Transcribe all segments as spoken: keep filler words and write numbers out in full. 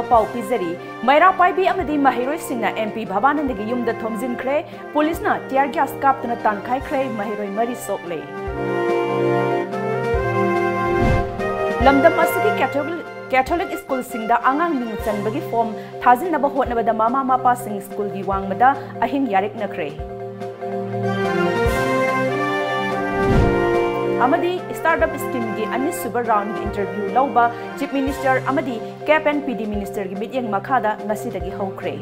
ꯄꯥꯎ ꯄꯤꯖꯔꯤ꯫ ꯃꯩꯔꯥ ꯄꯥꯏꯕꯤ ꯑꯃꯗꯤ ꯃꯍꯩꯔꯣꯏꯁꯤꯡꯅ M P ꯚꯕꯥꯅꯟꯗꯒꯤ ꯌꯨꯝꯗ ꯊꯣꯝꯖꯤꯟꯈ꯭ꯔꯦ꯫ ꯄꯨꯂꯤꯁꯅ tear gas ꯀꯥꯞꯇꯨꯅ ꯇꯥꯟꯈꯥꯏꯈ꯭ꯔꯦ꯫ ꯃꯍꯩꯔꯣꯏ ꯃꯔꯤ ꯁꯣꯛꯂꯦ꯫ ꯂꯝꯗꯝ ꯑꯁꯤꯒꯤ Catholic, Catholic ꯁ꯭ꯀꯨꯜꯁꯤꯡꯗ ꯑꯉꯥꯡ ꯃꯤꯡ ꯆꯟꯕꯒꯤ form ꯊꯥꯖꯤꯟꯅꯕ ꯍꯣꯠꯅꯕꯗ ꯃꯃꯥ ꯃꯄꯥꯁꯤꯡ ꯁ꯭ꯀꯨꯜꯒꯤ ꯋꯥꯡꯃꯗ ꯑꯍꯤꯡ ꯌꯥꯔꯦꯛꯅꯈ꯭ꯔꯦ꯫ ꯑꯃꯗꯤ startup schemeꯒꯤ ꯑꯅꯤꯁꯨꯕ roundꯒꯤ interview ꯂꯧꯕ Chief Minister ꯑꯃꯗꯤ Cap and P D Ministerꯒꯤ ꯃꯤꯠꯌꯦꯡ ꯃꯈꯥꯗ ꯉꯁꯤꯗꯒꯤ ꯍꯧꯈ꯭ꯔꯦ꯫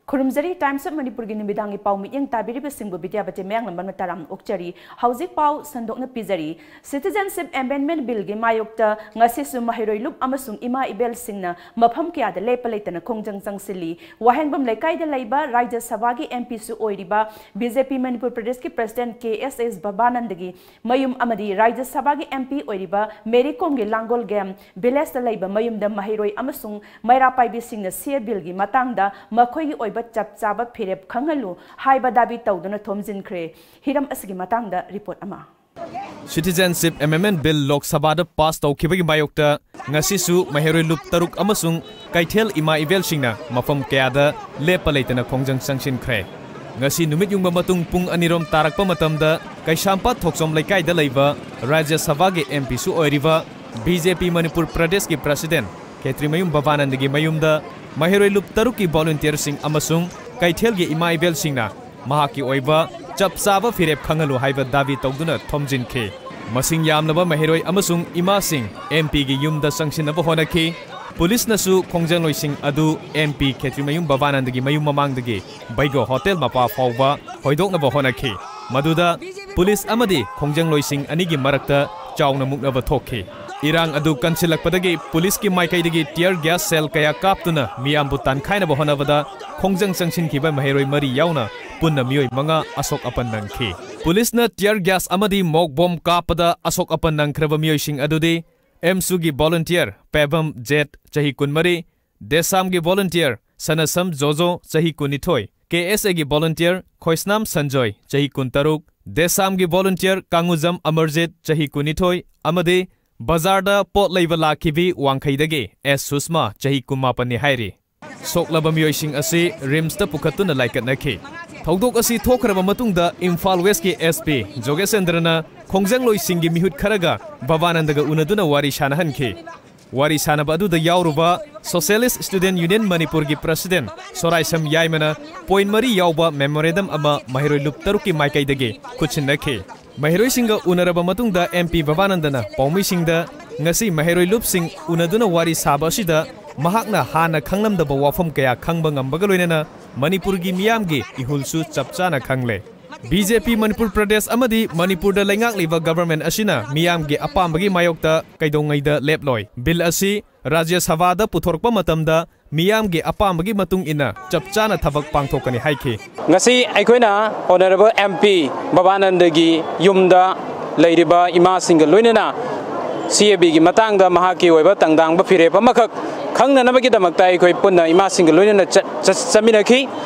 ꯈꯨꯔꯨꯝꯖꯔꯤ꯫ Times of Manipurꯒꯤ ꯅꯨꯃꯤꯗꯥꯡꯒꯤ ꯄꯥꯎ ꯃꯤꯠꯌꯦꯡ ꯇꯥꯕꯤꯔꯤꯕꯁꯤꯡꯕꯨ ꯕꯤꯗ꯭ꯌꯥꯄꯇꯤ ꯃꯌꯥꯡꯂꯝꯕꯝꯅ ꯇꯔꯥꯝꯅ ꯑꯣꯛꯆꯔꯤ꯫ ꯍꯧꯖꯤꯛ ꯄꯥꯎ ꯁꯟꯗꯣꯛꯅ ꯄꯤꯖꯔꯤ꯫ Citizenship Amendment Billꯒꯤ ꯃꯥꯌꯣꯛꯇ ꯉꯁꯤꯁꯨ ꯃꯍꯩꯔꯣꯏ ꯂꯨꯞ ꯑꯃꯁꯨꯡ ꯏꯃꯥ ꯏꯕꯦꯜꯁꯤꯡꯅ ꯃꯐꯝ ꯀꯌꯥꯗ ꯂꯦꯞꯄ ꯂꯩꯇꯅ ꯈꯣꯡꯖꯪ ꯆꯪꯁꯤꯜꯂꯤ꯫ ꯋꯥꯍꯦꯡꯕꯝ ꯂꯩꯀꯥꯏꯗ ꯂꯩꯕ ꯔꯥꯖ꯭ꯌ ꯁꯚꯥꯒꯤ M Pꯁꯨ ꯑꯣꯏꯔꯤꯕ B J P ꯃꯅꯤꯄꯨꯔ ꯄ꯭ꯔꯗꯦꯁꯀꯤ President K S S ꯚꯕꯥꯅꯟꯗꯒꯤ ꯃꯌꯨꯝ ꯑꯃꯗꯤ ꯔꯥꯖ꯭ꯌ ꯁꯚꯥꯒꯤ M P ꯑꯣꯏꯔꯤꯕ ꯃꯦꯔꯤ ꯀꯣꯝꯒꯤ ꯂꯥꯡꯒꯣꯜ ꯒꯦꯝ ꯚꯤꯂꯦꯖꯇ ꯂꯩꯕ ꯃꯌꯨꯝꯗ ꯃꯍꯩꯔꯣꯏ ꯑꯃꯁꯨꯡ ꯃꯩꯔꯥ ꯄꯥꯏꯕꯤꯁꯤꯡꯅ C A Billꯒꯤ ꯃꯇꯥꯡꯗ ꯃꯈꯣꯏꯒꯤ ꯑꯣꯏꯕ ꯆꯞ ꯆꯥꯕ ꯐꯤꯔꯦꯞ ꯈꯪꯍꯜꯂꯨ ꯍꯥꯏꯕ ꯗꯥꯕꯤ ꯇꯧꯗꯨꯅ ꯊꯣꯝꯖꯤꯟꯈ꯭ꯔꯦ꯫ ꯍꯤꯔꯝ ꯑꯁꯤꯒꯤ ꯃꯇꯥꯡꯗ report ꯑꯃ꯫ Citizenship Amendment Bill ꯂꯣꯛ ꯁꯚꯥꯗ pass ꯇꯧꯈꯤꯕꯒꯤ ꯃꯥꯌꯣꯛꯇ ꯉꯁꯤꯁꯨ ꯃꯍꯩꯔꯣꯏ ꯂꯨꯞ ꯇꯔꯨꯛ ꯑꯃꯁꯨꯡ ꯀꯩꯊꯦꯜ ꯏꯃꯥ ꯏꯕꯦꯜꯁꯤꯡꯅ ꯃꯐꯝ ꯀꯌꯥꯗ ꯂꯦꯞꯄ ꯂꯩꯇꯅ ꯈꯣꯡꯖꯪ ꯆꯪꯁꯤꯟꯈ꯭ꯔꯦ꯫ ꯉꯁꯤ ꯅꯨꯃꯤꯠ ꯌꯨꯡꯕ ꯃꯇꯨꯡ ꯄꯨꯡ ꯑꯅꯤꯔꯣꯝ ꯇꯥꯔꯛꯄ ꯃꯇꯝꯗ ꯀꯩꯁꯥꯝꯄꯥꯠ ꯊꯣꯛꯆꯣꯝ ꯂꯩꯀꯥꯏꯗ ꯂꯩꯕ ꯔꯥꯖ꯭ꯌ ꯁꯚꯥꯒꯤ M Pꯁꯨ ꯑꯣꯏꯔꯤꯕ B J P ꯃꯅꯤꯄꯨꯔ ꯄ꯭ꯔꯗꯦꯁꯀꯤ President ꯈꯦꯇ꯭ꯔꯤꯃꯌꯨꯝ ꯚꯕꯥꯅꯟꯗꯒꯤ ꯃꯌꯨꯝꯗ ꯃꯍꯩꯔꯣꯏ ꯂꯨꯞ ꯇꯔꯨꯛꯀꯤ volunteerꯁꯤꯡ ꯑꯃꯁꯨꯡ ꯀꯩꯊꯦꯜꯒꯤ ꯏꯃꯥ ꯏꯕꯦꯜꯁꯤꯡꯅ ꯃꯍꯥꯛꯀꯤ ꯑꯣꯏꯕ ꯆꯞ ꯆꯥꯕ ꯐꯤꯔꯦꯞ ꯈꯪꯍꯜꯂꯨ ꯍꯥꯏꯕ ꯗꯥꯕꯤ ꯇꯧꯗꯨꯅ ꯊꯣꯝꯖꯤꯟꯈꯤ꯫ ꯃꯁꯤꯡ ꯌꯥꯝꯂꯕ ꯃꯍꯩꯔꯣꯏ ꯑꯃꯁꯨꯡ ꯏꯃꯥꯁꯤꯡ M Pꯒꯤ ꯌꯨꯝꯗ ꯆꯪꯁꯤꯟꯅꯕ ꯍꯣꯠꯅꯈꯤ꯫ ꯄꯨꯂꯤꯁꯅꯁꯨ ꯈꯣꯡꯖꯪꯂꯣꯏꯁꯤꯡ ꯑꯗꯨ M P ꯈꯦꯇ꯭ꯔꯤꯃꯌꯨꯝ ꯚꯕꯥꯅꯟꯗꯒꯤ ꯃꯌꯨꯝ ꯃꯃꯥꯡꯗꯒꯤ ꯕꯩꯒꯣ ꯍꯣꯇꯦꯜ ꯃꯄꯥ ꯐꯥꯎꯕ ꯍꯣꯏꯗꯣꯛꯅꯕ ꯍꯣꯠꯅꯈꯤ꯫ ꯃꯗꯨꯗ ꯄꯨꯂꯤꯁ ꯑꯃꯗꯤ ꯈꯣꯡꯖꯪꯂꯣꯏꯁꯤꯡ ꯑꯅꯤꯒꯤ ꯃꯔꯛꯇ ꯆꯥꯎꯅ ꯃꯨꯛꯅꯕ ꯊꯣꯛꯈꯤ꯫ ꯏꯔꯥꯡ ꯑꯗꯨ ꯀꯟꯁꯤꯜꯂꯛꯄꯗꯒꯤ ꯄꯨꯂꯤꯁꯀꯤ ꯃꯥꯏꯀꯩꯗꯒꯤ tear gas shell ꯀꯌꯥ ꯀꯥꯞꯇꯨꯅ ꯃꯤꯌꯥꯝꯕꯨ ꯇꯥꯟꯈꯥꯏꯅꯕ ꯍꯣꯠꯅꯕꯗ ꯈꯣꯡꯖꯪ ꯆꯪꯁꯤꯟꯈꯤꯕ ꯃꯍꯩꯔꯣꯏ ꯃꯔꯤ ꯌꯥꯎꯅ ꯄꯨꯟꯅ ꯃꯤꯑꯣꯏ ꯃꯉꯥ ꯑꯁꯣꯛ ꯑꯄꯟ ꯅꯪꯈꯤ꯫ ꯄꯨꯂꯤꯁꯅ tear gas ꯑꯃꯗꯤ ꯃꯣꯛ ꯕꯣꯝ ꯀꯥꯞꯄꯗ ꯑꯁꯣꯛ ꯑꯄꯟ ꯅꯪꯈ꯭ꯔꯕ ꯃꯤꯑꯣꯏꯁꯤꯡ ꯑꯗꯨꯗꯤ ꯑꯦꯝꯁꯨꯒꯤ volunteer ꯄꯦꯕꯝ ꯖꯦꯠ, ꯆꯍꯤ ꯀꯨꯟꯃꯔꯤ, ꯗꯦꯁꯥꯝꯒꯤ volunteer ꯁꯅꯁꯝ ꯖꯣꯖꯣ, ꯆꯍꯤ ꯀꯨꯟꯅꯤꯊꯣꯏ, ꯀꯦ ꯑꯦꯁ ꯑꯦꯒꯤ ꯚꯣꯂꯨꯟꯇꯤꯌꯔ ꯈꯣꯏꯁꯅꯥꯝ ꯁꯟꯖꯣꯏ, ꯆꯍꯤ ꯀꯨꯟꯇꯔꯨꯛ, ꯗꯦꯁꯥꯝꯒꯤ ꯚꯣꯂꯨꯟꯇꯤꯌꯔ ꯀꯥꯡꯉꯨꯖꯝ ꯑꯃꯔꯖꯤꯠ, ꯆꯍꯤ ꯀꯨꯟꯅꯤꯊꯣꯏ, ꯑꯃꯗꯤ ꯕꯖꯥꯔꯗ ꯄꯣꯠ ꯂꯩꯕ ꯂꯥꯛꯈꯤꯕꯤ ꯋꯥꯡꯈꯩꯗꯒꯤ ꯑꯦꯁ ꯁꯨꯁꯃꯥ, ꯆꯍꯤ ꯀꯨꯟꯃꯥꯄꯟꯅꯤ ꯍꯥꯏꯔꯤ꯫ ꯁꯣꯛꯂꯕ ꯃꯤꯑꯣꯏꯁꯤꯡ ꯑꯁꯤ ꯔꯤꯝꯁꯇ ꯄꯨꯈꯠꯇꯨꯅ ꯂꯥꯏꯀꯠꯅꯈꯤ꯫ ꯊꯧꯗꯣꯛ ꯑꯁꯤ ꯊꯣꯛꯈ꯭ꯔꯕ ꯃꯇꯨꯡꯗ ꯏꯝꯐꯥꯜ ꯋꯦꯁꯀꯤ ꯑꯦꯁ ꯄꯤ ꯖꯣꯒꯦꯁꯆꯟꯗ꯭ꯔꯅ ꯈꯣꯡꯖꯪꯂꯣꯏꯁꯤꯡꯒꯤ ꯃꯤꯍꯨꯠ ꯈꯔꯒ ꯚꯕꯥꯅꯟꯗꯒ ꯎꯅꯗꯨꯅ ꯋꯥꯔꯤ ꯁꯥꯅꯍꯟꯈꯤ꯫ ꯋꯥꯔꯤ ꯁꯥꯅꯕ ꯑꯗꯨꯗ ꯌꯥꯎꯔꯨꯕ Socialist Student Union ꯃꯅꯤꯄꯨꯔꯒꯤ ꯄ꯭ꯔꯁꯤꯗꯦꯟ ꯁꯣꯔꯥꯏꯁꯝ ꯌꯥꯏꯃꯅ ꯄꯣꯏꯟ ꯃꯔꯤ ꯌꯥꯎꯕ ꯃꯦꯃꯣꯔꯦꯟꯗꯝ ꯑꯃ ꯃꯍꯩꯔꯣꯏ ꯂꯨꯞ ꯇꯔꯨꯛꯀꯤ ꯃꯥꯏꯀꯩꯗꯒꯤ ꯈꯨꯠꯁꯤꯟꯅꯈꯤ꯫ ꯃꯍꯩꯔꯣꯏꯁꯤꯡꯒ ꯎꯅꯔꯕ ꯃꯇꯨꯡꯗ ꯑꯦꯝ ꯄꯤ ꯚꯕꯥꯅꯟꯗꯅ ꯄꯥꯎꯃꯤꯁꯤꯡꯗ ꯉꯁꯤ ꯃꯍꯩꯔꯣꯏ ꯂꯨꯞꯁꯤꯡ ꯎꯅꯗꯨꯅ ꯋꯥꯔꯤ ꯁꯥꯕ ꯑꯁꯤꯗ ꯃꯍꯥꯛꯅ ꯍꯥꯟꯅ ꯈꯪꯂꯝꯗꯕ ꯋꯥꯐꯝ ꯀꯌꯥ ꯈꯪꯕ ꯉꯝꯕꯒ ꯂꯣꯏꯅꯅ ꯃꯅꯤꯄꯨꯔꯒꯤ ꯃꯤꯌꯥꯝꯒꯤ ꯏꯍꯨꯜꯁꯨ ꯆꯞ ꯆꯥꯅ ꯈꯪꯂꯦ꯫ ꯕꯤ ꯖꯦ ꯄꯤ ꯃꯅꯤꯄꯨꯔ ꯄ꯭ꯔꯗꯦꯁ ꯑꯃꯗꯤ ꯃꯅꯤꯄꯨꯔꯗ ꯂꯩꯉꯥꯛꯂꯤꯕ ꯒꯚꯔꯟꯃꯦꯟꯠ ꯑꯁꯤꯅ ꯃꯤꯌꯥꯝꯒꯤ ꯑꯄꯥꯝꯕꯒꯤ ꯃꯥꯌꯣꯛꯇ ꯀꯩꯗꯧꯉꯩꯗ ꯂꯦꯞꯂꯣꯏ꯫ ꯕꯤꯜ ꯑꯁꯤ ꯔꯥꯖ꯭ꯌ ꯁꯚꯥꯗ ꯄꯨꯊꯣꯔꯛꯄ ꯃꯇꯝꯗ ꯃꯤꯌꯥꯝꯒꯤ ꯑꯄꯥꯝꯕꯒꯤ ꯃꯇꯨꯡ ꯏꯟꯅ ꯆꯞ ꯆꯥꯅ ꯊꯕꯛ ꯄꯥꯡꯊꯣꯛꯀꯅꯤ ꯍꯥꯏꯈꯤ꯫ ꯉꯁꯤ ꯑꯩꯈꯣꯏꯅ ꯑꯣꯅꯔꯦꯕꯜ ꯑꯦꯝ ꯄꯤ ꯕꯕꯥꯅꯟꯗꯒꯤ ꯌꯨꯝꯗ ꯂꯩꯔꯤꯕ ꯏꯃꯥꯁꯤꯡꯒ ꯂꯣꯏꯅꯅ ꯁꯤ ꯑꯦ ꯕꯤꯒꯤ ꯃꯇꯥꯡꯗ ꯃꯍꯥꯛꯀꯤ ꯑꯣꯏꯕ ꯇꯪꯗꯥꯡꯕ ꯐꯤꯔꯦꯞ ꯑꯃꯈꯛ ꯈꯪꯅꯅꯕꯒꯤꯗꯃꯛꯇ ꯑꯩꯈꯣꯏ ꯄꯨꯟꯅ ꯏꯃꯥꯁꯤꯡꯒ ꯂꯣꯏꯅꯅ ꯆꯠ-, ꯆꯠ-, ꯆꯠꯃꯤꯟꯅꯈꯤ꯫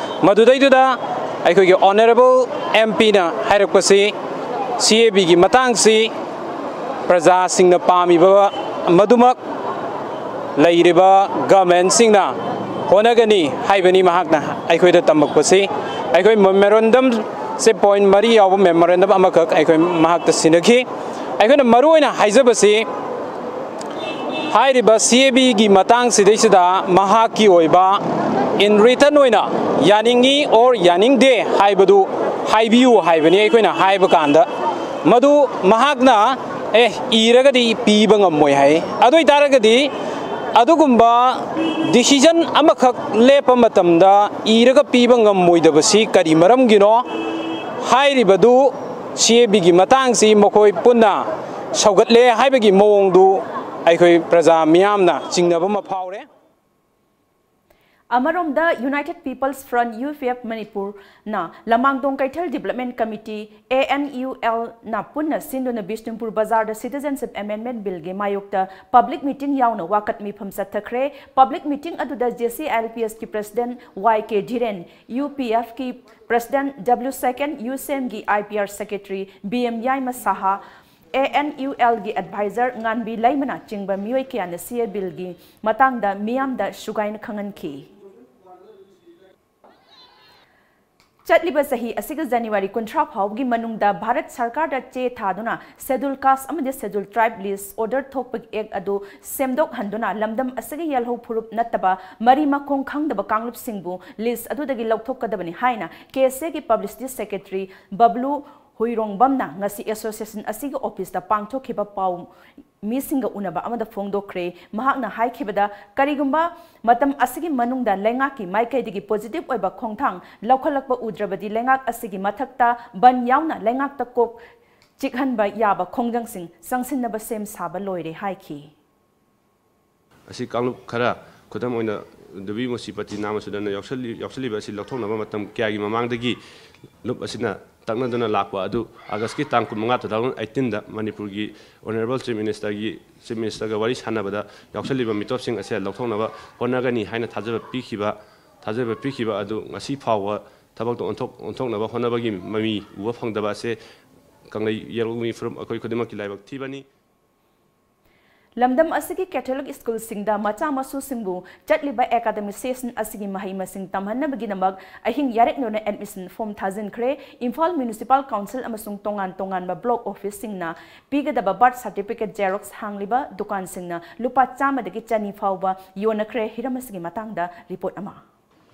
ꯃꯗꯨꯗꯩꯗꯨꯗ ꯑꯩꯈꯣꯏꯒꯤ ꯑꯣꯅꯔꯦꯕꯜ ꯑꯦꯝ ꯄꯤꯅ ꯍꯥꯏꯔꯛꯄꯁꯤ ꯁꯤ ꯑꯦ ꯕꯤꯒꯤ ꯃꯇꯥꯡꯁꯤ ꯄ꯭ꯔꯖꯥꯁꯤꯡꯅ ꯄꯥꯝꯃꯤꯕ ꯃꯗꯨꯃꯛ ꯂꯩꯔꯤꯕ ꯒꯚꯔꯟꯃꯦꯟꯠꯁꯤꯡꯅ ꯍꯣꯠꯅꯒꯅꯤ ꯍꯥꯏꯕꯅꯤ ꯃꯍꯥꯛꯅ ꯑꯩꯈꯣꯏꯗ ꯇꯝꯃꯛꯄꯁꯤ꯫ ꯑꯩꯈꯣꯏ ꯃꯦꯃꯣꯔꯦꯟꯗꯝꯁꯦ ꯄꯣꯏꯟꯠ ꯃꯔꯤ ꯌꯥꯎꯕ ꯃꯦꯃꯣꯔꯦꯟꯗꯝ ꯑꯃꯈꯛ ꯑꯩꯈꯣꯏ ꯃꯍꯥꯛꯇ ꯁꯤꯟꯅꯈꯤ꯫ ꯑꯩꯈꯣꯏꯅ ꯃꯔꯨꯑꯣꯏꯅ ꯍꯥꯏꯖꯕꯁꯤ ꯍꯥꯏꯔꯤꯕ ꯁꯤ ꯑꯦ ꯕꯤꯒꯤ ꯃꯇꯥꯡꯁꯤꯗꯩꯁꯤꯗ ꯃꯍꯥꯛꯀꯤ ꯑꯣꯏꯕ in written ꯑꯣꯏꯅ ꯌꯥꯅꯤꯡꯉꯤ or ꯌꯥꯅꯤꯡꯗꯦ ꯍꯥꯏꯕꯗꯨ ꯍꯥꯏꯕꯤꯌꯨ ꯍꯥꯏꯕꯅꯤ꯫ ꯑꯩꯈꯣꯏꯅ ꯍꯥꯏꯕ ꯀꯥꯟꯗ ꯃꯗꯨ ꯃꯍꯥꯛꯅ ꯑꯦ ꯏꯔꯒꯗꯤ ꯄꯤꯕ ꯉꯝꯃꯣꯏ ꯍꯥꯏ꯫ ꯑꯗꯨ ꯑꯣꯏꯇꯥꯔꯒꯗꯤ ꯑꯗꯨꯒꯨꯝꯕ decision ꯑꯃꯈꯛ ꯂꯦꯞꯄ ꯃꯇꯝꯗ ꯏꯔꯒ ꯄꯤꯕ ꯉꯝꯃꯣꯏꯗꯕꯁꯤ ꯀꯔꯤ ꯃꯔꯝꯒꯤꯅꯣ? ꯍꯥꯏꯔꯤꯕꯗꯨ ꯁꯤ ꯑꯦ ꯕꯤꯒꯤ ꯃꯇꯥꯡꯁꯤ ꯃꯈꯣꯏ ꯄꯨꯟꯅ ꯁꯧꯒꯠꯂꯦ ꯍꯥꯏꯕꯒꯤ ꯃꯑꯣꯡꯗꯨ ꯑꯩꯈꯣꯏ ꯄ꯭ꯔꯖꯥ ꯃꯤꯌꯥꯝꯅ ꯆꯤꯡꯅꯕ ꯑꯃ ꯐꯥꯎꯔꯦ꯫ ꯑꯃꯔꯣꯝꯗ, United People's Front, U P F, ꯃꯅꯤꯄꯨꯔꯅ ꯂꯃꯥꯡꯗꯣꯡ ꯀꯩꯊꯦꯜ Development Committee, A N U L, ꯅ ꯄꯨꯟꯅ ꯁꯤꯟꯗꯨꯅ ꯕꯤꯁꯅꯨꯄꯨꯔ ꯕꯖꯥꯔꯗ Citizenship Amendment Billꯒꯤ ꯃꯥꯌꯣꯛꯇ public meeting ꯌꯥꯎꯅ ꯋꯥꯀꯠ ꯃꯤꯐꯝ ꯆꯠꯊꯈ꯭ꯔꯦ꯫ Public meeting ꯑꯗꯨꯗ J C I L P Sꯀꯤ President Y K Dhiren, U P Fꯀꯤ President W Second, USEMꯒꯤ I P R Secretary B M Yaima Saha, A N U Lꯒꯤ advisor ꯉꯥꯟꯕꯤ ꯂꯩꯃꯅ ꯆꯤꯡꯕ ꯃꯤꯑꯣꯏ ꯀꯌꯥꯅ C A Billꯒꯤ ꯃꯇꯥꯡꯗ ꯃꯤꯌꯥꯝꯗ ꯁꯨꯒꯥꯏꯅ ꯈꯪꯍꯟꯈꯤ꯫ ꯆꯠꯂꯤꯕ ꯆꯍꯤ ꯑꯁꯤꯒꯤ January ꯀꯨꯟꯊ꯭ꯔꯥ ꯐꯥꯎꯕꯒꯤ ꯃꯅꯨꯡꯗ ꯚꯥꯔꯠ ꯁꯔꯀꯥꯔꯗ ꯆꯦ ꯊꯥꯗꯨꯅ Scheduled Caste ꯑꯃꯗꯤ Scheduled Tribe list order ꯊꯣꯛꯄꯒꯤ act ꯑꯗꯨ ꯁꯦꯝꯗꯣꯛꯍꯟꯗꯨꯅ ꯂꯝꯗꯝ ꯑꯁꯤꯒꯤ ꯌꯦꯜꯍꯧ ꯐꯨꯔꯨꯞ ꯅꯠꯇꯕ ꯃꯔꯤ ꯃꯈꯣꯡ ꯈꯪꯗꯕ ꯀꯥꯡꯂꯨꯞꯁꯤꯡꯕꯨ list ꯑꯗꯨꯗꯒꯤ ꯂꯧꯊꯣꯛꯀꯗꯕꯅꯤ ꯍꯥꯏꯅ K S Aꯒꯤ publicity secretary ꯕꯕ꯭ꯂꯨ ꯍꯨꯏꯔꯣꯡꯕꯝꯅ ꯉꯁꯤ association ꯑꯁꯤꯒꯤ officeꯇ ꯄꯥꯡꯊꯣꯛꯈꯤꯕ ꯄꯥꯎ ꯃꯤꯁꯤꯡꯒ ꯎꯅꯕ ꯑꯃꯗ ꯐꯣꯡꯗꯣꯛꯈ꯭ꯔꯦ꯫ ꯃꯍꯥꯛꯅ ꯍꯥꯏꯈꯤꯕꯗ, ꯀꯔꯤꯒꯨꯝꯕ ꯃꯇꯝ ꯑꯁꯤꯒꯤ ꯃꯅꯨꯡꯗ ꯂꯩꯉꯥꯛꯀꯤ ꯃꯥꯏꯀꯩꯗꯒꯤ positive ꯑꯣꯏꯕ ꯈꯣꯡꯊꯥꯡ ꯂꯧꯈꯠꯂꯛꯄ ꯎꯗ꯭ꯔꯕꯗꯤ ꯂꯩꯉꯥꯛ ꯑꯁꯤꯒꯤ ꯃꯊꯛꯇ ꯕꯟ ꯌꯥꯎꯅ ꯂꯩꯉꯥꯛꯇ ꯀꯣꯛ ꯆꯤꯛꯍꯟꯕ ꯌꯥꯕ ꯈꯣꯡꯖꯪꯁꯤꯡ ꯆꯪꯁꯤꯟꯅꯕ ꯁꯦꯝ ꯁꯥꯕ ꯂꯣꯏꯔꯦ ꯍꯥꯏꯈꯤ꯫ ꯑꯁꯤ ꯀꯥꯡꯂꯨꯞ ꯈꯔ, ꯈꯨꯗꯝ ꯑꯣꯏꯅ ꯗꯨꯕꯤ ꯃꯨꯁꯤꯄꯇꯤ ꯅꯥꯃ ꯁꯨꯗꯟꯅ ꯌꯥꯎꯁꯜꯂꯤ-, ꯌꯥꯎꯁꯜꯂꯤꯕ ꯑꯁꯤ ꯂꯧꯊꯣꯛꯅꯕ ꯃꯇꯝ ꯀꯌꯥꯒꯤ ꯃꯃꯥꯡꯗꯒꯤ ꯂꯨꯞ ꯑꯁꯤꯅ ꯇꯛꯅꯗꯨꯅ ꯂꯥꯛꯄ ꯑꯗꯨ Augustꯀꯤ ꯇꯥꯡ ꯀꯨꯟꯃꯉꯥ, two thousand eighteenꯗ ꯃꯅꯤꯄꯨꯔꯒꯤ Honourable Chief Ministerꯒꯤ, Chief Ministerꯒ ꯋꯥꯔꯤ ꯁꯥꯟꯅꯕꯗ ꯌꯥꯎꯁꯜꯂꯤꯕ ꯃꯤꯇꯣꯞꯁꯤꯡ ꯑꯁꯦ ꯂꯧꯊꯣꯛꯅꯕ ꯍꯣꯠꯅꯒꯅꯤ ꯍꯥꯏꯅ ꯊꯥꯖꯕ ꯄꯤꯈꯤꯕ, ꯊꯥꯖꯕ ꯄꯤꯈꯤꯕ ꯑꯗꯨ ꯉꯁꯤ ꯐꯥꯎꯕ ꯊꯕꯛꯇ ꯑꯣꯟꯊꯣꯛ-, ꯑꯣꯟꯊꯣꯛꯅꯕ ꯍꯣꯠꯅꯕꯒꯤ ꯃꯃꯤ ꯎꯕ ꯐꯪꯗꯕ ꯑꯁꯦ ꯀꯪꯂꯩ ꯌꯦꯜꯍꯧꯃꯤ ꯐꯨꯔꯨꯞ ꯑꯩꯈꯣꯏ ꯈꯨꯗꯤꯡꯃꯛꯀꯤ ꯂꯥꯏꯕꯛ ꯊꯤꯕꯅꯤ꯫ ꯂꯝꯗꯝ ꯑꯁꯤꯒꯤ Catholic schoolꯁꯤꯡꯗ ꯃꯆꯥ ꯃꯁꯨꯁꯤꯡꯕꯨ ꯆꯠꯂꯤꯕ academic session ꯑꯁꯤꯒꯤ ꯃꯍꯩ ꯃꯁꯤꯡ ꯇꯝꯍꯟꯅꯕꯒꯤꯗꯃꯛ ꯑꯍꯤꯡ ꯌꯥꯔꯦꯛꯅꯅ admission form ꯊꯥꯖꯤꯟꯈ꯭ꯔꯦ꯫ Imphal Municipal Council ꯑꯃꯁꯨꯡ ꯇꯣꯉꯥꯟ ꯇꯣꯉꯥꯟꯕ block officeꯁꯤꯡꯅ ꯄꯤꯒꯗꯕ birth certificate xerox ꯍꯥꯡꯂꯤꯕ ꯗꯨꯀꯥꯟꯁꯤꯡꯅ ꯂꯨꯄꯥ ꯆꯥꯝꯃꯗꯒꯤ ꯆꯅꯤ ꯐꯥꯎꯕ ꯌꯣꯟꯅꯈ꯭ꯔꯦ꯫ ꯍꯤꯔꯝ ꯑꯁꯤꯒꯤ ꯃꯇꯥꯡꯗ report ꯑꯃ꯫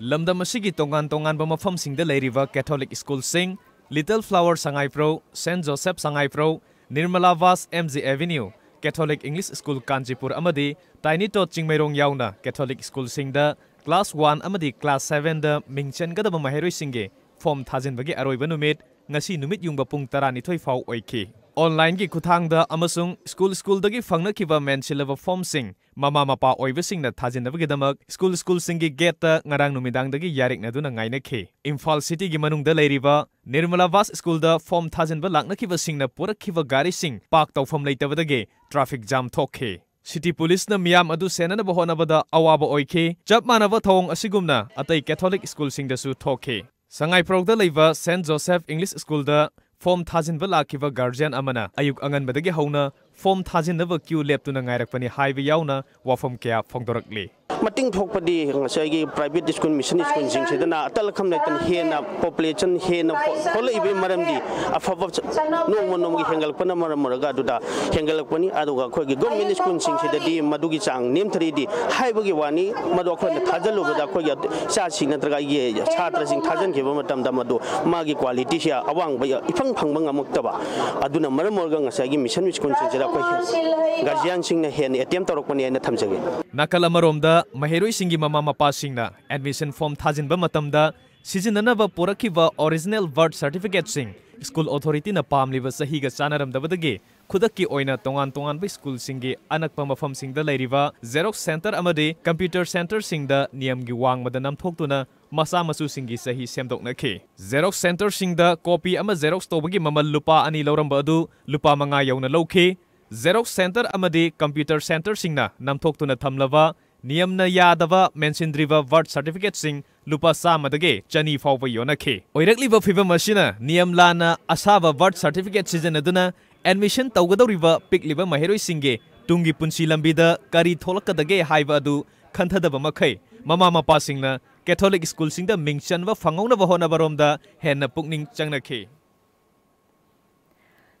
ꯂꯝꯗꯝ ꯑꯁꯤꯒꯤ ꯇꯣꯉꯥꯟ ꯇꯣꯉꯥꯟꯕ ꯃꯐꯝꯁꯤꯡꯗ ꯂꯩꯔꯤꯕ Catholic schoolꯁꯤꯡ, Little Flower ꯁꯉꯥꯏꯄ꯭ꯔꯧ, Saint Joseph ꯁꯉꯥꯏꯄ꯭ꯔꯧ, Nirmala Vas M G Avenue, Catholic English School Kanchipur ꯑꯃꯗꯤ Tiny Tot ꯆꯤꯡꯃꯩꯔꯣꯡ ꯌꯥꯎꯅ Catholic schoolꯁꯤꯡꯗ class one ꯑꯃꯗꯤ class sevenꯗ ꯃꯤꯡ ꯆꯟꯒꯗꯕ ꯃꯍꯩꯔꯣꯏꯁꯤꯡꯒꯤ form ꯊꯥꯖꯤꯟꯕꯒꯤ ꯑꯔꯣꯏꯕ ꯅꯨꯃꯤꯠ ꯉꯁꯤ ꯅꯨꯃꯤꯠ ꯌꯨꯡꯕ ꯄꯨꯡ ꯇꯔꯥꯅꯤꯊꯣꯏ ꯐꯥꯎ ꯑꯣꯏꯈꯤ꯫ Online-ꯒꯤ ꯈꯨꯠꯊꯥꯡꯗ ꯑꯃꯁꯨꯡ ꯁ꯭ꯀꯨꯜ ꯁ꯭ꯀꯨꯜꯗꯒꯤ ꯐꯪꯅꯈꯤꯕ ꯃꯦꯟꯁꯤꯜꯂꯕ form-ꯁꯤꯡ ꯃꯃꯥ ꯃꯄꯥ ꯑꯣꯏꯕꯁꯤꯡꯅ ꯊꯥꯖꯤꯟꯅꯕꯒꯤꯗꯃꯛ ꯁ꯭ꯀꯨꯜ ꯁ꯭ꯀꯨꯜꯁꯤꯡꯒꯤ gate-ꯇ ꯉꯔꯥꯡ ꯅꯨꯃꯤꯗꯥꯡꯗꯒꯤ ꯌꯥꯔꯦꯛꯅꯗꯨꯅ ꯉꯥꯏꯅꯈꯤ꯫ ꯏꯝꯐꯥꯜ City-ꯒꯤ ꯃꯅꯨꯡꯗ ꯂꯩꯔꯤꯕ ꯅꯤꯔꯃꯂꯥ ꯕꯥꯁ ꯁ꯭ꯀꯨꯜꯗ form ꯊꯥꯖꯤꯟꯕ ꯂꯥꯛꯅꯈꯤꯕꯁꯤꯡꯅ ꯄꯨꯔꯛꯈꯤꯕ ꯒꯥꯔꯤꯁꯤꯡ park ꯇꯧꯐꯝ ꯂꯩꯇꯕꯗꯒꯤ traffic jam ꯊꯣꯛꯈꯤ꯫ City Police-ꯅ ꯃꯤꯌꯥꯝ ꯑꯗꯨ ꯁꯦꯟꯅꯅꯕ ꯍꯣꯠꯅꯕꯗ ꯑꯋꯥꯕ ꯑꯣꯏꯈꯤ꯫ ꯆꯞ ꯃꯥꯟꯅꯕ ꯊꯧꯑꯣꯡ ꯑꯁꯤꯒꯨꯝꯅ ꯑꯇꯩ Catholic ꯁ꯭ꯀꯨꯜꯁꯤꯡꯗꯁꯨ ꯊꯣꯛꯈꯤ꯫ ꯁꯉꯥꯏꯄ꯭ꯔꯧꯗ ꯂꯩꯕ Saint Joseph English School-ꯗ form ꯊꯥꯖꯤꯟꯕ ꯂꯥꯛꯈꯤꯕ guardian ꯑꯃꯅ ꯑꯌꯨꯛ ꯑꯉꯟꯕꯗꯒꯤ ꯍꯧꯅ form ꯊꯥꯖꯤꯟꯅꯕ queue ꯂꯦꯞꯇꯨꯅ ꯉꯥꯏꯔꯛꯄꯅꯤ ꯍꯥꯏꯕ ꯌꯥꯎꯅ ꯋꯥꯐꯝ ꯀꯌꯥ ꯐꯣꯡꯗꯣꯔꯛꯂꯤ꯫ ꯃꯇꯤꯡ ꯊꯣꯛꯄꯗꯤ ꯉꯁꯥꯏꯒꯤ private school, mission school-ꯁꯤꯡꯁꯤꯗꯅ ꯑꯇꯜ ꯑꯈꯝ ꯂꯩꯇꯅ ꯍꯦꯟꯅ population ꯍꯦꯟꯅ ꯍꯣ-, ꯍꯣꯜꯂꯛꯏꯕꯒꯤ ꯃꯔꯝꯗꯤ ꯑꯐꯕ ꯆ-, ꯅꯣꯡꯃ ꯅꯣꯡꯃꯒꯤ ꯍꯦꯟꯒꯠꯂꯛꯄꯅ ꯃꯔꯝ ꯑꯣꯏꯔꯒ ꯑꯗꯨꯗ ꯍꯦꯟꯒꯠꯂꯛꯄꯅꯤ꯫ ꯑꯗꯨꯒ ꯑꯩꯈꯣꯏꯒꯤ government school-ꯁꯤꯡꯁꯤꯗꯗꯤ ꯃꯗꯨꯒꯤ ꯆꯥꯡ ꯅꯦꯝꯊꯔꯤꯗꯤ ꯍꯥꯏꯕꯒꯤ ꯋꯥꯅꯤ, ꯃꯗꯨ ꯑꯩꯈꯣꯏꯅ ꯊꯥꯖꯤꯜꯂꯨꯕꯗ ꯑꯩꯈꯣꯏꯒꯤ ꯏꯆꯥꯁꯤꯡ ꯅꯠꯇ꯭ꯔꯒ ꯑꯩꯒꯤ ꯁꯥꯇ꯭ꯔꯁꯤꯡ ꯊꯥꯖꯤꯟꯈꯤꯕ ꯃꯇꯝꯗ ꯃꯗꯨ ꯃꯥꯒꯤ quality-ꯁꯦ ꯑꯋꯥꯡꯕ ꯏꯐꯪ ꯐꯪꯕ ꯉꯝꯃꯛꯇꯕ꯫ ꯑꯗꯨꯅ ꯃꯔꯝ ꯑꯣꯏꯔꯒ ꯉꯁꯥꯏꯒꯤ mission school-ꯁꯤꯡꯁꯤꯗ ꯑꯩꯈꯣꯏ guardian-ꯁꯤꯡꯅ ꯍꯦꯟꯅ attempt ꯇꯧꯔꯛꯄꯅꯤ ꯍꯥꯏꯅ ꯊꯝꯖꯒꯦ꯫ ꯅꯥꯀꯜ ꯑꯃꯔꯣꯝꯗ, ꯃꯍꯩꯔꯣꯏꯁꯤꯡꯒꯤ ꯃꯃꯥ ꯃꯄꯥꯁꯤꯡꯅ admission form ꯊꯥꯖꯤꯟꯕ ꯃꯇꯝꯗ ꯁꯤꯖꯤꯟꯅꯅꯕ ꯄꯨꯔꯛꯈꯤꯕ original birth certificate-ꯁꯤꯡ school authority-ꯅ ꯄꯥꯝꯂꯤꯕ ꯆꯍꯤꯒ ꯆꯥꯟꯅꯔꯝꯗꯕꯗꯒꯤ ꯈꯨꯗꯛꯀꯤ ꯑꯣꯏꯅ ꯇꯣꯉꯥꯟ ꯇꯣꯉꯥꯟꯕ ꯁ꯭ꯀꯨꯜꯁꯤꯡꯒꯤ ꯑꯅꯛꯄ ꯃꯐꯝꯁꯤꯡꯗ ꯂꯩꯔꯤꯕ xerox centre ꯑꯃꯗꯤ computer centre-ꯁꯤꯡꯗ ꯅꯤꯌꯝꯒꯤ ꯋꯥꯡꯃꯗ ꯅꯝꯊꯣꯛꯇꯨꯅ ꯃꯆꯥ ꯃꯁꯨꯁꯤꯡꯒꯤ ꯆꯍꯤ ꯁꯦꯝꯗꯣꯛꯅꯈꯤ꯫ Xerox centre-ꯁꯤꯡꯗ copy ꯑꯃ xerox ꯇꯧꯕꯒꯤ ꯃꯃꯜ ꯂꯨꯄꯥ ꯑꯅꯤ ꯂꯧꯔꯝꯕ ꯑꯗꯨ ꯂꯨꯄꯥ ꯃꯉꯥ ꯌꯧꯅ ꯂꯧꯈꯤ꯫ Xerox centre ꯑꯃꯗꯤ computer centre-ꯁꯤꯡꯅ ꯅꯝꯊꯣꯛꯇꯨꯅ ꯊꯝꯂꯕ ꯅꯤꯌꯝꯅ ꯌꯥꯗꯕ ꯃꯦꯟꯁꯤꯟꯗ꯭ꯔꯤꯕ birth certificate-ꯁꯤꯡ ꯂꯨꯄꯥ ꯆꯥꯝꯃꯗꯒꯤ ꯆꯅꯤ ꯐꯥꯎꯕ ꯌꯣꯟꯅꯈꯤ꯫ ꯑꯣꯏꯔꯛꯂꯤꯕ ꯐꯤꯚꯝ ꯑꯁꯤꯅ ꯅꯤꯌꯝ ꯂꯥꯟꯅ ꯑꯁꯥꯕ birth certificate ꯁꯤꯖꯤꯟꯅꯗꯨꯅ admission ꯇꯧꯒꯗꯧꯔꯤꯕ ꯄꯤꯛꯂꯤꯕ ꯃꯍꯩꯔꯣꯏꯁꯤꯡꯒꯤ ꯇꯨꯡꯒꯤ ꯄꯨꯟꯁꯤ ꯂꯝꯕꯤꯗ ꯀꯔꯤ ꯊꯣꯛꯂꯛꯀꯗꯒꯦ ꯍꯥꯏꯕ ꯑꯗꯨ ꯈꯟꯊꯗꯕ ꯃꯈꯩ ꯃꯃꯥ ꯃꯄꯥꯁꯤꯡꯅ Catholic ꯁ꯭ꯀꯨꯜꯁꯤꯡꯗ ꯃꯤꯡ ꯆꯟꯕ ꯐꯪꯍꯧꯅꯕ ꯍꯣꯠꯅꯕꯔꯣꯝꯗ ꯍꯦꯟꯅ ꯄꯨꯛꯅꯤꯡ ꯆꯪꯅꯈꯤ꯫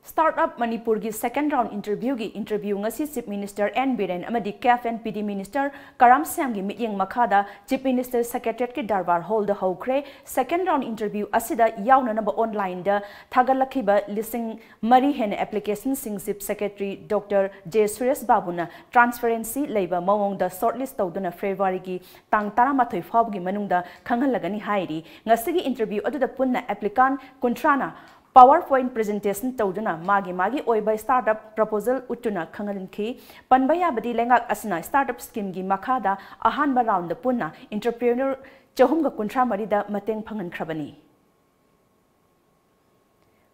Start Up ꯃꯅꯤꯄꯨꯔꯒꯤ second round interview-ꯒꯤ interview ꯉꯁꯤ Chief Minister N ꯕꯤꯔꯦꯟ ꯑꯃꯗꯤ CAF and PD Minister ꯀꯔꯥꯝ ꯁ꯭ꯌꯥꯝꯒꯤ ꯃꯤꯠꯌꯦꯡ ꯃꯈꯥꯗ Chief Minister Secretariat-ꯀꯤ Darbar Hall-ꯗ ꯍꯧꯈ꯭ꯔꯦ꯫ Second round interview ꯑꯁꯤꯗ ꯌꯥꯎꯅꯅꯕ online-ꯗ ꯊꯥꯒꯠꯂꯛꯈꯤꯕ ꯂꯤꯁꯤꯡ ꯃꯔꯤ ꯍꯦꯟꯅ application-ꯁꯤꯡ Chief Secretary Doctor J Suresh ꯕꯥꯕꯨꯅ transparency ꯂꯩꯕ ꯃꯑꯣꯡꯗ shortlist ꯇꯧꯗꯨꯅ February-ꯒꯤ ꯇꯥꯡ ꯇꯔꯥꯃꯥꯊꯣꯏ ꯐꯥꯎꯕꯒꯤ ꯃꯅꯨꯡꯗ ꯈꯪꯍꯜꯂꯒꯅꯤ ꯍꯥꯏꯔꯤ꯫ ꯉꯁꯤꯒꯤ interview ꯑꯗꯨꯗ ꯄꯨꯟꯅ applicant ꯀꯨꯟꯊ꯭ꯔꯥꯅ PowerPoint presentation ꯇꯧꯗꯨꯅ ꯃꯥꯒꯤ ꯃꯥꯒꯤ ꯑꯣꯏꯕ startup proposal ꯎꯠꯇꯨꯅ ꯈꯪꯍꯟꯈꯤ꯫ ꯄꯟꯕ ꯌꯥꯕꯗꯤ ꯂꯩꯉꯥꯛ ꯑꯁꯤꯅ startup schemeꯒꯤ ꯃꯈꯥꯗ ꯑꯍꯥꯟꯕ roundꯗ ꯄꯨꯟꯅ entrepreneur ꯆꯍꯨꯝꯒ ꯀꯨꯟꯊ꯭ꯔꯥ ꯃꯔꯤꯗ ꯃꯇꯦꯡ ꯐꯪꯍꯟꯈ꯭ꯔꯕꯅꯤ꯫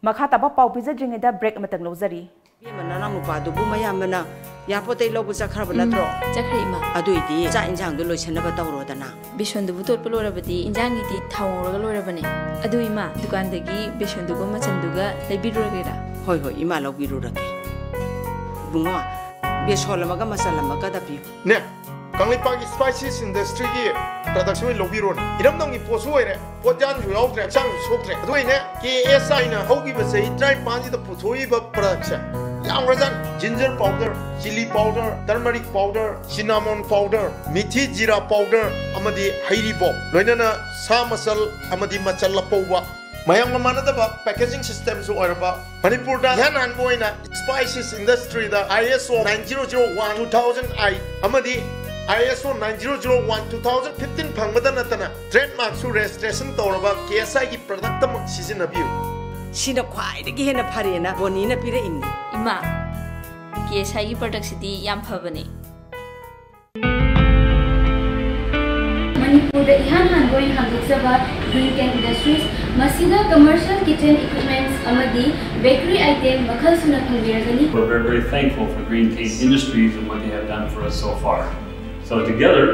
ꯃꯈꯥ ꯇꯥꯕ ꯄꯥꯎ ꯄꯤꯖꯗ꯭ꯔꯤꯉꯩꯗ break ꯑꯃꯇꯪ ꯂꯧꯖꯔꯤ꯫ ꯏꯕꯦꯝꯃ, ꯅꯅꯥꯎ ꯅꯨꯄꯥꯗꯨꯕꯨ ꯃꯌꯥꯝꯕꯅ ꯌꯥꯄꯣꯠꯇꯩ ꯂꯧꯕ ꯆꯠꯈ꯭ꯔꯕ ꯅꯠꯇ꯭ꯔꯣ? ꯆꯠꯈ꯭ꯔꯦ, ꯏꯃꯥ꯫ ꯑꯗꯨꯏꯗꯤ ꯆꯥꯛ ꯏꯟꯖꯥꯡꯗꯣ ꯂꯣꯏꯁꯟꯅꯕ ꯇꯧꯔꯣꯗꯅ꯫ ꯕꯦꯁꯣꯟꯗꯨꯕꯨ ꯇꯣꯠꯄ ꯂꯣꯏꯔꯕꯗꯤ ꯏꯟꯖꯥꯡꯒꯤꯗꯤ ꯊꯥꯎ ꯉꯧꯔꯒ ꯂꯣꯏꯔꯕꯅꯦ꯫ ꯑꯗꯨ ꯏꯃꯥ, ꯗꯨꯀꯥꯟꯗꯒꯤ ꯕꯦꯁꯣꯟꯗꯨꯒ ꯃꯆꯟꯗꯨꯒ ꯂꯩꯕꯤꯔꯨꯔꯒꯦꯔꯥ? ꯍꯣꯏ ꯍꯣꯏ, ꯏꯃꯥ ꯂꯧꯕꯤꯔꯨꯔꯒꯦ꯫ ꯏꯕꯨꯡꯉꯣ, ꯕꯦꯁꯣꯟ ꯑꯃꯒ ꯃꯆꯜ ꯑꯃꯒꯗ ꯄꯤꯌꯨ꯫ ꯅꯦ, ꯀꯪꯂꯩꯄꯥꯛꯀꯤ spices industryꯒꯤ productꯁꯦ ꯑꯣꯏꯅ ꯂꯧꯕꯤꯔꯣꯅꯦ꯫ ꯏꯔꯝꯗꯝꯒꯤ ꯄꯣꯠꯁꯨ ꯑꯣꯏꯔꯦ, ꯄꯣꯠꯌꯥꯟꯁꯨ ꯌꯥꯎꯗ꯭ꯔꯦ, ꯍꯛꯆꯥꯡꯁꯨ ꯁꯣꯛꯇ꯭ꯔꯦ꯫ ꯑꯗꯨꯒꯤꯅꯦ, KSIꯅ ꯍꯧꯈꯤꯕ ꯆꯍꯤ ꯇꯔꯥꯅꯤꯄꯥꯟꯁꯤꯗ ꯄꯨꯊꯣꯛꯏꯕ productꯁꯦ ꯌꯥꯝꯈ꯭ꯔꯖꯥꯠꯅꯤ꯫ Ginger powder, chilli powder, turmeric powder, cinnamon powder, ꯃꯤꯊꯤ ꯖꯤꯔꯥ powder ꯑꯃꯗꯤ ꯍꯩꯔꯤꯕꯣꯞ, ꯂꯣꯏꯅꯅ ꯁꯥ ꯃꯆꯜ ꯑꯃꯗꯤ ꯃꯆꯜ ꯑꯄꯧꯕ꯫ ꯃꯌꯥꯝꯒ ꯃꯥꯟꯅꯗꯕ packaging systemꯁꯨ ꯑꯣꯏꯔꯕ, ꯃꯅꯤꯄꯨꯔꯗ ꯏꯍꯥꯟ ꯍꯥꯟꯕ ꯑꯣꯏꯅ spices industryꯗ ISO nine zero zero one two thousand eight ꯑꯃꯗꯤ ISO nine zero zero one two thousand fifteen ꯐꯪꯕꯗ ꯅꯠꯇꯅ trademarkꯁꯨ registration ꯇꯧꯔꯕ KSIꯒꯤ productꯃꯛ ꯁꯤꯖꯤꯟꯅꯕꯤꯌꯨ꯫ ꯁꯤꯅ ꯈ꯭ꯋꯥꯏꯗꯒꯤ ꯍꯦꯟꯅ ꯐꯔꯦꯅ ꯕꯣꯅꯤꯅ ꯄꯤꯔꯛꯏꯅꯤ꯫ ꯏꯃꯥ, KSIꯒꯤ productꯁꯤꯗꯤ ꯌꯥꯝ ꯐꯕꯅꯦ꯫ ꯃꯅꯤꯄꯨꯔꯗ ꯏꯍꯥꯟ ꯍꯥꯟꯕ ꯑꯣꯏꯅ ꯍꯥꯡꯗꯣꯛꯆꯕ Green Can Industries, ꯃꯁꯤꯗ commercial kitchen equipments ꯑꯃꯗꯤ bakery item ꯃꯈꯜ ꯁꯨꯅ ꯐꯪꯕꯤꯔꯒꯅꯤ꯫ We're very, very thankful for Green Can Industries and what they have done for us so far. So together,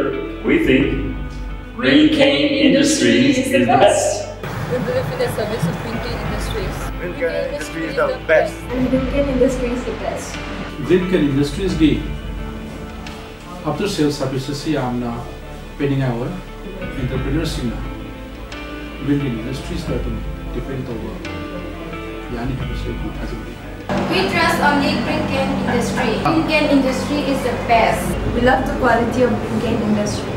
we think Green Can Industries is the best. We believe in the service of Green Can Industries. Green Can Industries is the best. And Green Can Industries the best. Green Can Industriesꯒꯤ after sales servicesꯁꯤ ꯌꯥꯝꯅ ꯄꯤꯅꯤꯡꯉꯥꯏ ꯑꯣꯏ꯫ Entrepreneurꯁꯤꯡꯅ Green Can Industriesꯇ ꯑꯗꯨꯝ depend ꯇꯧꯕ ꯌꯥꯅꯤ ꯍꯥꯏꯕꯁꯤ ꯑꯩ ꯊꯥꯖꯩ꯫ We trust only Green Can Industry. Green Can Industry is the best. We love the quality of Green Can Industry.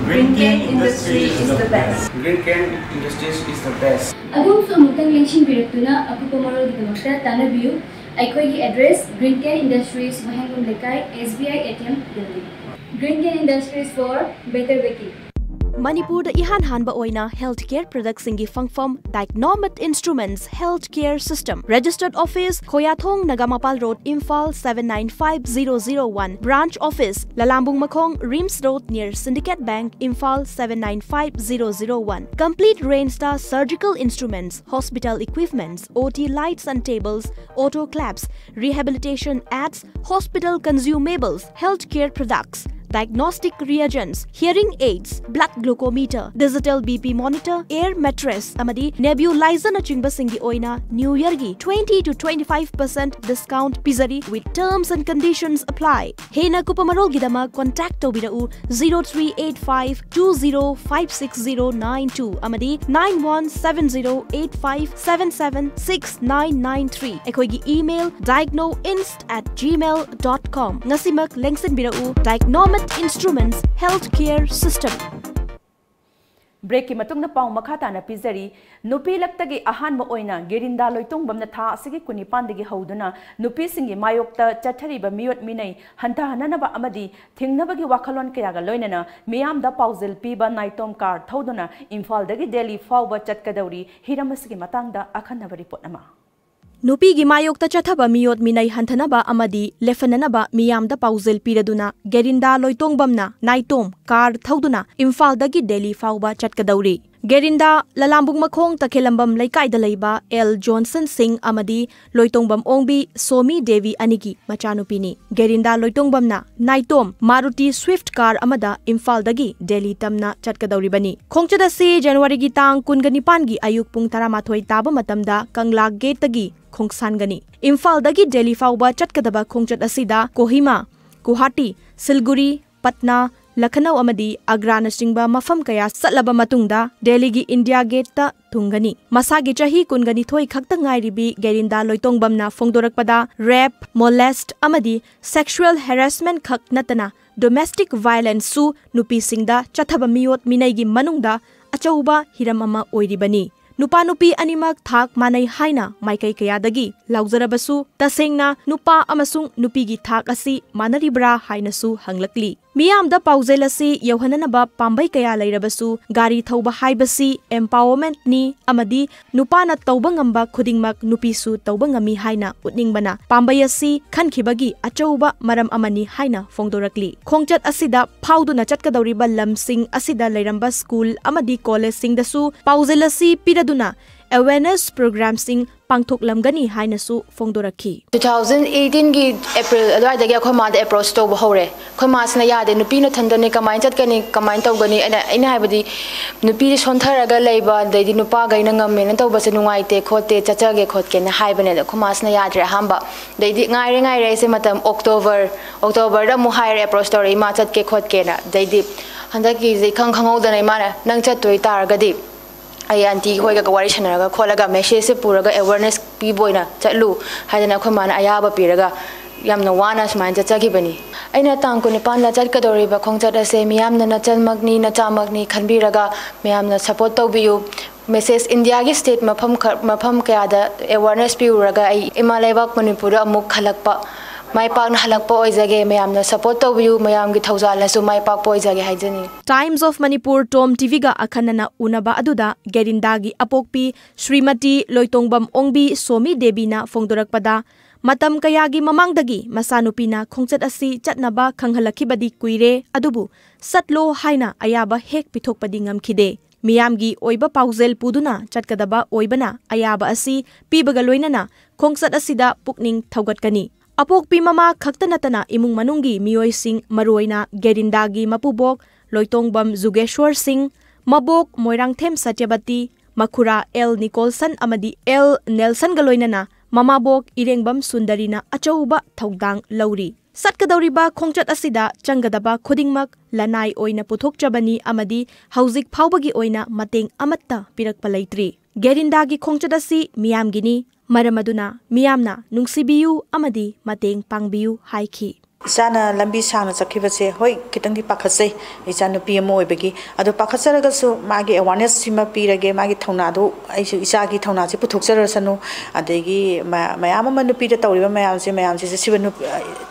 Green Can Industries is the best. Green Can Industries is the best. ꯑꯗꯣꯝꯁꯨ ꯑꯃꯨꯛꯇꯪ ꯂꯦꯡꯁꯤꯟꯕꯤꯔꯛꯇꯨꯅ ꯑꯀꯨꯞꯄ ꯃꯔꯣꯜꯒꯤꯗꯃꯛꯇ ꯇꯥꯟꯅꯕꯤꯌꯨ꯫ ꯑꯩꯈꯣꯏꯒꯤ address Green Can Industries, ꯋꯥꯍꯦꯡꯕꯝ ꯂꯩꯀꯥꯏ, SBI ATM building. Green Can Industries for better baking. ꯃꯅꯤꯄꯨꯔꯗ ꯏꯍꯥꯟ ꯍꯥꯟꯕ ꯑꯣꯏꯅ healthcare productꯁꯤꯡꯒꯤ ꯐꯪꯐꯝ Dicnomate Instruments Healthcare System, Registered Office, ꯈꯣꯌꯥꯊꯣꯡ, Nagamapal Road, Imphal seven nine five zero zero one, Branch Office, ꯂꯂꯥꯝꯕꯨꯡ ꯃꯈꯣꯡ, RIMS Road, near Syndicate Bank, Imphal seven nine five zero zero one. Complete rangeꯇ surgical instruments, hospital equipments, OT lights and tables, autoclaves, rehabilitation aids, hospital consumables, healthcare products, diagnostic reagents, hearing aids, blood glucometer, digital BP monitor, air mattress ꯑꯃꯗꯤ nebulizerꯅꯆꯤꯡꯕꯁꯤꯡꯒꯤ ꯑꯣꯏꯅ New Yearꯒꯤ twenty to twenty five percent discount ꯄꯤꯖꯔꯤ, with terms and conditions apply. ꯍꯦꯟꯅ ꯀꯨꯞꯄ ꯃꯔꯣꯜꯒꯤꯗꯃꯛ contact ꯇꯧꯕꯤꯔꯛꯎ zero three eight five two zero five six zero nine two ꯑꯃꯗꯤ nine one seven zero eight five seven seven six nine nine three꯫ ꯑꯩꯈꯣꯏꯒꯤ email dicnoinst at gmail dot com꯫ ꯉꯁꯤꯃꯛ ꯂꯦꯡꯁꯤꯟꯕꯤꯔꯛꯎ Dicnomate Instruments Healthcare System꯫ Breakꯀꯤ ꯃꯇꯨꯡꯗ ꯄꯥꯎ ꯃꯈꯥ ꯇꯥꯅ ꯄꯤꯖꯔꯤ꯫ ꯅꯨꯄꯤ ꯂꯛꯇꯒꯤ ꯑꯍꯥꯟꯕ ꯑꯣꯏꯅ ꯒꯦꯔꯤꯟꯗꯥ ꯂꯣꯏꯇꯣꯡꯕꯝꯅ ꯊꯥ ꯑꯁꯤꯒꯤ ꯀꯨꯟꯅꯤꯄꯥꯟꯗꯒꯤ ꯍꯧꯗꯨꯅ ꯅꯨꯄꯤꯁꯤꯡꯒꯤ ꯃꯥꯌꯣꯛꯇ ꯆꯠꯊꯔꯤꯕ ꯃꯤꯑꯣꯠ ꯃꯤꯅꯩ ꯍꯟꯊꯍꯟꯅꯅꯕ ꯑꯃꯗꯤ ꯊꯤꯡꯅꯕꯒꯤ ꯋꯥꯈꯜꯂꯣꯟ ꯀꯌꯥꯒ ꯂꯣꯏꯅꯅ ꯃꯤꯌꯥꯝꯗ ꯄꯥꯎꯖꯦꯜ ꯄꯤꯕ ꯅꯥꯏꯇꯣꯝ ꯀꯥꯔ ꯊꯧꯗꯨꯅ ꯏꯝꯐꯥꯜꯗꯒꯤ ꯗꯦꯜꯂꯤ ꯐꯥꯎꯕ ꯆꯠꯀꯗꯧꯔꯤ꯫ ꯍꯤꯔꯝ ꯑꯁꯤꯒꯤ ꯃꯇꯥꯡꯗ ꯑꯈꯟꯅꯕ ꯔꯤꯄꯣꯔꯠ ꯑꯃ꯫ ꯅꯨꯄꯤꯒꯤ ꯃꯥꯌꯣꯛꯇ ꯆꯠꯊꯕ ꯃꯤꯑꯣꯠ ꯃꯤꯅꯩ ꯍꯟꯊꯅꯕ ꯑꯃꯗꯤ ꯂꯦꯞꯍꯟꯅꯅꯕ ꯃꯤꯌꯥꯝꯗ ꯄꯥꯎꯖꯦꯜ ꯄꯤꯔꯗꯨꯅ ꯒꯦꯔꯤꯟꯗꯥ ꯂꯣꯏꯇꯣꯡꯕꯝꯅ ꯅꯥꯏꯇꯣꯝ ꯀꯥꯔ ꯊꯧꯗꯨꯅ ꯏꯝꯐꯥꯜꯗꯒꯤ ꯗꯦꯜꯂꯤ ꯐꯥꯎꯕ ꯆꯠꯀꯗꯧꯔꯤ꯫ ꯒꯦꯔꯤꯟꯗꯥ ꯂꯂꯥꯝꯕꯨꯡ ꯃꯈꯣꯡ ꯇꯈꯦꯂꯝꯕꯝ ꯂꯩꯀꯥꯏꯗ ꯂꯩꯕ ꯑꯦꯜ ꯖꯣꯟꯁꯟ ꯁꯤꯡ ꯑꯃꯗꯤ ꯂꯣꯏꯇꯣꯡꯕꯝ ꯑꯣꯡꯕꯤ ꯁꯣꯃꯤ ꯗꯦꯕꯤ ꯑꯅꯤꯒꯤ ꯃꯆꯥꯅꯨꯄꯤꯅꯤ꯫ ꯒꯦꯔꯤꯟꯗꯥ ꯂꯣꯏꯇꯣꯡꯕꯝꯅ ꯅꯥꯏꯇꯣꯝ ꯃꯥꯔꯨꯇꯤ ꯁ꯭ꯋꯤꯐ꯭ꯠ ꯀꯥꯔ ꯑꯃꯗ ꯏꯝꯐꯥꯜꯗꯒꯤ ꯗꯦꯜꯂꯤ ꯇꯝꯅ ꯆꯠꯀꯗꯧꯔꯤꯕꯅꯤ꯫ ꯈꯣꯡꯆꯠ ꯑꯁꯤ ꯖꯅꯋꯥꯔꯤꯒꯤ ꯇꯥꯡ ꯀꯨꯟꯒ ꯅꯤꯄꯥꯟꯒꯤ ꯑꯌꯨꯛ ꯄꯨꯡ ꯇꯔꯥꯃꯥꯊꯣꯏ ꯇꯥꯕ ꯃꯇꯝꯗ ꯀꯪꯂꯥ ꯒꯦꯠꯇꯒꯤ ꯈꯣꯡꯁꯥꯟꯒꯅꯤ꯫ ꯏꯝꯐꯥꯜꯗꯒꯤ ꯗꯦꯜꯂꯤ ꯐꯥꯎꯕ ꯆꯠꯀꯗꯕ ꯈꯣꯡꯆꯠ ꯑꯁꯤꯗ ꯀꯣꯍꯤꯃꯥ, ꯒꯨꯋꯥꯍꯥꯇꯤ, ꯁꯤꯜꯒꯨꯔꯤ, ꯄꯠꯅꯥ, ꯂꯈꯅꯧ ꯑꯃꯗꯤ ꯑꯒ꯭ꯔꯥꯅꯆꯤꯡꯕ ꯃꯐꯝ ꯀꯌꯥ ꯆꯠꯂꯕ ꯃꯇꯨꯡꯗ ꯗꯦꯜꯂꯤꯒꯤ ꯏꯟꯗꯤꯌꯥ ꯒꯦꯠꯇ ꯊꯨꯡꯒꯅꯤ꯫ ꯃꯁꯥꯒꯤ ꯆꯍꯤ ꯀꯨꯟꯒ ꯅꯤꯊꯣꯏ ꯈꯛꯇ ꯉꯥꯏꯔꯤꯕꯤ ꯒꯦꯔꯤꯟꯗꯥ ꯂꯣꯏꯇꯣꯡꯕꯝꯅ ꯐꯣꯡꯗꯣꯔꯛꯄꯗ rape, molest ꯑꯃꯗꯤ sexual harassment ꯈꯛ ꯅꯠꯇꯅ domestic violenceꯁꯨ ꯅꯨꯄꯤꯁꯤꯡꯗ ꯆꯠꯊꯕ ꯃꯤꯑꯣꯠ ꯃꯤꯅꯩꯒꯤ ꯃꯅꯨꯡꯗ ꯑꯆꯧꯕ ꯍꯤꯔꯝ ꯑꯃ ꯑꯣꯏꯔꯤꯕꯅꯤ꯫ ꯅꯨꯄꯥ ꯅꯨꯄꯤ ꯑꯅꯤꯃꯛ ꯊꯥꯛ ꯃꯥꯟꯅꯩ ꯍꯥꯏꯅ ꯃꯥꯏꯀꯩ ꯀꯌꯥꯗꯒꯤ ꯂꯥꯎꯖꯔꯕꯁꯨ, ꯇꯁꯦꯡꯅ ꯅꯨꯄꯥ ꯑꯃꯁꯨꯡ ꯅꯨꯄꯤꯒꯤ ꯊꯥꯛ ꯑꯁꯤ ꯃꯥꯟꯅꯔꯤꯕ꯭ꯔꯥ ꯍꯥꯏꯅꯁꯨ ꯍꯪꯂꯛꯂꯤ꯫ ꯃꯤꯌꯥꯝꯗ ꯄꯥꯎꯖꯦꯜ ꯑꯁꯤ ꯌꯧꯍꯟꯅꯅꯕ ꯄꯥꯝꯕꯩ ꯀꯌꯥ ꯂꯩꯔꯕꯁꯨ, ꯒꯥꯔꯤ ꯊꯧꯕ ꯍꯥꯏꯕꯁꯤ empowerment ꯅꯤ ꯑꯃꯗꯤ ꯅꯨꯄꯥꯅ ꯇꯧꯕ ꯉꯝꯕ ꯈꯨꯗꯤꯡꯃꯛ ꯅꯨꯄꯤꯁꯨ ꯇꯧꯕ ꯉꯝꯃꯤ ꯍꯥꯏꯅ ꯎꯠꯅꯤꯡꯕꯅ ꯄꯥꯝꯕꯩ ꯑꯁꯤ ꯈꯟꯈꯤꯕꯒꯤ ꯑꯆꯧꯕ ꯃꯔꯝ ꯑꯃꯅꯤ ꯍꯥꯏꯅ ꯐꯣꯡꯗꯣꯔꯛꯂꯤ꯫ ꯈꯣꯡꯆꯠ ꯑꯁꯤꯗ ꯐꯥꯎꯗꯨꯅ ꯆꯠꯀꯗꯧꯔꯤꯕ ꯂꯝꯁꯤꯡ ꯑꯁꯤꯗ ꯂꯩꯔꯝꯕ ꯁ꯭ꯀꯨꯜ ꯑꯃꯗꯤ ꯀꯣꯂꯦꯖꯁꯤꯡꯗꯁꯨ ꯄꯥꯎꯖꯦꯜ ꯑꯁꯤ ꯄꯤꯔꯗꯨꯅ awareness programꯁꯤꯡ ꯄꯥꯡꯊꯣꯛꯂꯝꯒꯅꯤ ꯍꯥꯏꯅꯁꯨ ꯐꯣꯡꯗꯣꯔꯛꯈꯤ꯫ Two thousand eighteen ꯒꯤ April ꯑꯗꯨꯋꯥꯏꯗꯒꯤ ꯑꯩꯈꯣꯏ ꯃꯥꯗ approach ꯇꯧꯕ ꯍꯧꯔꯦ꯫ ꯑꯩꯈꯣꯏ ꯃꯥꯁꯤꯅ ꯌꯥꯗꯦ, ꯅꯨꯄꯤ ꯅꯊꯟꯗꯅꯦ, ꯀꯃꯥꯏꯅ ꯆꯠꯀꯅꯤ, ꯀꯃꯥꯏꯅ ꯇꯧꯒꯅꯤ? ꯑꯩꯅ, ꯑꯩꯅ ꯍꯥꯏꯕꯗꯤ, ꯅꯨꯄꯤꯁꯦ ꯁꯣꯟꯊꯔꯒ ꯂꯩꯕ, ꯑꯗꯩꯗꯤ ꯅꯨꯄꯥꯈꯩꯅ ꯉꯝꯃꯦꯅ ꯇꯧꯕꯁꯦ ꯅꯨꯡꯉꯥꯏꯇꯦ ꯈꯣꯠꯇꯦ, ꯆꯠꯆꯒꯦ ꯈꯣꯠꯀꯦꯅ ꯍꯥꯏꯕꯅꯦ꯫ ꯑꯗꯣ ꯑꯩꯈꯣꯏ ꯃꯥꯁꯤꯅ ꯌꯥꯗ꯭ꯔꯦ ꯑꯍꯥꯟꯕ꯫ ꯑꯗꯩꯗꯤ ꯉꯥꯏꯔꯦ ꯉꯥꯏꯔꯦ ꯑꯩꯁꯦ ꯃꯇꯝ October, Octoberꯗ ꯑꯃꯨꯛ ꯍꯥꯏꯔꯦ, approach ꯇꯧꯔꯦ, ꯏꯃꯥ ꯆꯠꯀꯦ ꯈꯣꯠꯀꯦꯅ꯫ ꯑꯗꯩꯗꯤ ꯍꯟꯗꯛꯀꯤꯁꯦ ꯏꯈꯪ ꯈꯪꯍꯧꯗꯅ ꯏꯃꯥꯅ, "ꯅꯪ ꯆꯠꯇꯣꯏ ꯇꯥꯔꯒꯗꯤ ꯑꯩ ꯑꯟꯇꯤ ꯍꯣꯏꯒ ꯋꯥꯔꯤ ꯁꯥꯟꯅꯔꯒ ꯈꯣꯠꯂꯒ messageꯁꯦ ꯄꯨꯔꯒ awareness ꯄꯤꯕ ꯑꯣꯏꯅ ꯆꯠꯂꯨ" ꯍꯥꯏꯗꯅ ꯑꯩꯈꯣꯏ ꯃꯥꯅ ꯑꯌꯥꯕ ꯄꯤꯔꯒ ꯌꯥꯝꯅ ꯋꯥꯅ ꯁꯨꯃꯥꯏꯅ ꯆꯠꯆꯈꯤꯕꯅꯤ꯫ ꯑꯩꯅ ꯇꯥꯡ ꯀꯨꯟꯅꯤꯄꯥꯟꯗ ꯆꯠꯀꯗꯧꯔꯤꯕ ꯈꯣꯡꯆꯠ ꯑꯁꯦ ꯃꯤꯌꯥꯝꯅ ꯅꯆꯟꯃꯛꯅꯤ, ꯅꯆꯥꯃꯛꯅꯤ ꯈꯟꯕꯤꯔꯒ ꯃꯌꯥꯝꯅ support ꯇꯧꯕꯤꯌꯨ꯫ Message Indiaꯒꯤ state ꯃꯐꯝ ꯈ-, ꯃꯐꯝ ꯀꯌꯥꯗ awareness ꯄꯤꯔꯨꯔꯒ ꯑꯩ ꯏꯃꯥ ꯂꯩꯕꯥꯛ ꯃꯅꯤꯄꯨꯔꯗ ꯑꯃꯨꯛ ꯍꯜꯂꯛꯄ, ꯃꯥꯏ ꯄꯥꯛꯅ ꯍꯜꯂꯛꯄ ꯑꯣꯏꯖꯒꯦ꯫ ꯃꯌꯥꯝꯅ support ꯇꯧꯕꯤꯌꯨ, ꯃꯌꯥꯝꯒꯤ ꯊꯧꯖꯥꯜꯅꯁꯨ ꯃꯥꯏ ꯄꯥꯛꯄ ꯑꯣꯏꯖꯒꯦ ꯍꯥꯏꯖꯅꯤꯡꯏ꯫ Times of Manipur Tom TVꯒ ꯑꯈꯟꯅꯅ ꯎꯅꯕ ꯑꯗꯨꯗ ꯒꯦꯔꯤꯟꯗꯥꯒꯤ ꯑꯄꯣꯛꯄꯤ ꯁ꯭ꯔꯤꯃꯇꯤ ꯂꯣꯏꯇꯣꯡꯕꯝ ꯑꯣꯡꯕꯤ ꯁꯣꯃꯤ ꯗꯦꯕꯤꯅ ꯐꯣꯡꯗꯣꯔꯛꯄꯗ, ꯃꯇꯝ ꯀꯌꯥꯒꯤ ꯃꯃꯥꯡꯗꯒꯤ ꯃꯆꯥꯅꯨꯄꯤꯅ ꯈꯣꯡꯆꯠ ꯑꯁꯤ ꯆꯠꯅꯕ ꯈꯪꯍꯜꯂꯛꯈꯤꯕꯗꯤ ꯀꯨꯏꯔꯦ, ꯑꯗꯨꯕꯨ ꯆꯠꯂꯣ ꯍꯥꯏꯅ ꯑꯌꯥꯕ ꯍꯦꯛ ꯄꯤꯊꯣꯛꯄꯗꯤ ꯉꯝꯈꯤꯗꯦ꯫ ꯃꯤꯌꯥꯝꯒꯤ ꯑꯣꯏꯕ ꯄꯥꯎꯖꯦꯜ ꯄꯨꯗꯨꯅ ꯆꯠꯀꯗꯕ ꯑꯣꯏꯕꯅ ꯑꯌꯥꯕ ꯑꯁꯤ ꯄꯤꯕꯒ ꯂꯣꯏꯅꯅ ꯈꯣꯡꯆꯠ ꯑꯁꯤꯗ ꯄꯨꯛꯅꯤꯡ ꯊꯧꯒꯠꯀꯅꯤ꯫ ꯑꯄꯣꯛꯄꯤ ꯃꯃꯥ ꯈꯛꯇ ꯅꯠꯇꯅ ꯏꯃꯨꯡ ꯃꯅꯨꯡꯒꯤ ꯃꯤꯑꯣꯏꯁꯤꯡ, ꯃꯔꯨꯑꯣꯏꯅ ꯒꯦꯔꯤꯟꯗꯥꯒꯤ ꯃꯄꯨꯕꯣꯛ ꯂꯣꯏꯇꯣꯡꯕꯝ ꯖꯨꯒꯦꯁ꯭ꯋꯔ ꯁꯤꯡ, ꯃꯕꯣꯛ ꯃꯣꯏꯔꯥꯡꯊꯦꯝ ꯁꯇ꯭ꯌꯕꯇꯤ, ꯃꯈꯨꯔꯥ ꯑꯦꯜ ꯅꯤꯀꯣꯜꯁꯟ ꯑꯃꯗꯤ ꯑꯦꯜ ꯅꯦꯜꯁꯟꯒ ꯂꯣꯏꯅꯅ ꯃꯃꯥꯕꯣꯛ ꯏꯔꯦꯡꯕꯝ ꯁꯨꯟꯗꯔꯤꯅ ꯑꯆꯧꯕ ꯊꯧꯗꯥꯡ ꯂꯧꯔꯤ꯫ ꯆꯠꯀꯗꯧꯔꯤꯕ ꯈꯣꯡꯆꯠ ꯑꯁꯤꯗ ꯆꯪꯒꯗꯕ ꯈꯨꯗꯤꯡꯃꯛ ꯂꯅꯥꯏ ꯑꯣꯏꯅ ꯄꯨꯊꯣꯛꯆꯕꯅꯤ ꯑꯃꯗꯤ ꯍꯧꯖꯤꯛ ꯐꯥꯎꯕꯒꯤ ꯑꯣꯏꯅ ꯃꯇꯦꯡ ꯑꯃꯠꯇ ꯄꯤꯔꯛꯄ ꯂꯩꯇ꯭ꯔꯤ꯫ ꯒꯦꯔꯤꯟꯗꯥꯒꯤ ꯈꯣꯡꯆꯠ ꯑꯁꯤ ꯃꯤꯌꯥꯝꯒꯤꯅꯤ, ꯃꯔꯝ ꯑꯗꯨꯅ ꯃꯤꯌꯥꯝꯅ ꯅꯨꯡꯁꯤꯕꯤꯌꯨ ꯑꯃꯗꯤ ꯃꯇꯦꯡ ꯄꯥꯡꯕꯤꯌꯨ ꯍꯥꯏꯈꯤ꯫ ꯏꯆꯥꯅ ꯂꯝꯕꯤ ꯁꯥꯡꯅ ꯆꯠꯈꯤꯕꯁꯦ, ꯍꯣꯏ, ꯈꯤꯇꯪꯗꯤ ꯄꯥꯈꯠꯆꯩ, ꯏꯆꯥ ꯅꯨꯄꯤ ꯑꯃ ꯑꯣꯏꯕꯒꯤ꯫ ꯑꯗꯣ ꯄꯥꯈꯠꯆꯔꯒꯁꯨ ꯃꯥꯒꯤ awareness ꯁꯤꯃ ꯄꯤꯔꯒꯦ, ꯃꯥꯒꯤ ꯊꯧꯅꯥꯗꯨ, ꯑꯩꯁꯨ ꯏꯆꯥꯒꯤ ꯊꯧꯅꯥꯁꯦ ꯄꯨꯊꯣꯛꯆꯔꯁꯅꯨ, ꯑꯗꯒꯤ ꯃ-, ꯃꯌꯥꯝ ꯑꯃ ꯅꯨꯄꯤꯗ ꯇꯧꯔꯤꯕ ꯃꯌꯥꯝꯁꯦ, ꯃꯌꯥꯝꯁꯤꯁꯨ ꯁꯤꯕ ꯅꯨ-,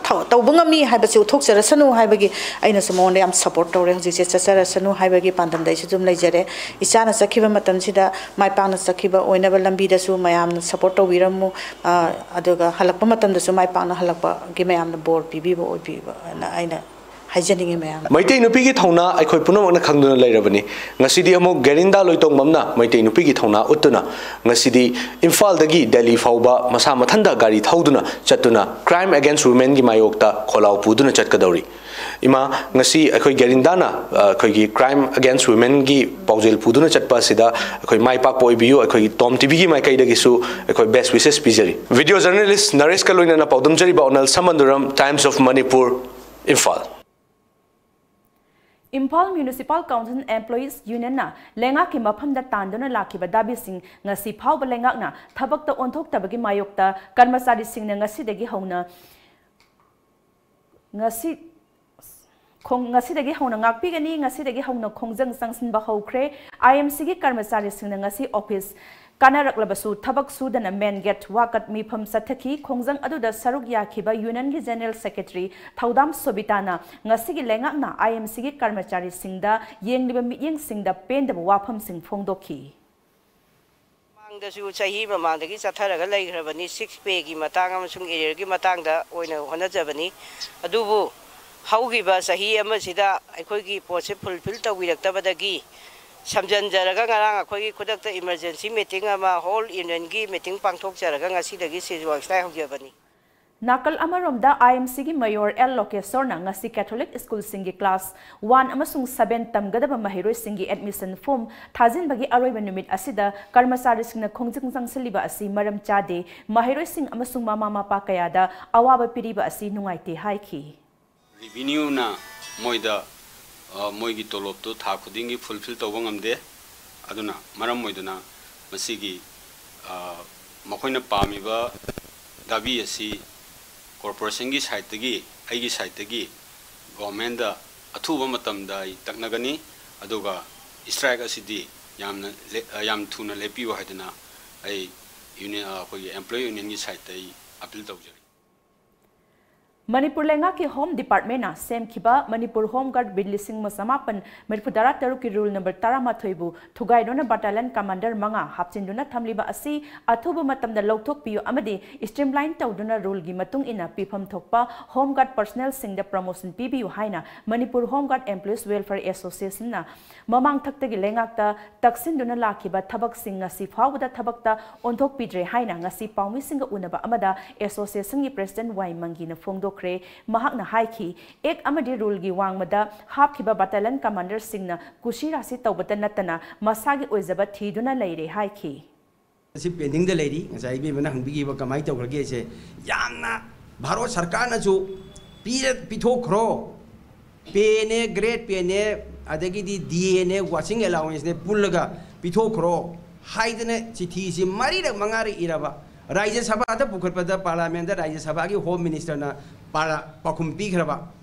ꯊꯧ-, ꯇꯧꯕ ꯉꯝꯃꯤ ꯍꯥꯏꯕꯁꯦ ꯎꯠꯊꯣꯛꯆꯔꯁꯅꯨ ꯍꯥꯏꯕꯒꯤ ꯑꯩꯅꯁꯨ ꯃꯉꯣꯟꯗ ꯌꯥꯝ support ꯇꯧꯔꯦ꯫ ꯍꯧꯖꯤꯛꯁꯦ ꯆꯠꯆꯔꯁꯅꯨ ꯍꯥꯏꯕꯒꯤ ꯄꯥꯟꯗꯝꯗ ꯑꯩꯁꯨ ꯑꯗꯨꯝ ꯂꯩꯖꯔꯦ꯫ ꯏꯆꯥꯅ ꯆꯠꯈꯤꯕ ꯃꯇꯝꯁꯤꯗ ꯃꯥꯏ ꯄꯥꯛꯅ ꯆꯠꯈꯤꯕ ꯑꯣꯏꯅꯕ ꯂꯝꯕꯤꯗꯁꯨ ꯃꯌꯥꯝꯅ support ꯇꯧꯕꯤꯔꯝꯃꯨ꯫ ꯑ, ꯑꯗꯨꯒ ꯍꯜꯂꯛꯄ ꯃꯇꯝꯗꯁꯨ ꯃꯥꯏ ꯄꯥꯛꯅ ꯍꯜꯂꯛꯄꯒꯤ ꯃꯌꯥꯝꯅ ꯕꯣꯔ ꯄꯤꯕꯤꯕ ꯑꯣꯏꯕꯤꯕꯅ ꯑꯩꯅ ꯍꯥꯏꯖꯅꯤꯡꯉꯤ ꯃꯌꯥꯝꯗ꯫ ꯃꯩꯇꯩ ꯅꯨꯄꯤꯒꯤ ꯊꯧꯅꯥ ꯑꯩꯈꯣꯏ ꯄꯨꯝꯅꯃꯛꯅ ꯈꯪꯗꯨꯅ ꯂꯩꯔꯕꯅꯤ꯫ ꯉꯁꯤꯗꯤ ꯑꯃꯨꯛ ꯒꯦꯔꯤꯟꯗꯥ ꯂꯣꯏꯇꯣꯡꯕꯝꯅ ꯃꯩꯇꯩ ꯅꯨꯄꯤꯒꯤ ꯊꯧꯅꯥ ꯎꯠꯇꯨꯅ ꯉꯁꯤꯗꯤ ꯏꯝꯐꯥꯜꯗꯒꯤ ꯗꯦꯜꯂꯤ ꯐꯥꯎꯕ ꯃꯁꯥ ꯃꯊꯟꯇ ꯒꯥꯔꯤ ꯊꯧꯗꯨꯅ ꯆꯠꯇꯨꯅ crime against womenꯒꯤ ꯃꯥꯌꯣꯛꯇ ꯈꯣꯜꯂꯥꯎ ꯄꯨꯗꯨꯅ ꯆꯠꯀꯗꯧꯔꯤ꯫ ꯏꯃꯥ, ꯉꯁꯤ ꯑꯩꯈꯣꯏ ꯒꯦꯔꯤꯟꯗꯥꯅ, ꯑ, ꯑꯩꯈꯣꯏꯒꯤ crime against womenꯒꯤ ꯄꯥꯎꯖꯦꯜ ꯄꯨꯗꯨꯅ ꯆꯠꯄ ꯑꯁꯤꯗ ꯑꯩꯈꯣꯏ ꯃꯥꯏ ꯄꯥꯛꯄ ꯑꯣꯏꯕꯤꯌꯨ꯫ ꯑꯩꯈꯣꯏꯒꯤ ꯇꯣꯝ ꯇꯤꯚꯤꯒꯤ ꯃꯥꯏꯀꯩꯗꯒꯤꯁꯨ ꯑꯩꯈꯣꯏ best wishes ꯄꯤꯖꯔꯤ꯫ Video journalist ꯅꯔꯦꯁꯀ ꯂꯣꯏꯅꯅ ꯄꯥꯎꯗꯝꯖꯔꯤꯕ ꯑꯣꯅꯜ ꯁꯃꯟꯗꯨꯔꯝ, Times of Manipur, Imphal. Imphal Municipal Council Employees Unionꯅ ꯂꯩꯉꯥꯛꯀꯤ ꯃꯐꯝꯗ ꯇꯥꯟꯗꯨꯅ ꯂꯥꯛꯈꯤꯕ ꯗꯥꯕꯤꯁꯤꯡ ꯉꯁꯤ ꯐꯥꯎꯕ ꯂꯩꯉꯥꯛꯅ ꯊꯕꯛꯇ ꯑꯣꯟꯊꯣꯛꯇꯕꯒꯤ ꯃꯥꯌꯣꯛꯇ ꯀꯔꯃꯆꯥꯔꯤꯁꯤꯡꯅ ꯉꯁꯤꯗꯒꯤ ꯍꯧꯅ, ꯉꯁꯤ, ꯈꯣꯡ-, ꯉꯁꯤꯗꯒꯤ ꯍꯧꯅ ꯉꯥꯛꯄꯤꯒꯅꯤ, ꯉꯁꯤꯗꯒꯤ ꯍꯧꯅ ꯈꯣꯡꯖꯪ ꯆꯪꯁꯤꯟꯕ ꯍꯧꯈ꯭ꯔꯦ꯫ IMCꯒꯤ ꯀꯔꯃꯆꯥꯔꯤꯁꯤꯡꯅ ꯉꯁꯤ office ꯀꯥꯟꯅꯔꯛꯂꯕꯁꯨ ꯊꯕꯛ ꯁꯨꯗꯅ main gate ꯋꯥꯀꯠ ꯃꯤꯐꯝ ꯆꯠꯊꯈꯤ꯫ ꯈꯣꯡꯖꯪ ꯑꯗꯨꯗ ꯁꯔꯨꯛ ꯌꯥꯈꯤꯕ unionꯒꯤ General Secretary ꯊꯧꯗꯥꯝ ꯁꯣꯕꯤꯇꯥꯅ ꯉꯁꯤꯒꯤ ꯂꯩꯉꯥꯛꯅ IMCꯒꯤ ꯀꯔꯃꯆꯥꯔꯤꯁꯤꯡꯗ ꯌꯦꯡꯂꯤꯕ ꯃꯤꯠꯌꯦꯡꯁꯤꯡꯗ ꯄꯦꯟꯗꯕ ꯋꯥꯐꯝꯁꯤꯡ ꯐꯣꯡꯗꯣꯛꯈꯤ꯫ ꯃꯃꯥꯡꯗꯁꯨ, ꯆꯍꯤ ꯃꯃꯥꯡꯗꯒꯤ ꯆꯠꯊꯔꯒ ꯂꯩꯈ꯭ꯔꯕꯅꯤ꯫ Six payꯒꯤ ꯃꯇꯥꯡ ꯑꯃꯁꯨꯡ arrearꯒꯤ ꯃꯇꯥꯡꯗ ꯑꯣꯏꯅ ꯍꯣꯠꯅꯖꯕꯅꯤ꯫ ꯑꯗꯨꯕꯨ ꯍꯧꯈꯤꯕ ꯆꯍꯤ ꯑꯃꯁꯤꯗ ꯑꯩꯈꯣꯏꯒꯤ ꯄꯣꯠꯁꯦ fulfil ꯇꯧꯕꯤꯔꯛꯇꯕꯗꯒꯤ ꯁꯝꯖꯟꯖꯔꯒ ꯉꯔꯥꯡ ꯑꯩꯈꯣꯏꯒꯤ ꯈꯨꯗꯛꯇ emergency meeting ꯑꯃ whole unionꯒꯤ meeting ꯄꯥꯡꯊꯣꯛꯆꯔꯒ ꯉꯁꯤꯗꯒꯤ ceasefire ꯍꯧꯖꯕꯅꯤ꯫ ꯅꯥꯀꯜ ꯑꯃꯔꯣꯝꯗ, IMCꯒꯤ Mayor L ꯂꯣꯀꯦꯁꯣꯔꯅ ꯉꯁꯤ Catholic schoolꯁꯤꯡꯒꯤ class one ꯑꯃꯁꯨꯡ seven ꯇꯝꯒꯗꯕ ꯃꯍꯩꯔꯣꯏꯁꯤꯡꯒꯤ admission form ꯊꯥꯖꯤꯟꯕꯒꯤ ꯑꯔꯣꯏꯕ ꯅꯨꯃꯤꯠ ꯑꯁꯤꯗ ꯀꯔꯃꯆꯥꯔꯤꯁꯤꯡꯅ ꯈꯣꯡꯖꯪ ꯆꯪꯁꯤꯜꯂꯤꯕ ꯑꯁꯤ ꯃꯔꯝ ꯆꯥꯗꯦ, ꯃꯍꯩꯔꯣꯏꯁꯤꯡ ꯑꯃꯁꯨꯡ ꯃꯃꯥ ꯃꯄꯥ ꯀꯌꯥꯗ ꯑꯋꯥꯕ ꯄꯤꯔꯤꯕ ꯑꯁꯤ ꯅꯨꯡꯉꯥꯏꯇꯦ ꯍꯥꯏꯈꯤ꯫ Revenueꯅ ꯃꯣꯏꯗ, ꯑ, ꯃꯣꯏꯒꯤ ꯇꯣꯂꯣꯞꯇꯨ ꯊꯥ ꯈꯨꯗꯤꯡꯒꯤ fulfil ꯇꯧꯕ ꯉꯝꯗꯦ꯫ ꯑꯗꯨꯅ ꯃꯔꯝ ꯑꯣꯏꯗꯨꯅ ꯃꯁꯤꯒꯤ, ꯑ, ꯃꯈꯣꯏꯅ ꯄꯥꯝꯃꯤꯕ ꯗꯥꯕꯤ ꯑꯁꯤ ꯀꯣꯔꯄꯣꯔꯦꯁꯟꯒꯤ ꯁꯥꯏꯠꯇꯒꯤ, ꯑꯩꯒꯤ ꯁꯥꯏꯠꯇꯒꯤ ꯒꯣꯔꯃꯦꯟꯗ ꯑꯊꯨꯕ ꯃꯇꯝꯗ ꯑꯩ ꯇꯛꯅꯒꯅꯤ, ꯑꯗꯨꯒ ꯁ꯭ꯇ꯭ꯔꯥꯏꯛ ꯑꯁꯤꯗꯤ ꯌꯥꯝꯅ ꯂꯦ-, ꯌꯥꯝ ꯊꯨꯅ ꯂꯦꯞꯄꯤꯌꯨ ꯍꯥꯏꯗꯅ ꯑꯩ ꯌꯨꯅꯤꯌꯟ, ꯑꯩꯈꯣꯏꯒꯤ ꯑꯦꯝꯄ꯭ꯂꯣꯌꯤ ꯌꯨꯅꯤꯌꯟꯒꯤ ꯁꯥꯏꯠꯇ ꯑꯩ ꯑꯄꯤꯜ ꯇꯧꯖꯔꯤ꯫ ꯃꯅꯤꯄꯨꯔ ꯂꯩꯉꯥꯛꯀꯤ ꯍꯣꯝ ꯗꯤꯄꯥꯔꯠꯃꯦꯟꯅ ꯁꯦꯝꯈꯤꯕ ꯃꯅꯤꯄꯨꯔ ꯍꯣꯝ ꯒꯥꯔꯗ ꯕꯤꯠ ꯂꯤꯁꯤꯡ ꯑꯃ ꯆꯃꯥꯄꯟ ꯃꯔꯤꯐꯨꯇꯔꯥ ꯇꯔꯨꯛꯀꯤ ꯔꯨꯜ ꯅꯝꯕꯔ ꯇꯔꯥꯃꯥꯊꯣꯏꯕꯨ ꯊꯨꯒꯥꯏꯗꯨꯅ ꯕꯠꯇꯥꯂꯤꯌꯟ ꯀꯃꯥꯟꯗꯔ ꯃꯉꯥ ꯍꯥꯞꯆꯤꯟꯗꯨꯅ ꯊꯝꯂꯤꯕ ꯑꯁꯤ ꯑꯊꯨꯕ ꯃꯇꯝꯗ ꯂꯧꯊꯣꯛꯄꯤꯌꯨ ꯑꯃꯗꯤ ꯁ꯭ꯇ꯭ꯔꯤꯝꯂꯥꯏꯟ ꯇꯧꯗꯨꯅ ꯔꯨꯜꯒꯤ ꯃꯇꯨꯡ ꯏꯟꯅ ꯄꯤꯐꯝ ꯊꯣꯛꯄ ꯍꯣꯝ ꯒꯥꯔꯗ ꯄꯔꯁꯅꯦꯜꯁꯤꯡꯗ ꯄ꯭ꯔꯃꯣꯁꯟ ꯄꯤꯕꯤꯌꯨ ꯍꯥꯏꯅ ꯃꯅꯤꯄꯨꯔ ꯍꯣꯝ ꯒꯥꯔꯗ ꯑꯦꯝꯄ꯭ꯂꯣꯌꯤꯁ ꯋꯦꯜꯐꯤꯌꯔ ꯑꯦꯁꯣꯁꯤꯌꯦꯁꯟꯅ ꯃꯃꯥꯡꯊꯛꯇꯒꯤ ꯂꯩꯉꯥꯛꯇ ꯇꯛꯁꯤꯟꯗꯨꯅ ꯂꯥꯛꯈꯤꯕ ꯊꯕꯛꯁꯤꯡ ꯉꯁꯤ ꯐꯥꯎꯕꯗ ꯊꯕꯛꯇ ꯑꯣꯟꯊꯣꯛꯄꯤꯗ꯭ꯔꯦ ꯍꯥꯏꯅ ꯉꯁꯤ ꯄꯥꯎꯃꯤꯁꯤꯡꯒ ꯎꯅꯕ ꯑꯃꯗ ꯑꯦꯁꯣꯁꯤꯌꯦꯁꯟꯒꯤ ꯄ꯭ꯔꯦꯁꯤꯗꯦꯟꯠ ꯋꯥꯏ ꯃꯪꯒꯤꯅ ꯐꯣꯡꯗꯣꯛꯈ꯭ꯔꯦ꯫ ꯃꯍꯥꯛꯅ ꯍꯥꯏꯈꯤ, ꯑꯦꯛ ꯑꯃꯗꯤ ꯔꯨꯜꯒꯤ ꯋꯥꯡꯃꯗ ꯍꯥꯞꯈꯤꯕ ꯕꯠꯇꯥꯂꯤꯌꯟ ꯀꯃꯥꯟꯗꯔꯁꯤꯡꯅ ꯀꯨꯁꯤꯔꯥꯁꯤ ꯇꯧꯕꯇ ꯅꯠꯇꯅ ꯃꯁꯥꯒꯤ ꯑꯣꯏꯖꯕ ꯊꯤꯗꯨꯅ ꯂꯩꯔꯦ ꯍꯥꯏꯈꯤ꯫ ꯑꯁꯤ ꯄꯦꯟꯗꯤꯡꯗ ꯂꯩꯔꯤ꯫ ꯉꯁꯥꯏ ꯏꯕꯦꯝꯃꯅ ꯍꯪꯕꯤꯈꯤꯕ ꯀꯃꯥꯏꯅ ꯇꯧꯈ꯭ꯔꯒꯦꯁꯦ, ꯌꯥꯝꯅ ꯚꯥꯔꯠ ꯁꯔꯀꯥꯔꯅꯁꯨ ꯄꯤꯔ-, ꯄꯤꯊꯣꯛꯈ꯭ꯔꯣ, ꯄꯦꯅꯦ, ꯒ꯭ꯔꯦꯗ ꯄꯦꯅꯦ, ꯑꯗꯒꯤꯗꯤ ꯗꯤ ꯑꯦꯅꯦ, ꯋꯥꯆꯤꯡ ꯑꯦꯂꯥꯎꯋꯦꯟꯁꯅꯦ ꯄꯨꯜꯂꯒ ꯄꯤꯊꯣꯛꯈ꯭ꯔꯣ ꯍꯥꯏꯗꯅ ꯆꯤꯊꯤꯁꯤ ꯃꯔꯤꯔꯛ ꯃꯉꯥꯔꯛ ꯏꯔꯕ, ꯔꯥꯖ꯭ꯌ ꯁꯚꯥꯗ ꯄꯨꯈꯠꯄꯗ ꯄꯥꯔꯂꯥꯃꯦꯟꯗ ꯔꯥꯖ꯭ꯌ ꯁꯚꯥꯒꯤ ꯍꯣꯝ ꯃꯤꯅꯤꯁꯇꯔꯅ ꯄꯥꯔ-, ꯄꯥꯎꯈꯨꯝ ꯄꯤꯈ꯭ꯔꯕ,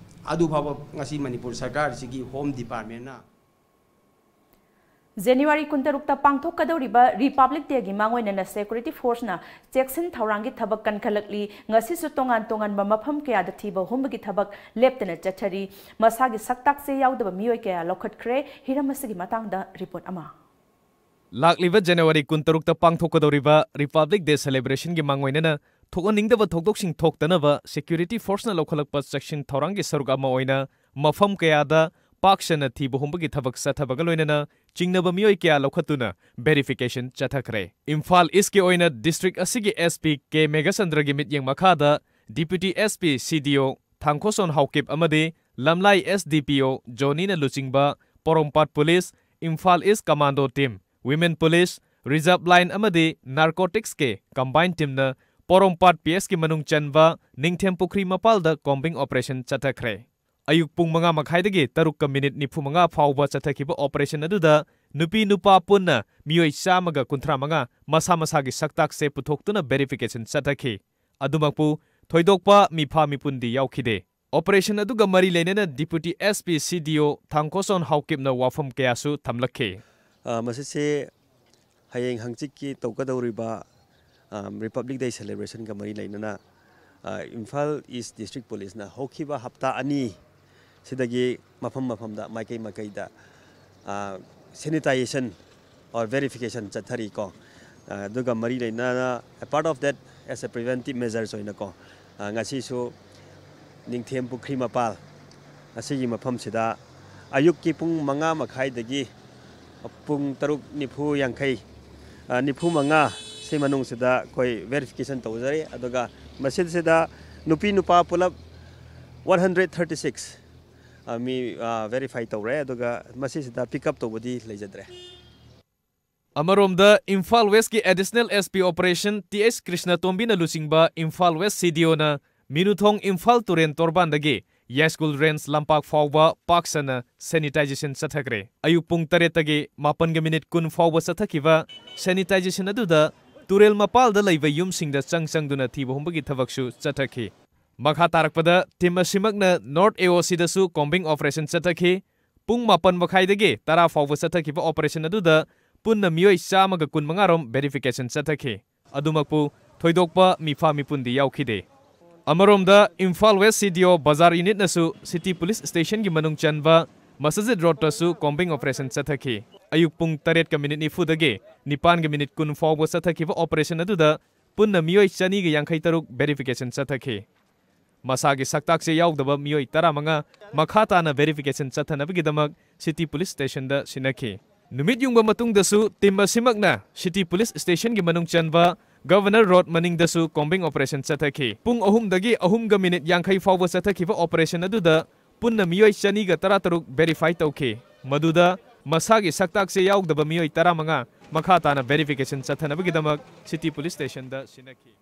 ꯑꯗꯨ ꯐꯥꯎꯕ ꯉꯁꯤ ꯃꯅꯤꯄꯨꯔ ꯁꯔꯀꯥꯔꯁꯤꯒꯤ ꯍꯣꯝ ꯗꯤꯄꯥꯔꯠꯃꯦꯟꯅ꯫ ꯖꯅꯋꯥꯔꯤ ꯀꯨꯟꯇꯔꯨꯛꯇ ꯄꯥꯡꯊꯣꯛꯀꯗꯧꯔꯤꯕ ꯔꯤꯄꯕ꯭ꯂꯤꯛ ꯗꯦꯒꯤ ꯃꯥꯡꯑꯣꯏꯅꯅ ꯁꯦꯀ꯭ꯌꯨꯔꯤꯇꯤ ꯐꯣꯔꯁꯅ ꯆꯦꯛꯁꯤꯟ ꯊꯧꯔꯥꯡꯒꯤ ꯊꯕꯛ ꯀꯟꯈꯠꯂꯛꯂꯤ꯫ ꯉꯁꯤꯁꯨ ꯇꯣꯉꯥꯟ ꯇꯣꯉꯥꯟꯕ ꯃꯐꯝ ꯀꯌꯥꯗ ꯊꯤꯕ ꯍꯨꯝꯕꯒꯤ ꯊꯕꯛ ꯂꯦꯞꯇꯅ ꯆꯠꯊꯔꯤ꯫ ꯃꯁꯥꯒꯤ ꯁꯛꯇꯥꯛ ꯆꯦ ꯌꯥꯎꯗꯕ ꯃꯤꯑꯣꯏ ꯀꯌꯥ ꯂꯧꯈꯠꯈ꯭ꯔꯦ꯫ ꯍꯤꯔꯝ ꯑꯁꯤꯒꯤ ꯃꯇꯥꯡꯗ ꯔꯤꯄꯣꯔꯠ ꯑꯃ꯫ ꯂꯥꯛꯂꯤꯕ ꯖꯅꯋꯥꯔꯤ ꯀꯨꯟꯇꯔꯨꯛꯇ ꯄꯥꯡꯊꯣꯛꯀꯗꯧꯔꯤꯕ ꯔꯤꯄꯕ꯭ꯂꯤꯛ ꯗꯦ ꯁꯦꯂꯦꯕ꯭ꯔꯦꯁꯟꯒꯤ ꯃꯥꯡꯑꯣꯏꯅꯅ ꯊꯣꯛꯍꯟꯅꯤꯡꯗꯕ ꯊꯧꯗꯣꯛꯁꯤꯡ ꯊꯣꯛꯇꯅꯕ ꯁꯦꯀ꯭ꯌꯨꯔꯤꯇꯤ ꯐꯣꯔꯁꯅ ꯂꯧꯈꯠꯂꯛꯄ ꯆꯦꯛꯁꯤꯟ ꯊꯧꯔꯥꯡꯒꯤ ꯁꯔꯨꯛ ꯑꯃ ꯑꯣꯏꯅ ꯃꯐꯝ ꯀꯌꯥꯗ ꯄꯥꯛ ꯁꯟꯅ ꯊꯤꯕ ꯍꯨꯝꯕꯒꯤ ꯊꯕꯛ ꯆꯠꯊꯕꯒ ꯂꯣꯏꯅꯅ ꯆꯤꯡꯅꯕ ꯃꯤꯑꯣꯏ ꯀꯌꯥ ꯂꯧꯈꯠꯇꯨꯅ ꯚꯦꯔꯤꯐꯤꯀꯦꯁꯟ ꯆꯠꯊꯈ꯭ꯔꯦ꯫ ꯏꯝꯐꯥꯜ ꯏꯁꯀꯤ ꯑꯣꯏꯅ ꯗꯤꯁꯇ꯭ꯔꯤꯛ ꯑꯁꯤꯒꯤ ꯑꯦꯁ ꯄꯤ ꯀꯦ ꯃꯦꯘꯆꯟꯗ꯭ꯔꯒꯤ ꯃꯤꯠꯌꯦꯡ ꯃꯈꯥꯗ ꯗꯤꯄ꯭ꯌꯨꯇꯤ ꯑꯦꯁ ꯄꯤ ꯁꯤ ꯗꯤ ꯑꯣ ꯊꯥꯡꯈꯣꯁꯣꯟ ꯍꯥꯎꯀꯤꯞ ꯑꯃꯗꯤ ꯂꯝꯂꯥꯏ ꯑꯦꯁ ꯗꯤ ꯄꯤ ꯑꯣ ꯖꯣꯅꯤꯅ ꯂꯨꯆꯤꯡꯕ ꯄꯣꯔꯣꯝꯄꯥꯠ police, Imphal east commando team, women police, reserve line ꯑꯃꯗꯤ ꯅꯥꯔꯀꯣꯇꯤꯛꯁꯀꯤ ꯀꯝꯕꯥꯏꯟ ꯇꯤꯝꯅ ꯄꯣꯔꯣꯝꯄꯥꯠ ꯄꯤ ꯑꯦꯁꯀꯤ ꯃꯅꯨꯡ ꯆꯟꯕ ꯅꯤꯡꯊꯦꯝ ꯄꯨꯈ꯭ꯔꯤ ꯃꯄꯥꯜꯗ ꯀꯣꯝꯕꯤꯡ ꯑꯣꯄꯔꯦꯁꯟ ꯆꯠꯊꯈ꯭ꯔꯦ꯫ ꯑꯌꯨꯛ ꯄꯨꯡ ꯃꯉꯥ ꯃꯈꯥꯏꯗꯒꯤ ꯇꯔꯨꯛꯀ ꯃꯤꯅꯤꯠ ꯅꯤꯐꯨ ꯃꯉꯥ ꯐꯥꯎꯕ ꯆꯠꯊꯈꯤꯕ ꯑꯣꯄꯔꯦꯁꯟ ꯑꯗꯨꯗ ꯅꯨꯄꯤ ꯅꯨꯄꯥ ꯄꯨꯟꯅ ꯃꯤꯑꯣꯏ ꯆꯥꯝꯃꯒ ꯀꯨꯟꯊ꯭ꯔꯥ ꯃꯉꯥ ꯃꯁꯥ ꯃꯁꯥꯒꯤ ꯁꯛꯇꯥꯛꯁꯦ ꯄꯨꯊꯣꯛꯇꯨꯅ ꯚꯦꯔꯤꯐꯤꯀꯦꯁꯟ ꯆꯠꯊꯈꯤ꯫ ꯑꯗꯨꯃꯛꯄꯨ ꯊꯣꯏꯗꯣꯛꯄ ꯃꯤꯐꯥ ꯃꯤꯄꯨꯟꯗꯤ ꯌꯥꯎꯈꯤꯗꯦ꯫ ꯑꯣꯄꯔꯦꯁꯟ ꯑꯗꯨꯒ ꯃꯔꯤ ꯂꯩꯅꯅ Deputy S P C D O ꯊꯥꯡꯈꯣꯁꯣꯟ ꯍꯥꯎꯀꯤꯞꯅ ꯋꯥꯐꯝ ꯀꯌꯥꯁꯨ ꯊꯝꯂꯛꯈꯤ꯫ ꯑ, ꯃꯁꯤꯁꯦ ꯍꯌꯦꯡ ꯍꯪꯆꯤꯠꯀꯤ ꯇꯧꯒꯗꯧꯔꯤꯕ, ꯑ, Republic Day celebration ꯒ ꯃꯔꯤ ꯂꯩꯅꯅ, ꯑ, ꯏꯝꯐꯥꯜ East District Police ꯅ ꯍꯧꯈꯤꯕ ꯍꯞꯇꯥ ꯑꯅꯤ ꯁꯤꯗꯒꯤ ꯃꯐꯝ ꯃꯐꯝꯗ, ꯃꯥꯏꯀꯩ ꯃꯥꯏꯀꯩꯗ, ꯑ, sanitization or verification ꯆꯠꯊꯔꯤꯀꯣ꯫ ꯑ, ꯑꯗꯨꯒ ꯃꯔꯤ ꯂꯩꯅꯅ, a part of that, as a preventive measures ꯑꯣꯏꯅꯀꯣ, ꯑ, ꯉꯁꯤꯁꯨ ꯅꯤꯡꯊꯦꯝ ꯄꯨꯈ꯭ꯔꯤ ꯃꯄꯥꯜ ꯑꯁꯤꯒꯤ ꯃꯐꯝꯁꯤꯗ ꯑꯌꯨꯛꯀꯤ ꯄꯨꯡ ꯃꯉꯥ ꯃꯈꯥꯏꯗꯒꯤ ꯄꯨꯡ ꯇꯔꯨꯛ ꯅꯤꯐꯨ ꯌꯥꯡꯈꯩ, ꯑ, ꯅꯤꯐꯨ ꯃꯉꯥ ꯁꯤ ꯃꯅꯨꯡꯁꯤꯗ ꯑꯩꯈꯣꯏ verification ꯇꯧꯖꯔꯤ꯫ ꯑꯗꯨꯒ ꯃꯁꯤꯗ ꯅꯨꯄꯤ ꯅꯨꯄꯥ ꯄꯨꯂꯞ one hundred thirty six, ꯑ, ꯃꯤ, ꯑ, verify ꯇꯧꯔꯦ꯫ ꯑꯗꯨꯒ ꯃꯁꯤꯁꯤꯗ pick up ꯇꯧꯕꯗꯤ ꯂꯩꯖꯗ꯭ꯔꯦ꯫ ꯑꯃꯔꯣꯝꯗ, ꯏꯝꯐꯥꯜ West ꯀꯤ Additional S P Operation T H ꯀ꯭ꯔꯤꯁꯅꯇꯣꯝꯕꯤꯅ ꯂꯨꯆꯤꯡꯕ Imphal West C D O ꯅ ꯃꯤꯅꯨꯊꯣꯡ ꯏꯝꯐꯥꯜ ꯇꯨꯔꯦꯟ ꯇꯣꯔꯕꯥꯟꯗꯒꯤ ꯌꯥꯏꯁ꯭ꯀꯨꯜ ꯔꯦꯟꯖ ꯂꯝꯄꯥꯛ ꯐꯥꯎꯕ ꯄꯥꯛ ꯁꯟꯅ sanitization ꯆꯠꯊꯈ꯭ꯔꯦ꯫ ꯑꯌꯨꯛ ꯄꯨꯡ ꯇꯔꯦꯠꯇꯒꯤ ꯃꯥꯄꯟꯒ ꯃꯤꯅꯤꯠ ꯀꯨꯟ ꯐꯥꯎꯕ ꯆꯠꯊꯈꯤꯕ sanitization ꯑꯗꯨꯗ ꯇꯨꯔꯦꯜ ꯃꯄꯥꯜꯗ ꯂꯩꯕ ꯌꯨꯝꯁꯤꯡꯗ ꯆꯪ ꯆꯪꯗꯨꯅ ꯊꯤꯕ ꯍꯨꯝꯕꯒꯤ ꯊꯕꯛꯁꯨ ꯆꯠꯊꯈꯤ꯫ ꯃꯈꯥ ꯇꯥꯔꯛꯄꯗ, team ꯑꯁꯤꯃꯛꯅ North A O C ꯗꯁꯨ combing operation ꯆꯠꯊꯈꯤ꯫ ꯄꯨꯡ ꯃꯥꯄꯟ ꯃꯈꯥꯏꯗꯒꯤ ꯇꯔꯥ ꯐꯥꯎꯕ ꯆꯠꯊꯈꯤꯕ operation ꯑꯗꯨꯗ ꯄꯨꯟꯅ ꯃꯤꯑꯣꯏ ꯆꯥꯝꯃꯒ ꯀꯨꯟꯃꯉꯥ ꯔꯣꯝ verification ꯆꯠꯊꯈꯤ꯫ ꯑꯗꯨꯃꯛꯄꯨ ꯊꯣꯏꯗꯣꯛꯄ ꯃꯤꯐꯥ ꯃꯤꯄꯨꯟꯗꯤ ꯌꯥꯎꯈꯤꯗꯦ꯫ ꯑꯃꯔꯣꯝꯗ, Imphal West C D O ꯕꯖꯥꯔ unit ꯅꯁꯨ City Police Station ꯒꯤ ꯃꯅꯨꯡ ꯆꯟꯕ ꯃꯁꯖꯤꯗ ꯔꯣꯗꯇꯁꯨ combing operation ꯆꯠꯊꯈꯤ꯫ ꯑꯌꯨꯛ ꯄꯨꯡ ꯇꯔꯦꯠꯀ ꯃꯤꯅꯤꯠ ꯅꯤꯐꯨꯗꯒꯤ ꯅꯤꯄꯥꯟꯒ ꯃꯤꯅꯤꯠ ꯀꯨꯟ ꯐꯥꯎꯕ ꯆꯠꯊꯈꯤꯕ operation ꯑꯗꯨꯗ ꯄꯨꯟꯅ ꯃꯤꯑꯣꯏ ꯆꯅꯤꯒ ꯌꯥꯡꯈꯩ ꯇꯔꯨꯛ verification ꯆꯠꯊꯈꯤ꯫ ꯃꯁꯥꯒꯤ ꯁꯛꯇꯥꯛꯁꯦ ꯌꯥꯎꯗꯕ ꯃꯤꯑꯣꯏ ꯇꯔꯥꯃꯉꯥ ꯃꯈꯥ ꯇꯥꯅ verification ꯆꯠꯊꯅꯕꯒꯤꯗꯃꯛ City Police Station ꯗ ꯁꯤꯟꯅꯈꯤ꯫ ꯅꯨꯃꯤꯠ ꯌꯨꯡꯕ ꯃꯇꯨꯡꯗꯁꯨ team ꯑꯁꯤꯃꯛꯅ City Police Station ꯒꯤ ꯃꯅꯨꯡ ꯆꯟꯕ Governor Road ꯃꯅꯤꯡꯗꯁꯨ combing operation ꯆꯠꯊꯈꯤ꯫ ꯄꯨꯡ ꯑꯍꯨꯝꯗꯒꯤ ꯑꯍꯨꯝꯒ ꯃꯤꯅꯤꯠ ꯌꯥꯡꯈꯩ ꯐꯥꯎꯕ ꯆꯠꯊꯈꯤꯕ operation ꯑꯗꯨꯗ ꯄꯨꯟꯅ ꯃꯤꯑꯣꯏ ꯆꯅꯤꯒ ꯇꯔꯥꯇꯔꯨꯛ verify ꯇꯧꯈꯤ꯫ ꯃꯗꯨꯗ ꯃꯁꯥꯒꯤ ꯁꯛꯇꯥꯛꯁꯦ ꯌꯥꯎꯗꯕ ꯃꯤꯑꯣꯏ ꯇꯔꯥꯃꯉꯥ ꯃꯈꯥ ꯇꯥꯅ verification ꯆꯠꯊꯅꯕꯒꯤꯗꯃꯛ City Police Station ꯗ ꯁꯤꯟꯅꯈꯤ꯫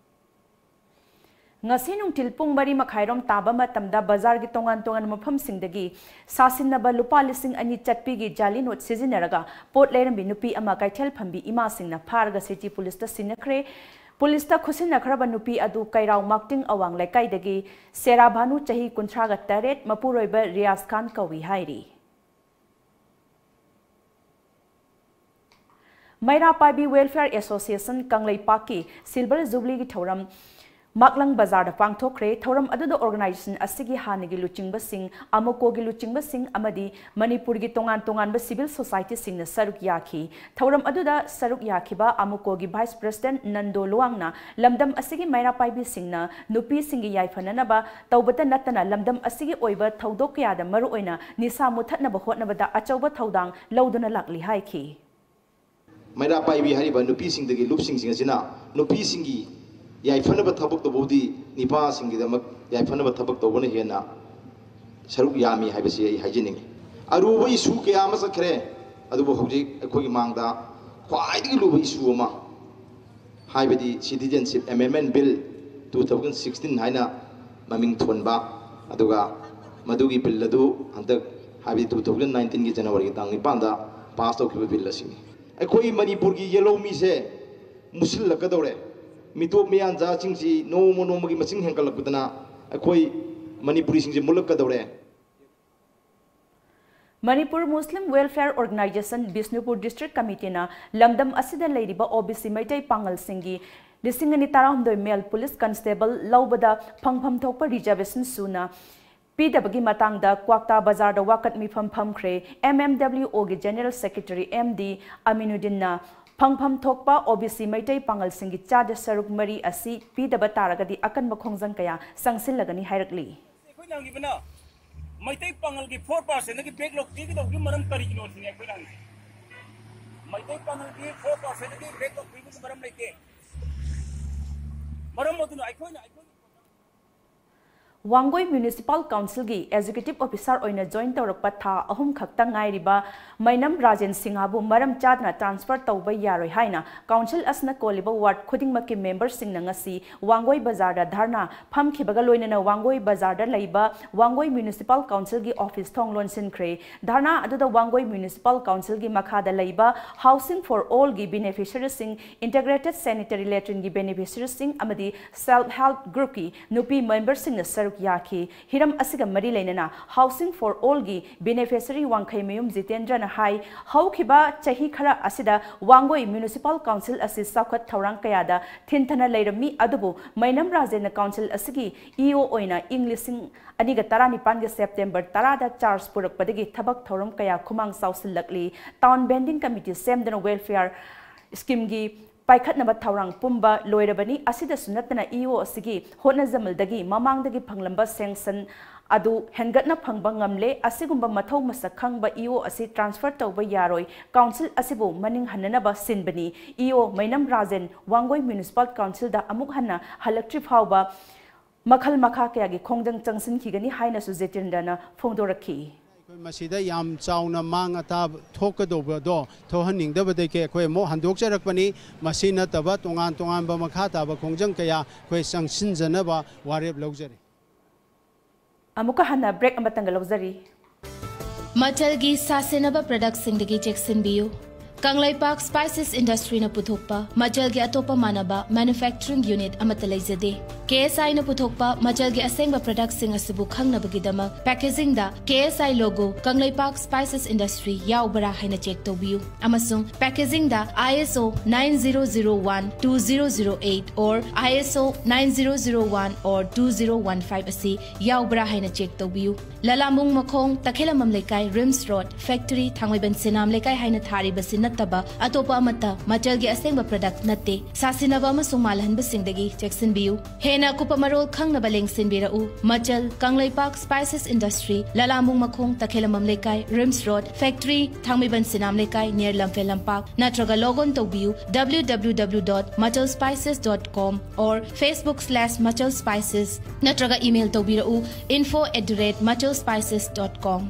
ꯉꯁꯤ ꯅꯨꯡꯊꯤꯜ ꯄꯨꯡ ꯃꯔꯤ ꯃꯈꯥꯏꯔꯣꯝ ꯇꯥꯕ ꯃꯇꯝꯗ ꯕꯖꯥꯔꯒꯤ ꯇꯣꯉꯥꯟ ꯇꯣꯉꯥꯟꯕ ꯃꯐꯝꯁꯤꯡꯗꯒꯤ ꯁꯥꯁꯤꯟꯅꯕ ꯂꯨꯄꯥ ꯂꯤꯁꯤꯡ ꯑꯅꯤ ꯆꯠꯄꯤꯒꯤ ꯖꯥꯂꯤ ꯅꯣꯠ ꯁꯤꯖꯤꯟꯅꯔꯒ ꯄꯣꯠ ꯂꯩꯔꯝꯕꯤ ꯅꯨꯄꯤ ꯑꯃ ꯀꯩꯊꯦꯜ ꯐꯝꯕꯤ ꯏꯃꯥꯁꯤꯡꯅ ꯐꯥꯔꯒ City Police ꯇ ꯁꯤꯟꯅꯈ꯭ꯔꯦ꯫ ꯄꯨꯂꯤꯁꯇ ꯈꯨꯠꯁꯤꯟꯅꯈ꯭ꯔꯕ ꯅꯨꯄꯤ ꯑꯗꯨ ꯀꯩꯔꯥꯎ ꯃꯥꯛꯇꯤꯡ ꯑꯋꯥꯡ ꯂꯩꯀꯥꯏꯗꯒꯤ ꯁꯦꯔꯥ ꯚꯥꯅꯨ, ꯆꯍꯤ ꯀꯨꯟꯊ꯭ꯔꯥꯒ ꯇꯔꯦꯠ, ꯃꯄꯨꯔꯣꯏꯕ ꯔꯤꯌꯥꯖ ꯈꯥꯟ ꯀꯧꯏ ꯍꯥꯏꯔꯤ꯫ ꯃꯩꯔꯥ ꯄꯥꯏꯕꯤ Welfare Association ꯀꯪꯂꯩꯄꯥꯛꯀꯤ Silver Jubilee ꯒꯤ ꯊꯧꯔꯝ ꯃꯥꯛꯂꯪ ꯕꯖꯥꯔꯗ ꯄꯥꯡꯊꯣꯛꯈ꯭ꯔꯦ꯫ ꯊꯧꯔꯝ ꯑꯗꯨꯗ organization ꯑꯁꯤꯒꯤ ꯍꯥꯟꯅꯒꯤ ꯂꯨꯆꯤꯡꯕꯁꯤꯡ, ꯑꯃꯨꯀꯣꯒꯤ ꯂꯨꯆꯤꯡꯕꯁꯤꯡ ꯑꯃꯗꯤ ꯃꯅꯤꯄꯨꯔꯒꯤ ꯇꯣꯉꯥꯟ ꯇꯣꯉꯥꯟꯕ civil society ꯁꯤꯡꯅ ꯁꯔꯨꯛ ꯌꯥꯈꯤ꯫ ꯊꯧꯔꯝ ꯑꯗꯨꯗ ꯁꯔꯨꯛ ꯌꯥꯈꯤꯕ ꯑꯃꯨꯀꯣꯒꯤ Vice President ꯅꯟꯗꯣ ꯂꯨꯋꯥꯡꯅ ꯂꯝꯗꯝ ꯑꯁꯤꯒꯤ ꯃꯩꯔꯥ ꯄꯥꯏꯕꯤꯁꯤꯡꯅ ꯅꯨꯄꯤꯁꯤꯡꯒꯤ ꯌꯥꯏꯐꯅꯅꯕ ꯇꯧꯕꯇ ꯅꯠꯇꯅ ꯂꯝꯗꯝ ꯑꯁꯤꯒꯤ ꯑꯣꯏꯕ ꯊꯧꯗꯣꯛ ꯀꯌꯥꯗ ꯃꯔꯨꯑꯣꯏꯅ ꯅꯤꯁꯥ ꯃꯨꯊꯠꯅꯕ ꯍꯣꯠꯅꯕꯗ ꯑꯆꯧꯕ ꯊꯧꯗꯥꯡ ꯂꯧꯗꯨꯅ ꯂꯥꯛꯂꯤ ꯍꯥꯏꯈꯤ꯫ ꯃꯩꯔꯥ ꯄꯥꯏꯕꯤ ꯍꯥꯏꯔꯤꯕ ꯅꯨꯄꯤꯁꯤꯡꯗꯒꯤ ꯂꯨꯞꯁꯤꯡꯁꯤꯡ ꯑꯁꯤꯅ ꯅꯨꯄꯤꯁꯤꯡꯒꯤ ꯌꯥꯏꯐꯅꯕ ꯊꯕꯛ ꯇꯧꯕꯕꯨꯗꯤ ꯅꯤꯄꯥꯁꯤꯡꯒꯤꯗꯃꯛ ꯌꯥꯏꯐꯅꯕ ꯊꯕꯛ ꯇꯧꯕꯅ ꯍꯦꯟꯅ ꯁꯔꯨꯛ ꯌꯥꯝꯃꯤ ꯍꯥꯏꯕꯁꯤ ꯑꯩ ꯍꯥꯏꯖꯅꯤꯡꯉꯤ꯫ ꯑꯔꯨꯕ issue ꯀꯌꯥ ꯑꯃ ꯆꯠꯈ꯭ꯔꯦ, ꯑꯗꯨꯕꯨ ꯍꯧꯖꯤꯛ ꯑꯩꯈꯣꯏꯒꯤ ꯃꯥꯡꯗ ꯈ꯭ꯋꯥꯏꯗꯒꯤ ꯂꯨꯕ issue ꯑꯃ, ꯍꯥꯏꯕꯗꯤ Citizenship Amendment Bill two thousand sixteen ꯍꯥꯏꯅ ꯃꯃꯤꯡ ꯊꯣꯟꯕ, ꯑꯗꯨꯒ ꯃꯗꯨꯒꯤ bill ꯑꯗꯨ ꯍꯟꯗꯛ, ꯍꯥꯏꯕꯗꯤ two thousand nineteen ꯒꯤ January ꯒꯤ ꯇꯥꯡ ꯅꯤꯄꯥꯟꯗ pass ꯇꯧꯈꯤꯕ bill ꯑꯁꯤꯅꯤ꯫ ꯑꯩꯈꯣꯏ ꯃꯅꯤꯄꯨꯔꯒꯤ ꯌꯦꯜꯍꯧꯃꯤꯁꯦ ꯃꯨꯁꯤꯜꯂꯛꯀꯗꯧꯔꯦ꯫ ꯃꯤꯇꯣꯞ ꯃꯤꯌꯥꯟꯆꯥꯁꯤꯡꯁꯤ ꯅꯣꯡꯃ ꯅꯣꯡꯃꯒꯤ ꯃꯁꯤꯡ ꯍꯦꯟꯒꯠꯂꯛꯄꯗꯅ ꯑꯩꯈꯣꯏ ꯃꯅꯤꯄꯨꯔꯤꯁꯤꯡꯁꯦ ꯃꯨꯠꯂꯛꯀꯗꯧꯔꯦ꯫ Manipur Muslim Welfare Organisation Bishnupur District Committee ꯅ ꯂꯝꯗꯝ ꯑꯁꯤꯗ ꯂꯩꯔꯤꯕ OBC ꯃꯩꯇꯩ ꯄꯥꯉꯜꯁꯤꯡꯒꯤ ꯂꯤꯁꯤꯡ ꯑꯅꯤ ꯇꯔꯥꯍꯨꯝꯗꯣꯏ male police constable ꯂꯧꯕꯗ ꯐꯪꯐꯝ ꯊꯣꯛꯄ reservation ꯁꯨꯅ ꯄꯤꯗꯕꯒꯤ ꯃꯇꯥꯡꯗ ꯀ꯭ꯋꯥꯛꯇꯥ ꯕꯖꯥꯔꯗ ꯋꯥꯀꯠ ꯃꯤꯐꯝ ꯐꯝꯈ꯭ꯔꯦ꯫ MMWO ꯒꯤ General Secretary M D ꯑꯃꯤꯅꯨꯗꯤꯟꯅ ꯐꯪꯐꯝ ꯊꯣꯛꯄ OBC ꯃꯩꯇꯩ ꯄꯥꯉꯜꯁꯤꯡꯒꯤ ꯆꯥꯗ ꯁꯔꯨꯛ ꯃꯔꯤ ꯑꯁꯤ ꯄꯤꯗꯕ ꯇꯥꯔꯒꯗꯤ ꯑꯀꯟꯕ ꯈꯣꯡꯖꯪ ꯀꯌꯥ ꯆꯪꯁꯤꯜꯂꯒꯅꯤ ꯍꯥꯏꯔꯛꯂꯤ꯫ ꯑꯩꯈꯣꯏꯅ ꯍꯪꯉꯤꯕꯅ ꯃꯩꯇꯩ ꯄꯥꯉꯜꯒꯤ four percent ꯗꯒꯤ backlog ꯄꯤꯒꯗꯧꯕꯒꯤ ꯃꯔꯝ ꯀꯔꯤꯒꯤꯅꯣ ꯁꯤꯅꯤ ꯑꯩꯈꯣꯏꯅ ꯍꯪꯉꯤꯁꯦ꯫ ꯃꯩꯇꯩ ꯄꯥꯉꯜꯒꯤ four percent ꯗꯒꯤ backlog ꯄꯤꯕꯒꯤ ꯃꯔꯝ ꯂꯩꯇꯦ꯫ ꯃꯔꯝ ꯑꯗꯨꯅ ꯑꯩꯈꯣꯏꯅ ꯑꯩꯈꯣꯏꯒꯤ ꯋꯥꯡꯒꯣꯏ ꯃ꯭ꯌꯨꯅꯤꯁꯤꯄꯥꯜ ꯀꯥꯎꯟꯁꯤꯜꯒꯤ ꯑꯦꯛꯖꯤꯀ꯭ꯌꯨꯇꯤꯚ ꯑꯣꯐꯤꯁꯔ ꯑꯣꯏꯅ ꯖꯣꯏꯟ ꯇꯧꯔꯛꯄ ꯊꯥ ꯑꯍꯨꯝ ꯈꯛꯇ ꯉꯥꯏꯔꯤꯕ ꯃꯩꯅꯝ ꯔꯥꯖꯦꯟ ꯁꯤꯡꯍꯕꯨ ꯃꯔꯝ ꯆꯥꯗꯅ ꯇ꯭ꯔꯥꯟꯁꯐꯔ ꯇꯧꯕ ꯌꯥꯔꯣꯏ ꯍꯥꯏꯅ ꯀꯥꯎꯟꯁꯤꯜ ꯑꯁꯤꯅ ꯀꯣꯜꯂꯤꯕ ꯋꯥꯔꯗ ꯈꯨꯗꯤꯡꯃꯛꯀꯤ ꯃꯦꯝꯕꯔꯁꯤꯡꯅ ꯉꯁꯤ ꯋꯥꯡꯒꯣꯏ ꯕꯖꯥꯔꯗ ꯙꯔꯅꯥ ꯐꯝꯈꯤꯕꯒ ꯂꯣꯏꯅꯅ ꯋꯥꯡꯒꯣꯏ ꯕꯖꯥꯔꯗ ꯂꯩꯕ ꯋꯥꯡꯒꯣꯏ ꯃ꯭ꯌꯨꯅꯤꯁꯤꯄꯥꯜ ꯀꯥꯎꯟꯁꯤꯜꯒꯤ ꯑꯣꯐꯤꯁ ꯊꯣꯡ ꯂꯣꯟꯁꯤꯟꯈ꯭ꯔꯦ꯫ ꯙꯔꯅꯥ ꯑꯗꯨꯗ ꯋꯥꯡꯒꯣꯏ ꯃ꯭ꯌꯨꯅꯤꯁꯤꯄꯥꯜ ꯀꯥꯎꯟꯁꯤꯜꯒꯤ ꯃꯈꯥꯗ ꯂꯩꯕ ꯍꯥꯎꯁꯤꯡ ꯐꯣꯔ ꯑꯣꯜꯒꯤ ꯕꯦꯅꯤꯐꯤꯁꯔꯤꯁꯤꯡ, ꯏꯟꯇꯤꯒ꯭ꯔꯦꯇꯦꯗ ꯁꯦꯅꯤꯇꯔꯤ ꯂꯦꯇ꯭ꯔꯤꯟꯒꯤ ꯕꯦꯅꯤꯐꯤꯁꯔꯤꯁꯤꯡ ꯑꯃꯗꯤ ꯁꯦꯜꯐ ꯍꯦꯜꯞ ꯒ꯭ꯔꯨꯞꯀꯤ ꯅꯨꯄꯤ ꯃꯦꯝꯕꯔꯁꯤꯡꯅ ꯁꯔꯨꯛ ꯌꯥꯈꯤ꯫ ꯍꯤꯔꯝ ꯑꯁꯤꯒ ꯃꯔꯤ ꯂꯩꯅꯅ ꯍꯥꯎꯁꯤꯡ ꯐꯣꯔ ꯑꯣꯜꯒꯤ ꯕꯦꯅꯤꯐꯤꯁꯔꯤ ꯋꯥꯡꯈꯩꯃꯌꯨꯝ ꯖꯤꯇꯦꯟꯗ꯭ꯔꯅ ꯍꯥꯏ, ꯍꯧꯈꯤꯕ ꯆꯍꯤ ꯈꯔ ꯑꯁꯤꯗ ꯋꯥꯡꯒꯣꯏ ꯃ꯭ꯌꯨꯅꯤꯁꯤꯄꯥꯜ ꯀꯥꯎꯟꯁꯤꯜ ꯑꯁꯤ ꯆꯥꯎꯈꯠ ꯊꯧꯔꯥꯡ ꯀꯌꯥꯗ ꯊꯤꯟꯊꯅ ꯂꯩꯔꯝꯃꯤ, ꯑꯗꯨꯕꯨ ꯃꯩꯅꯝ ꯔꯥꯖꯦꯟꯅ ꯀꯥꯎꯟꯁꯤꯜ ꯑꯁꯤꯒꯤ ꯏ ꯑꯣ ꯑꯣꯏꯅ ꯏꯪ ꯂꯤꯁꯤꯡ ꯑꯅꯤꯒ ꯇꯔꯥꯅꯤꯄꯥꯟꯒꯤ ꯁꯦꯞꯇꯦꯝꯕꯔ ꯇꯔꯥꯗ ꯆꯥꯔꯖ ꯄꯨꯔꯛꯄꯗꯒꯤ ꯊꯕꯛ ꯊꯧꯔꯝ ꯀꯌꯥ ꯈꯨꯃꯥꯡ ꯆꯥꯎꯁꯤꯜꯂꯛꯂꯤ꯫ ꯇꯥꯎꯟ ꯕꯦꯟꯗꯤꯡ ꯀꯃꯤꯇꯤ ꯁꯦꯝꯗꯨꯅ ꯋꯦꯜꯐꯤꯌꯥꯔ ꯁ꯭ꯀꯤꯝꯒꯤ ꯄꯥꯏꯈꯠꯅꯕ ꯊꯧꯔꯥꯡ ꯄꯨꯝꯕ ꯂꯣꯏꯔꯕꯅꯤ꯫ ꯑꯁꯤꯗꯁꯨ ꯅꯠꯇꯅ ꯏ ꯑꯣ ꯑꯁꯤꯒꯤ ꯍꯣꯠꯅꯖꯃꯜꯗꯒꯤ ꯃꯃꯥꯡꯗꯒꯤ ꯐꯪꯂꯝꯕ ꯁꯦꯡꯁꯟ ꯑꯗꯨ ꯍꯦꯟꯒꯠꯅ ꯐꯪꯕ ꯉꯝꯂꯦ꯫ ꯑꯁꯤꯒꯨꯝꯕ ꯃꯊꯧ ꯃꯁꯛ ꯈꯪꯕ ꯏ ꯑꯣ ꯑꯁꯤ ꯇ꯭ꯔꯥꯟꯁꯐꯔ ꯇꯧꯕ ꯌꯥꯔꯣꯏ꯫ ꯀꯥꯎꯟꯁꯤꯜ ꯑꯁꯤꯕꯨ ꯃꯅꯤꯡ ꯍꯟꯅꯅꯕ ꯁꯤꯟꯕꯅꯤ꯫ ꯏ ꯑꯣ ꯃꯩꯅꯝ ꯔꯥꯖꯦꯟ ꯋꯥꯡꯒꯣꯏ ꯃ꯭ꯌꯨꯅꯤꯁꯤꯄꯥꯜ ꯀꯥꯎꯟꯁꯤꯜꯗ ꯑꯃꯨꯛ ꯍꯟꯅ ꯍꯜꯂꯛꯇ꯭ꯔꯤ ꯐꯥꯎꯕ ꯃꯈꯜ ꯃꯈꯥ ꯀꯌꯥꯒꯤ ꯈꯣꯡꯖꯪ ꯆꯪꯁꯤꯟꯈꯤꯒꯅꯤ ꯍꯥꯏꯅꯁꯨ ꯖꯤꯇꯦꯟꯗ꯭ꯔꯅ ꯐꯣꯡꯗꯣꯔꯛꯈꯤ꯫ ꯑꯩꯈꯣꯏ ꯃꯁꯤꯗ ꯌꯥꯝ ꯆꯥꯎꯅ ꯃꯥꯡ ꯑꯇꯥ ꯊꯣꯛꯀꯗꯧꯕꯗꯣ ꯊꯣꯛꯍꯟꯅꯤꯡꯗꯕꯗꯒꯤ ꯑꯩꯈꯣꯏ ꯑꯃꯨꯛ ꯍꯟꯗꯣꯛꯆꯔꯛꯄꯅꯤ꯫ ꯃꯁꯤ ꯅꯠꯇꯕ ꯇꯣꯉꯥꯟ ꯇꯣꯉꯥꯟꯕ ꯃꯈꯥ ꯇꯥꯕ ꯈꯣꯡꯖꯪ ꯀꯌꯥ ꯑꯩꯈꯣꯏ ꯆꯪꯁꯤꯟꯖꯅꯕ ꯋꯥꯔꯦꯞ ꯂꯧꯖꯔꯤ꯫ ꯑꯃꯨꯛꯀ ꯍꯟꯅ ꯕ꯭ꯔꯦꯛ ꯑꯃꯇꯪꯒ ꯂꯧꯖꯔꯤ꯫ ꯃꯆꯜꯒꯤ ꯁꯥꯁꯤꯟꯅꯕ ꯄ꯭ꯔꯗꯛꯁꯤꯡꯗꯒꯤ ꯆꯦꯛꯁꯤꯟꯕꯤꯌꯨ꯫ ꯀꯪꯂꯩꯄꯥꯛ ꯁ꯭ꯄꯥꯏꯁꯦꯁ ꯏꯟꯗꯁꯇ꯭ꯔꯤꯅ ꯄꯨꯊꯣꯛꯄ ꯃꯆꯜꯒꯤ ꯑꯇꯣꯞꯄ ꯃꯥꯟꯅꯕ ꯃꯦꯅꯨꯐꯦꯛꯆꯔꯤꯡ ꯌꯨꯅꯤꯠ ꯑꯃꯠꯇ ꯂꯩꯖꯗꯦ꯫ ꯀꯦ ꯑꯦꯁ ꯑꯥꯏꯅ ꯄꯨꯊꯣꯛꯄ ꯃꯆꯜꯒꯤ ꯑꯁꯦꯡꯕ ꯄ꯭ꯔꯗꯛꯁꯤꯡ ꯑꯁꯤꯕꯨ ꯈꯪꯅꯕꯒꯤꯗꯃꯛ ꯄꯦꯀꯦꯖꯤꯡꯗ ꯀꯦ ꯑꯦꯁ ꯑꯥꯏ ꯂꯣꯒꯣ, ꯀꯪꯂꯩꯄꯥꯛ ꯁ꯭ꯄꯥꯏꯁꯦꯁ ꯏꯟꯗꯁꯇ꯭ꯔꯤ ꯌꯥꯎꯕ꯭ꯔꯥ ꯍꯥꯏꯅ ꯆꯦꯛ ꯇꯧꯕꯤꯌꯨ꯫ ꯑꯃꯁꯨꯡ ꯄꯦꯀꯦꯖꯤꯡꯗ ISO nine zero zero one two zero zero eight or ISO nine zero zero one or two zero one five ꯑꯁꯤ ꯌꯥꯎꯕ꯭ꯔꯥ ꯍꯥꯏꯅ ꯆꯦꯛ ꯇꯧꯕꯤꯌꯨ꯫ ꯂꯂꯥꯝꯕꯨꯡ ꯃꯈꯣꯡ, ꯇꯈꯦꯂꯝꯕꯝ ꯂꯩꯀꯥꯏ, ꯔꯤꯝꯁ ꯔꯣꯗ, ꯐꯦꯛꯇꯔꯤ, ꯊꯥꯡꯃꯩꯕꯟ ꯁꯤꯅꯥꯝ ꯂꯩꯀꯥꯏ ꯍꯥꯏꯅ ꯊꯥꯔꯤꯕꯁꯤ ꯅꯠꯇꯕ ꯑꯇꯣꯞꯄ ꯑꯃꯠꯇ ꯃꯆꯜꯒꯤ ꯑꯁꯦꯡꯕ ꯄ꯭ꯔꯗꯛ ꯅꯠꯇꯦ꯫ ꯁꯥꯁꯤꯟꯅꯕ ꯑꯃꯁꯨꯡ ꯃꯥꯜꯍꯟꯕꯁꯤꯡꯗꯒꯤ ꯆꯦꯛꯁꯤꯟꯕꯤꯌꯨ꯫ ꯍꯦꯟꯅ ꯍꯦꯟꯅ ꯑꯀꯨꯞꯄ ꯃꯔꯣꯜ ꯈꯪꯅꯕ ꯂꯦꯡꯁꯤꯟꯕꯤꯔꯛꯎ꯫ ꯃꯆꯜ, ꯀꯪꯂꯩꯄꯥꯛ Spices Industry, ꯂꯂꯥꯝꯕꯨꯡ ꯃꯈꯣꯡ, ꯇꯈꯦꯂꯝꯕꯝ ꯂꯩꯀꯥꯏ, ꯔꯤꯝꯁ ꯔꯣꯗ, ꯐꯦꯛꯇꯔꯤ, ꯊꯥꯡꯃꯩꯕꯟ ꯁꯤꯅꯥꯝ ꯂꯩꯀꯥꯏ, near ꯂꯝꯐꯦꯜ ꯂꯝꯄꯥꯛ, ꯅꯠꯇ꯭ꯔꯒ log on ꯇꯧꯕꯤꯌꯨ W W W dot machal spices dot com or Facebook slash machal spices, ꯅꯠꯇ꯭ꯔꯒ email ꯇꯧꯕꯤꯔꯛꯎ info at the rate machal spices dot com꯫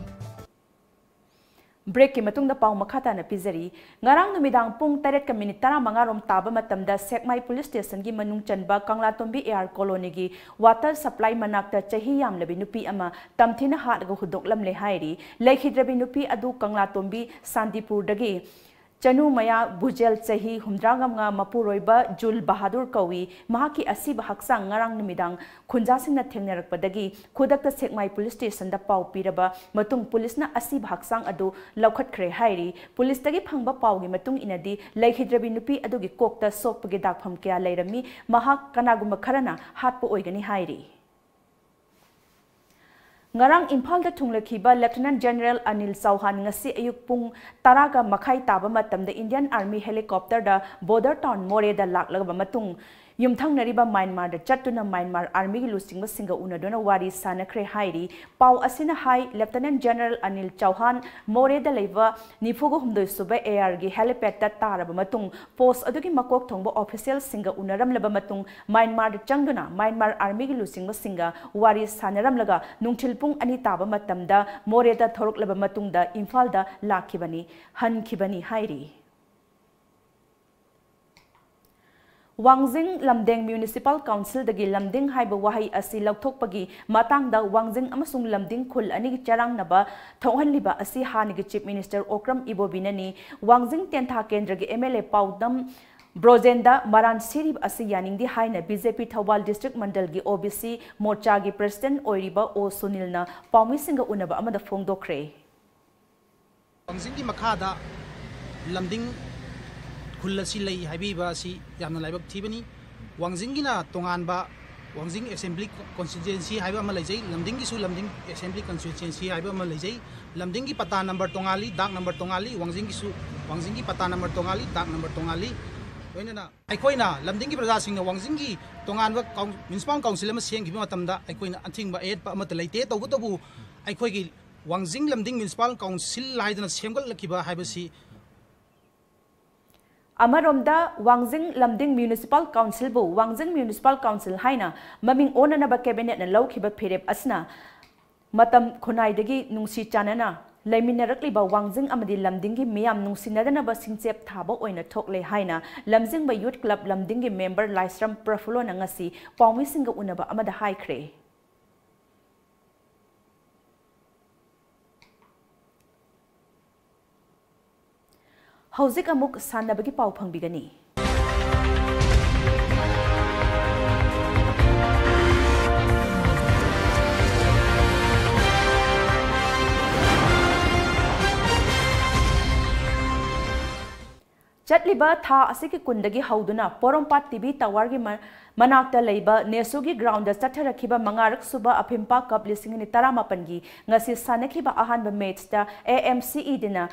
ꯕ꯭ꯔꯦꯛꯀꯤ ꯃꯇꯨꯡꯗ ꯄꯥꯎ ꯃꯈꯥ ꯇꯥꯅ ꯄꯤꯖꯔꯤ꯫ ꯉꯔꯥꯡ ꯅꯨꯃꯤꯗꯥꯡ ꯄꯨꯡ ꯇꯔꯦꯠꯀ ꯃꯤꯅꯤꯠ ꯇꯔꯥꯃꯉꯥ ꯔꯣꯝ ꯇꯥꯕ ꯃꯇꯝꯗ ꯁꯦꯛꯃꯥꯏ ꯄꯨꯂꯤꯁ ꯁ꯭ꯇꯦꯁꯟꯒꯤ ꯃꯅꯨꯡ ꯆꯟꯕ ꯀꯪꯂꯥꯇꯣꯝꯕꯤ ꯑꯦ ꯑꯥꯔ ꯀꯣꯂꯣꯅꯤꯒꯤ ꯋꯥꯇꯔ ꯁꯄ꯭ꯂꯥꯏ ꯃꯅꯥꯛꯇ ꯆꯍꯤ ꯌꯥꯝꯂꯕꯤ ꯅꯨꯄꯤ ꯑꯃ ꯇꯝꯊꯤꯅ ꯍꯥꯠꯂꯒ ꯍꯨꯟꯗꯣꯛꯂꯝꯂꯦ ꯍꯥꯏꯔꯤ꯫ ꯂꯩꯈꯤꯗ꯭ꯔꯕꯤ ꯅꯨꯄꯤ ꯑꯗꯨ ꯀꯪꯂꯥꯇꯣꯝꯕꯤ ꯁꯥꯟꯇꯤꯄꯨꯔꯗꯒꯤ ꯆꯅꯨꯃꯌꯥ ꯚꯨꯖꯦꯜ, ꯆꯍꯤ ꯍꯨꯝꯗ꯭ꯔꯥꯃꯉꯥ, ꯃꯄꯨꯔꯣꯏꯕ ꯖꯨꯜ ꯕꯍꯥꯗꯨꯔ ꯀꯧꯏ꯫ ꯃꯍꯥꯛꯀꯤ ꯑꯁꯤꯕ ꯍꯛꯆꯥꯡ ꯉꯔꯥꯡ ꯅꯨꯃꯤꯗꯥꯡ ꯈꯨꯟꯖꯥꯁꯤꯡꯅ ꯊꯦꯡꯅꯔꯛꯄꯗꯒꯤ ꯈꯨꯗꯛꯇ ꯁꯦꯛꯃꯥꯏ ꯄꯨꯂꯤꯁ ꯁ꯭ꯇꯦꯁꯟꯗ ꯄꯥꯎ ꯄꯤꯔꯕ ꯃꯇꯨꯡ ꯄꯨꯂꯤꯁꯅ ꯑꯁꯤꯕ ꯍꯛꯆꯥꯡ ꯑꯗꯨ ꯂꯧꯈꯠꯈ꯭ꯔꯦ ꯍꯥꯏꯔꯤ꯫ ꯄꯨꯂꯤꯁꯇꯒꯤ ꯐꯪꯕ ꯄꯥꯎꯒꯤ ꯃꯇꯨꯡ ꯏꯟꯅꯗꯤ ꯂꯩꯈꯤꯗ꯭ꯔꯕꯤ ꯅꯨꯄꯤ ꯑꯗꯨꯒꯤ ꯀꯣꯛꯇ ꯁꯣꯛꯄꯒꯤ ꯗꯥꯛꯐꯝ ꯀꯌꯥ ꯂꯩꯔꯝꯃꯤ꯫ ꯃꯍꯥꯛ ꯀꯅꯥꯒꯨꯝꯕ ꯈꯔꯅ ꯍꯥꯠꯄ ꯑꯣꯏꯒꯅꯤ ꯍꯥꯏꯔꯤ꯫ ꯉꯔꯥꯡ ꯏꯝꯐꯥꯜꯗ ꯊꯨꯡꯂꯈꯤꯕ ꯂꯦꯐꯇꯤꯅꯦꯟꯠ ꯖꯦꯅꯔꯦꯜ ꯑꯅꯤꯜ ꯆꯧꯍꯥꯟ ꯉꯁꯤ ꯑꯌꯨꯛ ꯄꯨꯡ ꯇꯔꯥꯒ ꯃꯈꯥꯏ ꯇꯥꯕ ꯃꯇꯝꯗ ꯏꯟꯗꯤꯌꯟ ꯑꯥꯔꯃꯤ ꯍꯦꯂꯤꯀꯣꯞꯇꯔꯗ ꯕꯣꯔꯗꯔ ꯇꯥꯎꯟ ꯃꯣꯔꯦꯗ ꯂꯥꯛꯂꯕ ꯃꯇꯨꯡ, ꯌꯨꯝꯊꯪꯅꯔꯤꯕ ꯃ꯭ꯌꯥꯟꯃꯥꯔꯗ ꯆꯠꯇꯨꯅ ꯃ꯭ꯌꯥꯟꯃꯥꯔ ꯑꯥꯔꯃꯤꯒꯤ ꯂꯨꯆꯤꯡꯕꯁꯤꯡꯒ ꯎꯅꯗꯨꯅ ꯋꯥꯔꯤ ꯁꯥꯅꯈ꯭ꯔꯦ ꯍꯥꯏꯔꯤ꯫ ꯄꯥꯎ ꯑꯁꯤꯅ ꯍꯥꯏ, ꯂꯦꯐꯇꯤꯅꯦꯟꯠ ꯖꯦꯅꯔꯦꯜ ꯑꯅꯤꯜ ꯆꯧꯍꯥꯟ ꯃꯣꯔꯦꯗ ꯂꯩꯕ ꯅꯤꯐꯨꯒ ꯍꯨꯝꯗꯣꯏ ꯁꯨꯕ AR ꯒꯤ ꯍꯦꯂꯤꯄꯦꯗꯇ ꯇꯥꯔꯕ ꯃꯇꯨꯡ, ꯄꯣꯁ ꯑꯗꯨꯒꯤ ꯃꯀꯣꯛ ꯊꯣꯡꯕ ꯑꯣꯐꯤꯁꯤꯌꯦꯜꯁꯤꯡꯒ ꯎꯅꯔꯝꯂꯕ ꯃꯇꯨꯡ, ꯃ꯭ꯌꯥꯟꯃꯥꯔꯗ ꯆꯪꯗꯨꯅ ꯃ꯭ꯌꯥꯟꯃꯥꯔ ꯑꯥꯔꯃꯤꯒꯤ ꯂꯨꯆꯤꯡꯕꯁꯤꯡꯒ ꯋꯥꯔꯤ ꯁꯥꯅꯔꯝꯂꯒ ꯅꯨꯡꯊꯤꯜ ꯄꯨꯡ ꯑꯅꯤ ꯇꯥꯕ ꯃꯇꯝꯗ ꯃꯣꯔꯦꯗ ꯊꯣꯔꯛꯂꯕ ꯃꯇꯨꯡꯗ ꯏꯝꯐꯥꯜꯗ ꯂꯥꯛꯈꯤꯕꯅꯤ, ꯍꯟꯈꯤꯕꯅꯤ ꯍꯥꯏꯔꯤ꯫ ꯋꯥꯡꯖꯤꯡ ꯂꯝꯗꯦꯡ ꯃ꯭ꯌꯨꯅꯤꯁꯤꯄꯥꯜ ꯀꯥꯎꯟꯁꯤꯜꯗꯒꯤ ꯂꯝꯗꯤꯡ ꯍꯥꯏꯕ ꯋꯥꯍꯩ ꯑꯁꯤ ꯂꯧꯊꯣꯛꯄꯒꯤ ꯃꯇꯥꯡꯗ ꯋꯥꯡꯖꯤꯡ ꯑꯃꯁꯨꯡ ꯂꯝꯗꯤꯡ ꯈꯨꯜ ꯑꯅꯤꯒꯤ ꯆꯔꯥꯡꯅꯕ ꯊꯣꯛꯍꯜꯂꯤꯕ ꯑꯁꯤ ꯍꯥꯟꯅꯒꯤ ꯆꯤꯐ ꯃꯤꯅꯤꯁꯇꯔ ꯑꯣꯀ꯭ꯔꯝ ꯏꯕꯣꯕꯤꯅꯅꯤ꯫ ꯋꯥꯡꯖꯤꯡ ꯇꯦꯟꯊꯥ ꯀꯦꯟꯗ꯭ꯔꯒꯤ MLA ꯄꯥꯎꯗꯝ ꯕ꯭ꯔꯣꯖꯦꯟꯗ ꯃꯔꯥꯟ ꯁꯤꯔꯤꯕ ꯑꯁꯤ ꯌꯥꯅꯤꯡꯗꯦ ꯍꯥꯏꯅ BJP ꯊꯧꯕꯥꯜ ꯗꯤꯁꯇ꯭ꯔꯤꯛ ꯃꯟꯗꯜꯒꯤ OBC ꯃꯣꯔꯆꯥꯒꯤ ꯄ꯭ꯔꯦꯁꯤꯗꯦꯟꯠ ꯑꯣꯏꯔꯤꯕ ꯑꯣ ꯁꯨꯅꯤꯜꯅ ꯄꯥꯎꯃꯤꯁꯤꯡꯒ ꯎꯅꯕ ꯑꯃꯗ ꯐꯣꯡꯗꯣꯛꯈ꯭ꯔꯦ꯫ ꯋꯥꯡꯖꯤꯡꯒꯤ ꯃꯈꯥꯗ ꯂꯝꯗꯤꯡ ꯈꯨꯜ ꯑꯁꯤ ꯂꯩ ꯍꯥꯏꯕꯤꯕ ꯑꯁꯤ ꯌꯥꯝꯅ ꯂꯥꯏꯕꯛ ꯊꯤꯕꯅꯤ꯫ ꯋꯥꯡꯖꯤꯡꯒꯤꯅ ꯇꯣꯉꯥꯟꯕ ꯋꯥꯡꯖꯤꯡ ꯑꯦꯁꯦꯝꯕ꯭ꯂꯤ ꯀꯣꯟꯁꯇꯤꯇ꯭ꯋꯦꯟꯁꯤ ꯍꯥꯏꯕ ꯑꯃ ꯂꯩꯖꯩ, ꯂꯝꯗꯤꯡꯒꯤꯁꯨ ꯂꯝꯗꯤꯡ ꯑꯦꯁꯦꯝꯕ꯭ꯂꯤ ꯀꯣꯟꯁꯇꯤꯇ꯭ꯋꯦꯟꯁꯤ ꯍꯥꯏꯕ ꯑꯃ ꯂꯩꯖꯩ꯫ ꯂꯝꯗꯤꯡꯒꯤ ꯄꯇꯥ ꯅꯝꯕꯔ ꯇꯣꯉꯥꯜꯂꯤ, ꯗꯥꯛ ꯅꯝꯕꯔ ꯇꯣꯉꯥꯜꯂꯤ, ꯋꯥꯡꯖꯤꯡꯒꯤꯁꯨ, ꯋꯥꯡꯖꯤꯡꯒꯤ ꯄꯇꯥ ꯅꯝꯕꯔ ꯇꯣꯉꯥꯜꯂꯤ, ꯗꯥꯛ ꯅꯝꯕꯔ ꯇꯣꯉꯥꯜꯂꯤ꯫ ꯂꯣꯏꯅꯅ ꯑꯩꯈꯣꯏꯅ ꯂꯝꯗꯤꯡꯒꯤ ꯄ꯭ꯔꯖꯥꯁꯤꯡꯅ ꯋꯥꯡꯖꯤꯡꯒꯤ ꯇꯣꯉꯥꯟꯕ ꯀꯥꯎꯟ-, ꯃ꯭ꯌꯨꯅꯤꯁꯤꯄꯥꯜ ꯀꯥꯎꯟꯁꯤꯜ ꯑꯃ ꯁꯦꯝꯈꯤꯕ ꯃꯇꯝꯗ ꯑꯩꯈꯣꯏꯅ ꯑꯊꯤꯡꯕ ꯑꯌꯦꯠꯄ ꯑꯃꯠꯇ ꯂꯩꯇꯦ꯫ ꯇꯧꯕꯇꯕꯨ ꯑꯩꯈꯣꯏꯒꯤ ꯋꯥꯡꯖꯤꯡ ꯂꯝꯗꯤꯡ ꯃ꯭ꯌꯨꯅꯤꯁꯤꯄꯥꯜ ꯀꯥꯎꯟꯁꯤꯜ ꯍꯥꯏꯗꯅ ꯁꯦꯝꯒꯠꯂꯛꯈꯤꯕ ꯍꯥꯏꯕꯁꯤ ꯑꯃꯔꯣꯝꯗ, ꯋꯥꯡꯖꯤꯡ ꯂꯝꯗꯤꯡ ꯃ꯭ꯌꯨꯅꯤꯁꯤꯄꯥꯜ ꯀꯥꯎꯟꯁꯤꯜꯕꯨ ꯋꯥꯡꯖꯤꯡ ꯃ꯭ꯌꯨꯅꯤꯁꯤꯄꯥꯜ ꯀꯥꯎꯟꯁꯤꯜ ꯍꯥꯏꯅ ꯃꯃꯤꯡ ꯑꯣꯟꯅꯅꯕ ꯀꯦꯕꯤꯅꯦꯠꯅ ꯂꯧꯈꯤꯕ ꯐꯤꯔꯦꯞ ꯑꯁꯤꯅ ꯃꯇꯝ ꯈꯨꯟꯅꯥꯏꯗꯒꯤ ꯅꯨꯡꯁꯤ ꯆꯥꯟꯅꯅ ꯂꯩꯃꯤꯟꯅꯔꯛꯂꯤꯕ ꯋꯥꯡꯖꯤꯡ ꯑꯃꯗꯤ ꯂꯝꯗꯤꯡꯒꯤ ꯃꯤꯌꯥꯝ ꯅꯨꯡꯁꯤꯅꯗꯅꯕ ꯁꯤꯡꯆꯦꯞ ꯊꯥꯕ ꯑꯣꯏꯅ ꯊꯣꯛꯂꯦ ꯍꯥꯏꯅ ꯂꯝꯖꯤꯡꯕ ꯌꯨꯠ ꯀ꯭ꯂꯕ ꯂꯝꯗꯤꯡꯒꯤ ꯃꯦꯝꯕꯔ ꯂꯥꯏꯁ꯭ꯔꯝ ꯄ꯭ꯔꯐꯨꯜꯂꯣꯅ ꯉꯁꯤ ꯄꯥꯎꯃꯤꯁꯤꯡꯒ ꯎꯅꯕ ꯑꯃꯗ ꯍꯥꯏꯈ꯭ꯔꯦ꯫ ꯍꯧꯖꯤꯛ ꯑꯃꯨꯛ ꯁꯥꯟꯅꯕꯒꯤ ꯄꯥꯎ ꯐꯪꯕꯤꯒꯅꯤ꯫ ꯆꯠꯂꯤꯕ ꯊꯥ ꯑꯁꯤꯒꯤ ꯀꯨꯟꯗꯒꯤ ꯍꯧꯗꯨꯅ ꯄꯣꯔꯣꯝꯄꯥꯠ ꯇꯤ ꯚꯤ ꯇꯥꯋꯔꯒꯤ ꯃ-, ꯃꯅꯥꯛꯇ ꯂꯩꯕ ꯅꯦꯁꯨꯒꯤ ꯒ꯭ꯔꯥꯎꯟꯗ ꯆꯠꯊꯔꯛꯈꯤꯕ ꯃꯉꯥꯔꯛ ꯁꯨꯕ ꯑꯐꯤꯝꯄꯥ ꯀꯞ ꯂꯤꯁꯤꯡ ꯑꯅꯤ ꯇꯔꯥꯃꯥꯄꯟꯒꯤ ꯉꯁꯤ ꯁꯥꯟꯅꯈꯤꯕ ꯑꯍꯥꯟꯕ ꯃꯦꯆꯇ A M C ꯏꯗꯤꯅ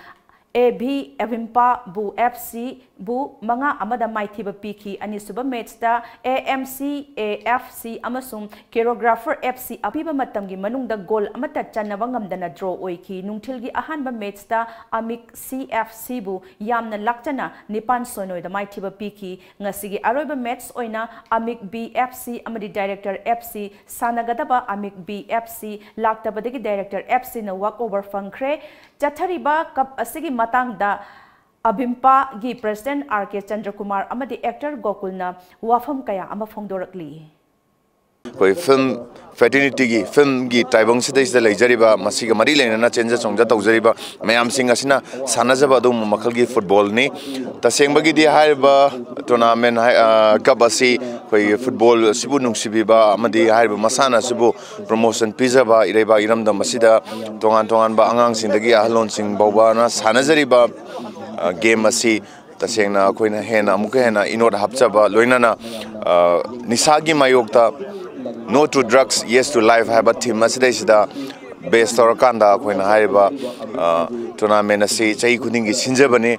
A V ꯑꯚꯤꯝꯄꯥꯕꯨ F ꯁꯤꯕꯨ ꯃꯉꯥ ꯑꯃꯗ ꯃꯥꯏꯊꯤꯕ ꯄꯤꯈꯤ꯫ ꯑꯅꯤꯁꯨꯕ ꯃꯦꯆꯇ A M C A F C ꯑꯃꯁꯨꯡ ꯀꯦꯔꯣꯒ꯭ꯔꯥꯐꯔ ꯑꯦꯐ ꯁꯤ ꯑꯄꯤꯕ ꯃꯇꯝꯒꯤ ꯃꯅꯨꯡꯗ ꯒꯣꯜ ꯑꯃꯠꯇ ꯆꯟꯅꯕ ꯉꯝꯗꯅ ꯗ꯭ꯔꯣ ꯑꯣꯏꯈꯤ꯫ ꯅꯨꯡꯊꯤꯜꯒꯤ ꯑꯍꯥꯟꯕ ꯃꯦꯆꯇ ꯑꯃꯤꯛ ꯁꯤ ꯑꯦꯐ ꯁꯤꯕꯨ ꯌꯥꯝꯅ ꯂꯥꯛꯆꯅ ꯅꯤꯄꯥꯟ ꯁꯣꯏꯅꯣꯏꯗ ꯃꯥꯏꯊꯤꯕ ꯄꯤꯈꯤ꯫ ꯉꯁꯤꯒꯤ ꯑꯔꯣꯏꯕ ꯃꯦꯆ ꯑꯣꯏꯅ ꯑꯃꯤꯛ ꯕꯤ ꯑꯦꯐ ꯁꯤ ꯑꯃꯗꯤ director F C ꯁꯥꯟꯅꯒꯗꯕ꯫ ꯑꯃꯤꯛ B F C ꯂꯥꯛꯇꯕꯗꯒꯤ director F ꯁꯤꯅ ꯋꯥꯛ ꯑꯣꯚꯔ ꯐꯪꯈ꯭ꯔꯦ꯫ ꯆꯠꯊꯔꯤꯕ ꯀꯞ ꯑꯁꯤꯒꯤ ꯃꯇꯥꯡꯗ ꯑꯚꯤꯝꯄꯥꯒꯤ ꯄ꯭ꯔꯁꯤꯗꯦꯟꯠ ꯑꯥꯔ ꯀꯦ ꯆꯟꯗ꯭ꯔꯀꯨꯃꯥꯔ ꯑꯃꯗꯤ ꯑꯦꯛꯇꯔ ꯒꯣꯀꯨꯜꯅ ꯋꯥꯐꯝ ꯀꯌꯥ ꯑꯃ ꯐꯣꯡꯗꯣꯔꯛꯂꯤ꯫ ꯑꯩꯈꯣꯏ ꯐꯤꯜꯝ ꯐ꯭ꯔꯦꯇꯔꯅꯤꯇꯤꯒꯤ, ꯐꯤꯜꯝꯒꯤ ꯇꯥꯏꯕꯪꯁꯤꯗꯩꯁꯤꯗ ꯂꯩꯖꯔꯤꯕ, ꯃꯁꯤꯒ ꯃꯔꯤ ꯂꯩꯅꯅ ꯆꯦꯟꯖ ꯆꯣꯡꯖ ꯇꯧꯖꯔꯤꯕ ꯃꯌꯥꯝꯁꯤꯡ ꯑꯁꯤꯅ ꯁꯥꯟꯅꯖꯕ ꯑꯗꯨꯒꯨꯝꯕ ꯃꯈꯜꯒꯤ ꯐꯨꯠꯕꯣꯜꯅꯤ꯫ ꯇꯁꯦꯡꯕꯒꯤꯗꯤ ꯍꯥꯏꯔꯤꯕ ꯇꯣꯔꯅꯥꯃꯦꯟ ꯍꯥꯏ-, ꯑ, ꯀꯞ ꯑꯁꯤ ꯑꯩꯈꯣꯏꯒꯤ ꯐꯨꯠꯕꯣꯜ ꯑꯁꯤꯕꯨ ꯅꯨꯡꯁꯤꯕꯤꯕ ꯑꯃꯗꯤ ꯍꯥꯏꯔꯤꯕ ꯃꯁꯥꯟꯅ ꯑꯁꯤꯕꯨ ꯄ꯭ꯔꯣꯃꯣꯁꯟ ꯄꯤꯖꯕ ꯏꯔꯩꯕꯥꯛ ꯏꯔꯝꯗꯝ ꯑꯁꯤꯗ ꯇꯣꯉꯥꯟ ꯇꯣꯉꯥꯟꯕ ꯑꯉꯥꯡꯁꯤꯡꯗꯒꯤ ꯑꯍꯜꯂꯣꯟꯁꯤꯡ ꯐꯥꯎꯕꯅ ꯁꯥꯟꯅꯖꯔꯤꯕ, ꯑ, ꯒꯦꯝ ꯑꯁꯤ ꯇꯁꯦꯡꯅ ꯑꯩꯈꯣꯏꯅ ꯍꯦꯟꯅ, ꯑꯃꯨꯛꯀ ꯍꯦꯟꯅ ꯏꯅꯣꯠ ꯍꯥꯞꯆꯕ, ꯂꯣꯏꯅꯅ, ꯑ, ꯅꯤꯁꯥꯒꯤ ꯃꯥꯌꯣꯛꯇ "No to drugs, yes to life" ꯍꯥꯏꯕ ꯊꯤꯝ ꯑꯁꯤꯗꯩꯁꯤꯗ ꯕꯦꯁ ꯇꯧꯔꯀꯥꯟꯗ ꯑꯩꯈꯣꯏꯅ ꯍꯥꯏꯔꯤꯕ, ꯑ, ꯇꯣꯔꯅꯥꯃꯦꯟ ꯑꯁꯤ ꯆꯍꯤ ꯈꯨꯗꯤꯡꯒꯤ ꯁꯤꯟꯖꯕꯅꯤ꯫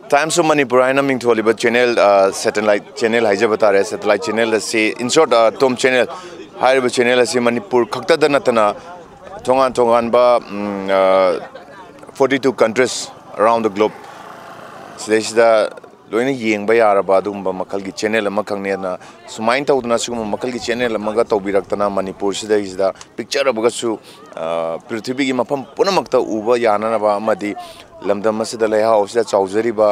Times of Manipur ꯍꯥꯏꯅ ꯃꯤꯡꯊꯣꯜꯂꯤꯕ ꯆꯦꯅꯦꯜ, ꯁꯦꯇꯦꯂꯥꯏꯠ ꯆꯦꯅꯦꯜ ꯍꯥꯏꯖꯕ ꯇꯥꯔꯦ꯫ ꯁꯦꯇꯦꯂꯥꯏꯠ ꯆꯦꯅꯦꯜ ꯑꯁꯤ, in short, ꯇꯣꯝ ꯆꯦꯅꯦꯜ ꯍꯥꯏꯔꯤꯕ ꯆꯦꯅꯦꯜ ꯑꯁꯤ ꯃꯅꯤꯄꯨꯔ ꯈꯛꯇꯗ ꯅꯠꯇꯅ ꯇꯣꯉꯥꯟ ꯇꯣꯉꯥꯟꯕ forty two countries around the globe ꯁꯤꯗꯩꯁꯤꯗ ꯂꯣꯏꯅ ꯌꯦꯡꯕ ꯌꯥꯔꯕ ꯑꯗꯨꯒꯨꯝꯕ ꯃꯈꯜꯒꯤ ꯆꯦꯅꯦꯜ ꯑꯃꯈꯛꯅꯦꯅ, ꯁꯨꯃꯥꯏꯅ ꯇꯧꯗꯅ ꯁꯤꯒꯨꯝꯕ ꯃꯈꯜꯒꯤ ꯆꯦꯅꯦꯜ ꯑꯃꯒ ꯇꯧꯕꯤꯔꯛꯇꯅ ꯃꯅꯤꯄꯨꯔꯁꯤꯗꯩꯁꯤꯗ ꯄꯤꯛꯆꯔꯕꯒꯁꯨ ꯄ꯭ꯔꯤꯊꯤꯕꯤꯒꯤ ꯃꯐꯝ ꯄꯨꯝꯅꯃꯛꯇ ꯎꯕ ꯌꯥꯅꯅꯕ ꯑꯃꯗꯤ ꯂꯝꯗꯝ ꯑꯁꯤꯗ, ꯂꯩꯍꯥꯎ ꯑꯁꯤꯗ ꯆꯥꯎꯖꯔꯤꯕ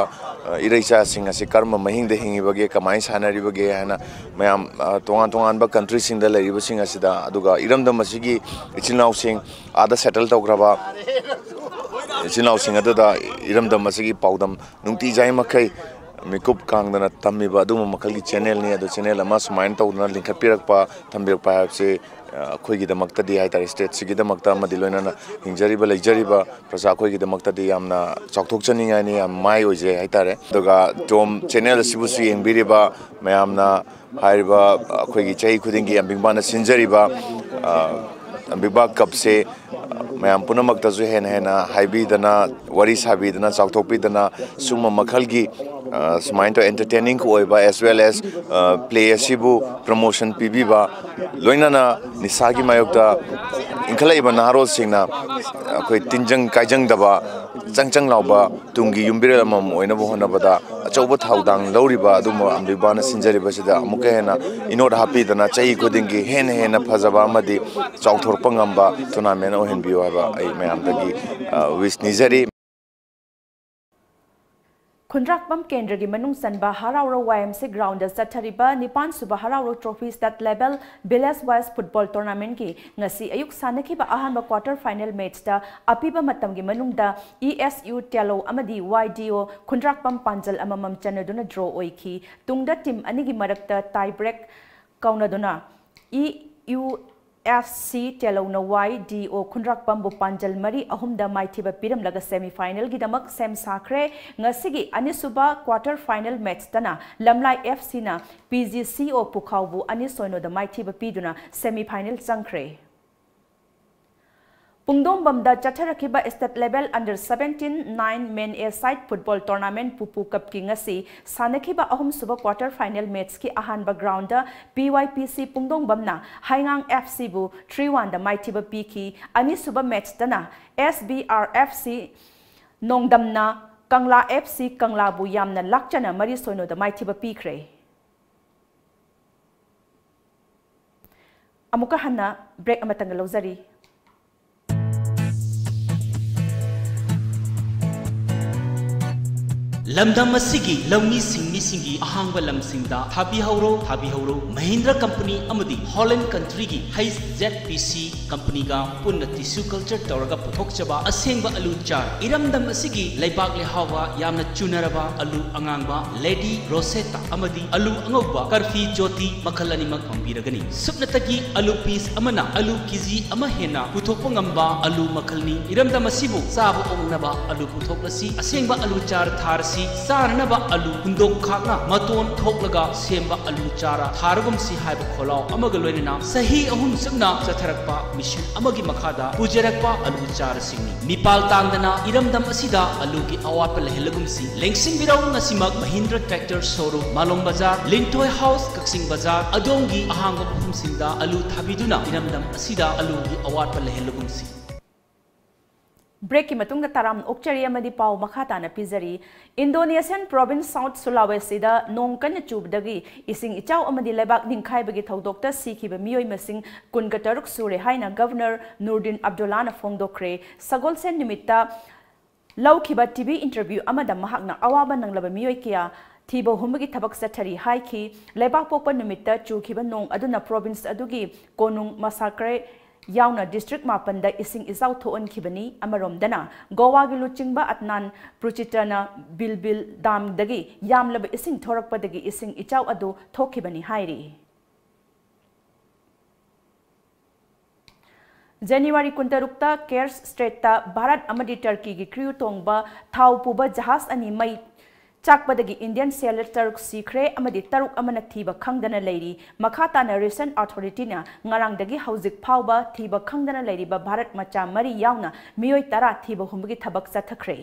ꯏꯔꯩꯆꯥꯁꯤꯡ ꯑꯁꯤ ꯀꯔꯝꯕ ꯃꯍꯤꯡꯗ ꯍꯤꯡꯉꯤꯕꯒꯦ, ꯀꯃꯥꯏꯅ ꯁꯥꯟꯅꯔꯤꯕꯒꯦ ꯍꯥꯏꯅ ꯃꯌꯥꯝ ꯇꯣꯉꯥꯟ ꯇꯣꯉꯥꯟꯕ ꯀꯟꯇ꯭ꯔꯤꯁꯤꯡꯗ ꯂꯩꯔꯤꯕꯁꯤꯡ ꯑꯁꯤꯗ, ꯑꯗꯨꯒ ꯏꯔꯝꯗꯝ ꯑꯁꯤꯒꯤ ꯏꯆꯤꯜ ꯏꯅꯥꯎꯁꯤꯡ ꯑꯥꯗ ꯁꯦꯇꯜ ꯇꯧꯈ꯭ꯔꯕ ꯏꯆꯤꯜ ꯏꯅꯥꯎꯁꯤꯡ ꯑꯗꯨꯗ ꯏꯔꯝꯗꯝ ꯑꯁꯤꯒꯤ ꯄꯥꯎꯗꯝ ꯅꯨꯡꯇꯤ ꯖꯥꯏ ꯃꯈꯩ ꯃꯤꯀꯨꯞ ꯀꯥꯡꯗꯅ ꯇꯝꯃꯤꯕ ꯑꯗꯨꯒꯨꯝꯕ ꯃꯈꯜꯒꯤ ꯆꯦꯅꯦꯜꯅꯤ꯫ ꯑꯗꯣ ꯆꯦꯅꯦꯜ ꯑꯃ ꯁꯨꯃꯥꯏꯅ ꯇꯧꯗꯅ ꯂꯤꯡꯈꯠꯄꯤꯔꯛꯄ, ꯊꯝꯕꯤꯔꯛꯄ ꯍꯥꯏꯕꯁꯤ ꯑꯩꯈꯣꯏꯒꯤꯗꯃꯛꯇꯗꯤ ꯍꯥꯏꯇꯥꯔꯦ, ꯁ꯭ꯇꯦꯠꯁꯤꯒꯤꯗꯃꯛꯇ ꯑꯃꯗꯤ ꯂꯣꯏꯅꯅ ꯍꯤꯡꯖꯔꯤꯕ, ꯂꯩꯖꯔꯤꯕ ꯄ꯭ꯔꯖꯥ ꯑꯩꯈꯣꯏꯒꯤꯗꯃꯛꯇꯗꯤ ꯌꯥꯝꯅ ꯆꯥꯎꯊꯣꯛꯆꯅꯤꯡꯉꯥꯏꯅꯤ, ꯌꯥꯝ ꯃꯥꯏ ꯑꯣꯏꯖꯩ ꯍꯥꯏꯇꯥꯔꯦ꯫ ꯑꯗꯨꯒ ꯇꯣꯝ ꯆꯦꯅꯦꯜ ꯑꯁꯤꯕꯨꯁꯨ ꯌꯦꯡꯕꯤꯔꯤꯕ ꯃꯌꯥꯝꯅ, ꯍꯥꯏꯔꯤꯕ ꯑꯩꯈꯣꯏꯒꯤ ꯆꯍꯤ ꯈꯨꯗꯤꯡꯒꯤ ꯑꯝꯕꯤꯛꯕꯥꯅ ꯁꯤꯟꯖꯔꯤꯕ ꯑꯝꯕꯤꯛꯕꯥ ꯀꯞꯁꯦ ꯃꯌꯥꯝ ꯄꯨꯝꯅꯃꯛꯇꯁꯨ ꯍꯦꯟꯅ ꯍꯦꯟꯅ ꯍꯥꯏꯕꯤꯗꯅ, ꯋꯥꯔꯤ ꯁꯥꯕꯤꯗꯅ, ꯆꯥꯎꯊꯣꯛꯄꯤꯗꯅ, ꯁꯨꯝꯕ ꯃꯈꯜꯒꯤ ꯁꯨꯃꯥꯏꯅ ꯇꯧ entertaining ꯑꯣꯏꯕ as well as play ꯑꯁꯤꯕꯨ promotion ꯄꯤꯕꯤꯕ, ꯂꯣꯏꯅꯅ ꯅꯤꯁꯥꯒꯤ ꯃꯥꯌꯣꯛꯇ ꯏꯟꯈꯠꯂꯛꯏꯕ ꯅꯍꯥꯔꯣꯜꯁꯤꯡꯅ ꯑꯩꯈꯣꯏ ꯇꯤꯟꯖꯪ ꯀꯥꯏꯖꯪꯗꯕ, ꯆꯪ ꯆꯪ ꯂꯥꯎꯕ ꯇꯨꯡꯒꯤ ꯌꯨꯝꯕꯤꯔꯦꯜ ꯑꯃꯃꯝ ꯑꯣꯏꯅꯕ ꯍꯣꯠꯅꯕꯗ ꯑꯆꯧꯕ ꯊꯧꯗꯥꯡ ꯂꯧꯔꯤꯕ ꯑꯗꯨꯒꯨꯝꯕ ꯑꯝꯕꯤꯛꯕꯥꯅ ꯁꯤꯟꯖꯔꯤꯕꯁꯤꯗ ꯑꯃꯨꯛꯀ ꯍꯦꯟꯅ ꯏꯅꯣꯠ ꯍꯥꯞꯄꯤꯗꯅ ꯆꯍꯤ ꯈꯨꯗꯤꯡꯒꯤ ꯍꯦꯟꯅ ꯍꯦꯟꯅ ꯐꯖꯕ ꯑꯃꯗꯤ ꯆꯥꯎꯊꯣꯔꯛꯄ ꯉꯝꯕ tournament ꯑꯣꯏꯍꯟꯕꯤꯌꯨ ꯍꯥꯏꯕ ꯑꯩ ꯃꯌꯥꯝꯗꯒꯤ wish ꯅꯤꯖꯔꯤ꯫ ꯈꯨꯟꯗ꯭ꯔꯥꯛꯄꯝ ꯀꯦꯟꯗ꯭ꯔꯒꯤ ꯃꯅꯨꯡ ꯆꯟꯕ ꯍꯔꯥꯎꯔꯧ ꯋꯥꯏ ꯑꯦꯝ ꯁꯤ ꯒ꯭ꯔꯥꯎꯟꯗ ꯆꯠꯊꯔꯤꯕ ꯅꯤꯄꯥꯟ ꯁꯨꯕ ꯍꯔꯥꯎꯔꯧ trophy state level village wise football ꯇꯣꯔꯅꯥꯃꯦꯟꯠꯀꯤ ꯉꯁꯤ ꯑꯌꯨꯛ ꯁꯥꯟꯅꯈꯤꯕ ꯑꯍꯥꯟꯕ ꯀ꯭ꯋꯥꯇꯔ ꯐꯥꯏꯅꯦꯜ ꯃꯦꯆꯇ ꯑꯄꯤꯕ ꯃꯇꯝꯒꯤ ꯃꯅꯨꯡꯗ ꯏ ꯑꯦꯁ ꯌꯨ ꯇꯦꯂꯧ ꯑꯃꯗꯤ ꯋꯥꯏ ꯗꯤ ꯑꯣ ꯈꯨꯟꯗ꯭ꯔꯥꯛꯄꯝ ꯄꯥꯟꯖꯜ ꯑꯃꯃꯝ ꯆꯟꯅꯗꯨꯅ ꯗ꯭ꯔꯣ ꯑꯣꯏꯈꯤ꯫ ꯇꯨꯡꯗ ꯇꯤꯝ ꯑꯅꯤꯒꯤ ꯃꯔꯛꯇ ꯇꯥꯏ break ꯀꯧꯅꯗꯨꯅ E U F C ꯇꯦꯂꯧꯅ ꯋꯥꯏ ꯗꯤ ꯑꯣ ꯈꯨꯟꯗ꯭ꯔꯥꯛꯄꯝꯕꯨ ꯄꯥꯟꯖꯜ ꯃꯔꯤ ꯑꯍꯨꯝꯗ ꯃꯥꯏꯊꯤꯕ ꯄꯤꯔꯝꯂꯒ ꯁꯦꯃꯤ ꯐꯥꯏꯅꯦꯜꯒꯤꯗꯃꯛ ꯁꯦꯝ ꯁꯥꯈ꯭ꯔꯦ꯫ ꯉꯁꯤꯒꯤ ꯑꯅꯤꯁꯨꯕ ꯀ꯭ꯋꯥꯇꯔ ꯐꯥꯏꯅꯦꯜ ꯃꯦꯆꯇꯅ ꯂꯝꯂꯥꯏ ꯑꯦꯐ ꯁꯤꯅ ꯄꯤ ꯖꯤ ꯁꯤ ꯑꯣ ꯄꯨꯈꯥꯎꯕꯨ ꯑꯅꯤ ꯁꯣꯏꯅꯣꯗ ꯃꯥꯏꯊꯤꯕ ꯄꯤꯗꯨꯅ ꯁꯦꯃꯤ ꯐꯥꯏꯅꯦꯜ ꯆꯪꯈ꯭ꯔꯦ꯫ ꯄꯨꯡꯗꯣꯡꯕꯝꯗ ꯆꯠꯊꯔꯛꯈꯤꯕ State Level Under Seventeen Nine Men A Side Football Tournament ꯄꯨꯄꯨ ꯀꯞꯀꯤ ꯉꯁꯤ ꯁꯥꯟꯅꯈꯤꯕ ꯑꯍꯨꯝꯁꯨꯕ quarter final matchꯀꯤ ꯑꯍꯥꯟꯕ groundꯗ P Y P C ꯄꯨꯡꯗꯣꯡꯕꯝꯅ ꯍꯩꯉꯥꯡ F Cꯕꯨ three oneꯗ ꯃꯥꯏꯊꯤꯕ ꯄꯤꯈꯤ꯫ ꯑꯅꯤꯁꯨꯕ matchꯇꯅ S B R F C ꯅꯣꯡꯗꯝꯅ ꯀꯪꯂꯥ F C ꯀꯪꯂꯥꯕꯨ ꯌꯥꯝꯅ ꯂꯥꯛꯆꯅ ꯃꯔꯤ ꯁꯣꯏꯅꯣꯗ ꯃꯥꯏꯊꯤꯕ ꯄꯤꯈ꯭ꯔꯦ꯫ ꯑꯃꯨꯛꯀ ꯍꯟꯅ break ꯑꯃꯇꯪꯒ ꯂꯧꯖꯔꯤ꯫ ꯂꯝꯗꯝ ꯑꯁꯤꯒꯤ ꯂꯧꯃꯤ ꯁꯤꯡꯃꯤꯁꯤꯡꯒꯤ ꯑꯍꯥꯡꯕ ꯂꯝꯁꯤꯡꯗ ꯊꯥꯕꯤꯍꯧꯔꯣ, ꯊꯥꯕꯤꯍꯧꯔꯣ꯫ ꯃꯍꯤꯟꯗ꯭ꯔ ꯀꯝꯄꯅꯤ ꯑꯃꯗꯤ ꯍꯣꯂꯦꯟ ꯀꯟꯇ꯭ꯔꯤꯒꯤ H Z P C ꯀꯝꯄꯅꯤꯒ ꯄꯨꯟꯅ tissue culture ꯇꯧꯔꯒ ꯄꯨꯊꯣꯛꯆꯕ ꯑꯁꯦꯡꯕ ꯑꯂꯨ ꯆꯥꯔ꯫ ꯏꯔꯝꯗꯝ ꯑꯁꯤꯒꯤ ꯂꯩꯕꯥꯛ ꯂꯩꯍꯥꯎꯒ ꯌꯥꯝꯅ ꯆꯨꯅꯔꯕ ꯑꯂꯨ ꯑꯉꯥꯡꯕ ꯂꯦꯗꯤ ꯔꯣꯁꯦꯇꯥ ꯑꯃꯗꯤ ꯑꯂꯨ ꯑꯉꯧꯕ ꯀꯔꯐꯤ ꯖꯣꯇꯤ ꯃꯈꯜ ꯑꯅꯤꯃꯛ ꯐꯪꯕꯤꯔꯒꯅꯤ꯫ ꯁꯨꯞꯅꯇꯒꯤ ꯑꯂꯨ piece ꯑꯃꯅ ꯑꯂꯨ ꯀꯦꯖꯤ ꯑꯃ ꯍꯦꯟꯅ ꯄꯨꯊꯣꯛꯄ ꯉꯝꯕ ꯑꯂꯨ ꯃꯈꯜꯅꯤ꯫ ꯏꯔꯝꯗꯝ ꯑꯁꯤꯕꯨ ꯆꯥꯕ ꯑꯣꯛꯅꯕ ꯑꯂꯨ ꯄꯨꯊꯣꯛꯂꯁꯤ꯫ ꯑꯁꯦꯡꯕ ꯑꯂꯨ ꯆꯥꯔ ꯊꯥꯔꯁꯤ꯫ ꯆꯥꯅꯅꯕ ꯑꯂꯨ ꯍꯨꯟꯗꯣꯛ ꯈꯥꯛꯅ ꯃꯇꯣꯟ ꯊꯣꯛꯂꯒ ꯁꯦꯝꯕ ꯑꯂꯨ ꯆꯥꯔ ꯊꯥꯔꯒꯨꯝꯁꯤ ꯍꯥꯏꯕ ꯈꯣꯜꯂꯥꯎ ꯑꯃꯒ ꯂꯣꯏꯅꯅ ꯆꯍꯤ ꯑꯍꯨꯝ ꯆꯨꯞꯅ ꯆꯠꯊꯔꯛꯄ mission ꯑꯃꯒꯤ ꯃꯈꯥꯗ ꯄꯨꯖꯔꯛꯄ ꯑꯂꯨ ꯆꯥꯔꯁꯤꯡꯅꯤ꯫ ꯃꯤꯄꯥꯜ ꯇꯥꯡꯗꯅ ꯏꯔꯝꯗꯝ ꯑꯁꯤꯗ ꯑꯂꯨꯒꯤ ꯑꯋꯥꯠꯄ ꯂꯩꯍꯜꯂꯒꯨꯝꯁꯤ꯫ ꯂꯦꯡꯁꯤꯟꯕꯤꯔꯧ ꯉꯁꯤꯃꯛ ꯃꯍꯤꯟꯗ꯭ꯔ Tractor Showroom, ꯃꯥꯂꯣꯝ ꯕꯖꯥꯔ, ꯂꯤꯡꯊꯣꯏ House, ꯀꯛꯆꯤꯡ ꯕꯖꯥꯔ, ꯑꯗꯣꯝꯒꯤ ꯑꯍꯥꯡꯕ ꯃꯐꯝꯁꯤꯡꯗ ꯑꯂꯨ ꯊꯥꯕꯤꯗꯨꯅ ꯏꯔꯝꯗꯝ ꯑꯁꯤꯗ ꯑꯂꯨꯒꯤ ꯑꯋꯥꯠꯄ ꯂꯩꯍꯜꯂꯒꯨꯝꯁꯤ꯫ Breakꯀꯤ ꯃꯇꯨꯡꯗ ꯇꯔꯥꯝꯅ ꯑꯣꯛꯆꯔꯤ ꯑꯃꯗꯤ ꯄꯥꯎ ꯃꯈꯥ ꯇꯥꯅ ꯄꯤꯖꯔꯤ꯫ Indonesian province South Sulawesyꯗ ꯅꯣꯡ ꯀꯟꯅ ꯆꯨꯕꯗꯒꯤ ꯏꯁꯤꯡ ꯏꯆꯥꯎ ꯑꯃꯗꯤ ꯂꯩꯕꯥꯛ ꯅꯤꯡꯈꯥꯏꯕꯒꯤ ꯊꯧꯗꯣꯛꯇ ꯁꯤꯈꯤꯕ ꯃꯤꯑꯣꯏ ꯃꯁꯤꯡ ꯀꯨꯟꯒ ꯇꯔꯨꯛ ꯁꯨꯔꯦ ꯍꯥꯏꯅ Governor Nurdin Abdullahꯅ ꯐꯣꯡꯗꯣꯛꯈ꯭ꯔꯦ꯫ ꯁꯒꯣꯜꯁꯦꯟ ꯅꯨꯃꯤꯠꯇ ꯂꯧꯈꯤꯕ T V interview ꯑꯃꯗ ꯃꯍꯥꯛꯅ ꯑꯋꯥꯕ ꯅꯪꯂꯕ ꯃꯤꯑꯣꯏ ꯀꯌꯥ ꯊꯤꯕ ꯍꯨꯝꯕꯒꯤ ꯊꯕꯛ ꯆꯠꯊꯔꯤ ꯍꯥꯏꯈꯤ꯫ ꯂꯩꯕꯥꯛꯄꯣꯛꯄ ꯅꯨꯃꯤꯠꯇ ꯆꯨꯈꯤꯕ ꯅꯣꯡ ꯑꯗꯨꯅ province ꯑꯗꯨꯒꯤ ꯀꯣꯅꯨꯡ ꯃꯁꯥꯀ꯭ꯔꯦ ꯌꯥꯎꯅ district ꯃꯥꯄꯟꯗ ꯏꯁꯤꯡ ꯏꯆꯥꯎ ꯊꯣꯛꯍꯟꯈꯤꯕꯅꯤ꯫ ꯑꯃꯔꯣꯝꯗꯅ, ꯒꯣꯋꯥꯒꯤ ꯂꯨꯆꯤꯡꯕ ꯑꯗꯅꯥꯟ ꯄ꯭ꯔꯨꯆꯤꯇꯅ ꯕꯤꯜꯕꯤꯜ damꯗꯒꯤ ꯌꯥꯝꯂꯕ ꯏꯁꯤꯡ ꯊꯣꯔꯛꯄꯗꯒꯤ ꯏꯁꯤꯡ ꯏꯆꯥꯎ ꯑꯗꯨ ꯊꯣꯛꯈꯤꯕꯅꯤ ꯍꯥꯏꯔꯤ꯫ January ꯀꯨꯟꯇꯔꯨꯛꯇ Kerch Straitꯇ ꯚꯥꯔꯠ ꯑꯃꯗꯤ ꯇꯔꯀꯤꯒꯤ crew ꯇꯣꯡꯕ ꯊꯥꯎ ꯄꯨꯕ ꯖꯍꯥꯖ ꯑꯅꯤ ꯃꯩ ꯆꯥꯛꯄꯗꯒꯤ Indian sailor ꯇꯔꯨꯛ ꯁꯤꯈ꯭ꯔꯦ ꯑꯃꯗꯤ ꯇꯔꯨꯛ ꯑꯃꯅ ꯊꯤꯕ ꯈꯪꯗꯅ ꯂꯩꯔꯤ꯫ ꯃꯈꯥ ꯇꯥꯅ Recent Authority ꯅ ꯉꯔꯥꯡꯗꯒꯤ ꯍꯧꯖꯤꯛ ꯐꯥꯎꯕ ꯊꯤꯕ ꯈꯪꯗꯅ ꯂꯩꯔꯤꯕ ꯚꯥꯔꯠ ꯃꯆꯥ ꯃꯔꯤ ꯌꯥꯎꯅ ꯃꯤꯑꯣꯏ ꯇꯔꯥ ꯊꯤꯕ ꯍꯨꯝꯕꯒꯤ ꯊꯕꯛ ꯆꯠꯊꯈ꯭ꯔꯦ꯫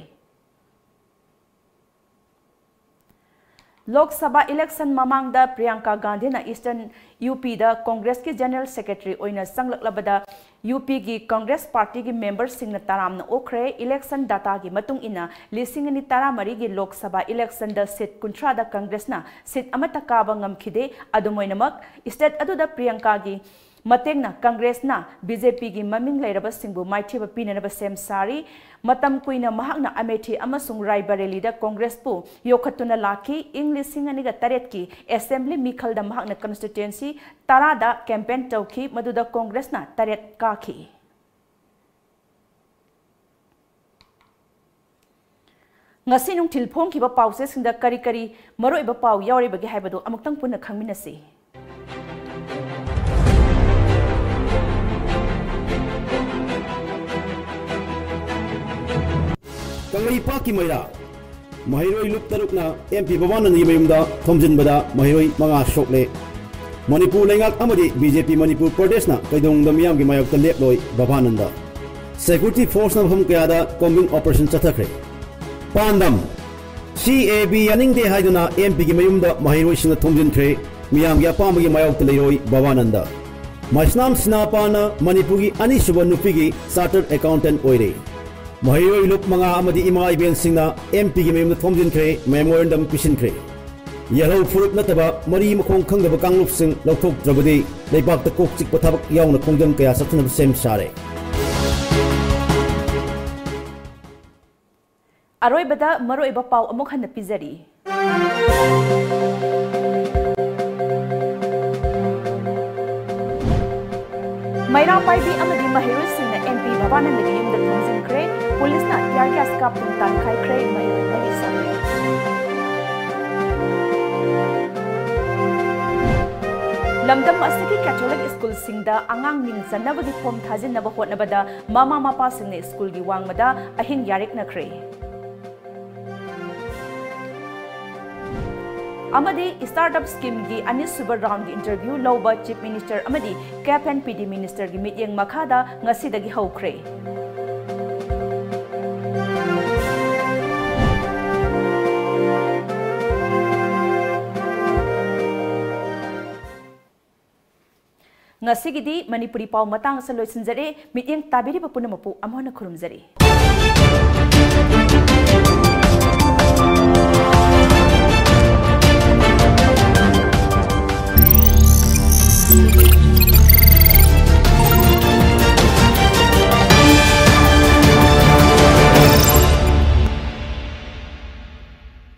ꯂꯣꯛ ꯁꯚꯥ election ꯃꯃꯥꯡꯗ ꯄ꯭ꯔꯤꯌꯥꯡꯀꯥ ꯒꯥꯟꯙꯤꯅ Eastern U P ꯗ Congress ꯀꯤ General Secretary ꯑꯣꯏꯅ ꯆꯪꯂꯛꯂꯕꯗ, U P ꯒꯤ Congress Party ꯒꯤ member ꯁꯤꯡꯅ ꯇꯔꯥꯝꯅ ꯑꯣꯛꯈ꯭ꯔꯦ꯫ Election data ꯒꯤ ꯃꯇꯨꯡ ꯏꯟꯅ, ꯂꯤꯁꯤꯡ ꯑꯅꯤ ꯇꯔꯥꯃꯔꯤꯒꯤ ꯂꯣꯛ ꯁꯚꯥ election ꯗ seat ꯀꯨꯟꯊ꯭ꯔꯥꯗ Congress ꯅ seat ꯑꯃꯠꯇ ꯀꯥꯕ ꯉꯝꯈꯤꯗꯦ꯫ ꯑꯗꯨꯝ ꯑꯣꯏꯅꯃꯛ, state ꯑꯗꯨꯗ ꯄ꯭ꯔꯤꯌꯥꯡꯀꯥꯒꯤ ꯃꯇꯦꯡꯅ Congress ꯅ B J P ꯒꯤ ꯃꯃꯤꯡ ꯂꯩꯔꯕꯁꯤꯡꯕꯨ ꯃꯥꯏꯊꯤꯕ ꯄꯤꯅꯅꯕ ꯁꯦꯝ ꯁꯥꯔꯤ꯫ ꯃꯇꯝ ꯀꯨꯏꯅ ꯃꯍꯥꯛꯅ Amethi ꯑꯃꯁꯨꯡ ꯔꯥꯏꯕꯔꯦꯂꯤꯗ Congress ꯄꯨ ꯌꯣꯛꯈꯠꯇꯨꯅ ꯂꯥꯛꯈꯤ꯫ ꯏꯪ ꯂꯤꯁꯤꯡ ꯑꯅꯤꯒ ꯇꯔꯦꯠꯀꯤ assembly ꯃꯤꯈꯜꯗ ꯃꯍꯥꯛꯅ constituency ꯇꯔꯥꯗ campaign ꯇꯧꯈꯤ, ꯃꯗꯨꯗ Congress ꯅ ꯇꯔꯦꯠ ꯀꯥꯈꯤ꯫ ꯉꯁꯤ ꯅꯨꯡꯊꯤꯜ ꯐꯣꯡꯈꯤꯕ ꯄꯥꯎꯆꯦꯁꯤꯡꯗ ꯀꯔꯤ ꯀꯔꯤ ꯃꯔꯨꯑꯣꯏꯕ ꯄꯥꯎ ꯌꯥꯎꯔꯤꯕꯒꯦ ꯍꯥꯏꯕꯗꯨ ꯑꯃꯨꯛꯇꯪ ꯄꯨꯟꯅ ꯈꯪꯃꯤꯟꯅꯁꯤ꯫ ꯀꯪꯂꯩꯄꯥꯛꯀꯤ ꯃꯩꯔꯥ꯫ ꯃꯍꯩꯔꯣꯏ ꯂꯨꯞ ꯇꯔꯨꯛꯅ M P ꯚꯕꯥꯅꯟꯗꯒꯤ ꯃꯌꯨꯝꯗ ꯊꯣꯝꯖꯤꯟꯕꯗ ꯃꯍꯩꯔꯣꯏ ꯃꯉꯥ ꯁꯣꯛꯂꯦ꯫ ꯃꯅꯤꯄꯨꯔ ꯂꯩꯉꯥꯛ ꯑꯃꯗꯤ B J P ꯃꯅꯤꯄꯨꯔ ꯄ꯭ꯔꯗꯦꯁꯅ ꯀꯩꯗꯧꯅꯨꯡꯗ ꯃꯤꯌꯥꯝꯒꯤ ꯃꯥꯌꯣꯛꯇ ꯂꯦꯞꯂꯣꯏ ꯚꯕꯥꯅꯟꯗ꯫ Security force ꯅ ꯃꯐꯝ ꯀꯌꯥꯗ combing operation ꯆꯠꯊꯈ꯭ꯔꯦ꯫ ꯄꯥꯟꯗꯝ: C A B ꯌꯥꯅꯤꯡꯗꯦ ꯍꯥꯏꯗꯨꯅ M P ꯒꯤ ꯃꯌꯨꯝꯗ ꯃꯍꯩꯔꯣꯏꯁꯤꯡꯅ ꯊꯣꯝꯖꯤꯟꯈ꯭ꯔꯦ꯫ ꯃꯤꯌꯥꯝꯒꯤ ꯑꯄꯥꯝꯕꯒꯤ ꯃꯥꯌꯣꯛꯇ ꯂꯩꯔꯣꯏ ꯚꯕꯥꯅꯟꯗ꯫ ꯃꯩꯁꯅꯥꯝ ꯁꯤꯅꯥꯄꯥꯅ ꯃꯅꯤꯄꯨꯔꯒꯤ ꯑꯅꯤꯁꯨꯕ ꯅꯨꯄꯤꯒꯤ chartered accountant ꯑꯣꯏꯔꯦ꯫ ꯃꯍꯩꯔꯣꯏ ꯂꯨꯞ ꯃꯉꯥ ꯑꯃꯗꯤ ꯏꯃꯥ ꯏꯕꯦꯟꯁꯤꯡꯅ M P ꯒꯤ ꯃꯌꯨꯝꯗ ꯊꯣꯝꯖꯤꯟꯈ꯭ꯔꯦ, memorandum ꯄꯤꯁꯤꯟꯈ꯭ꯔꯦ꯫ ꯌꯦꯜꯍꯧ ꯐꯨꯔꯨꯞ ꯅꯠꯇꯕ ꯃꯔꯤ ꯃꯈꯣꯡ ꯈꯪꯗꯕ ꯀꯥꯡꯂꯨꯞꯁꯤꯡ ꯂꯧꯊꯣꯛꯇ꯭ꯔꯕꯗꯤ ꯂꯩꯕꯥꯛꯇ ꯀꯣꯛ ꯆꯤꯛꯄ ꯊꯕꯛ ꯌꯥꯎꯅ ꯈꯣꯡꯖꯪ ꯀꯌꯥ ꯆꯠꯊꯅꯕ ꯁꯦꯝ ꯁꯥꯔꯦ꯫ ꯑꯔꯣꯏꯕꯗ ꯃꯔꯨꯑꯣꯏꯕ ꯄꯥꯎ ꯑꯃꯨꯛ ꯍꯟꯅ ꯄꯤꯖꯔꯤ꯫ ꯃꯩꯔꯥ ꯄꯥꯏꯕꯤ ꯑꯃꯗꯤ ꯃꯍꯩꯔꯣꯏꯁꯤꯡꯅ M P ꯚꯕꯥꯅꯟꯗꯒꯤ ꯌꯨꯝꯗ ꯊꯣꯝꯖꯤꯟꯈ꯭ꯔꯦ꯫ ꯄꯨꯂꯤꯁꯅ tear gas ꯀꯥꯞꯇꯨꯅ ꯇꯥꯟꯈꯥꯏꯈ꯭ꯔꯦ꯫ ꯃꯍꯩꯔꯣꯏ ꯃꯔꯤ ꯁꯣꯛꯂꯦ꯫ ꯂꯝꯗꯝ ꯑꯁꯤꯒꯤ Catholic school ꯁꯤꯡꯗ ꯑꯉꯥꯡ ꯃꯤꯡ ꯆꯟꯅꯕꯒꯤ form ꯊꯥꯖꯤꯟꯅꯕ ꯍꯣꯠꯅꯕꯗ ꯃꯃꯥ ꯃꯄꯥꯁꯤꯡꯅ school ꯒꯤ ꯋꯥꯡꯃꯗ ꯑꯍꯤꯡ ꯌꯥꯔꯦꯛꯅꯈ꯭ꯔꯦ꯫ ꯑꯃꯗꯤ Startup Scheme ꯒꯤ ꯑꯅꯤꯁꯨꯕ round ꯒꯤ interview ꯂꯧꯕ Chief Minister ꯑꯃꯗꯤ Cap and P D Minister ꯒꯤ ꯃꯤꯠꯌꯦꯡ ꯃꯈꯥꯗ ꯉꯁꯤꯗꯒꯤ ꯍꯧꯈ꯭ꯔꯦ꯫ ꯉꯁꯤꯒꯤꯗꯤ ꯃꯅꯤꯄꯨꯔꯤ ꯄꯥꯎ ꯃꯇꯥꯡ ꯑꯁꯤꯗ ꯂꯣꯏꯁꯤꯟꯖꯔꯦ꯫ ꯃꯤꯠꯌꯦꯡ ꯇꯥꯕꯤꯔꯤꯕ ꯄꯨꯝꯅꯃꯛꯄꯨ ꯑꯃꯨꯛ ꯍꯟꯅ ꯈꯨꯔꯨꯝꯖꯔꯤ꯫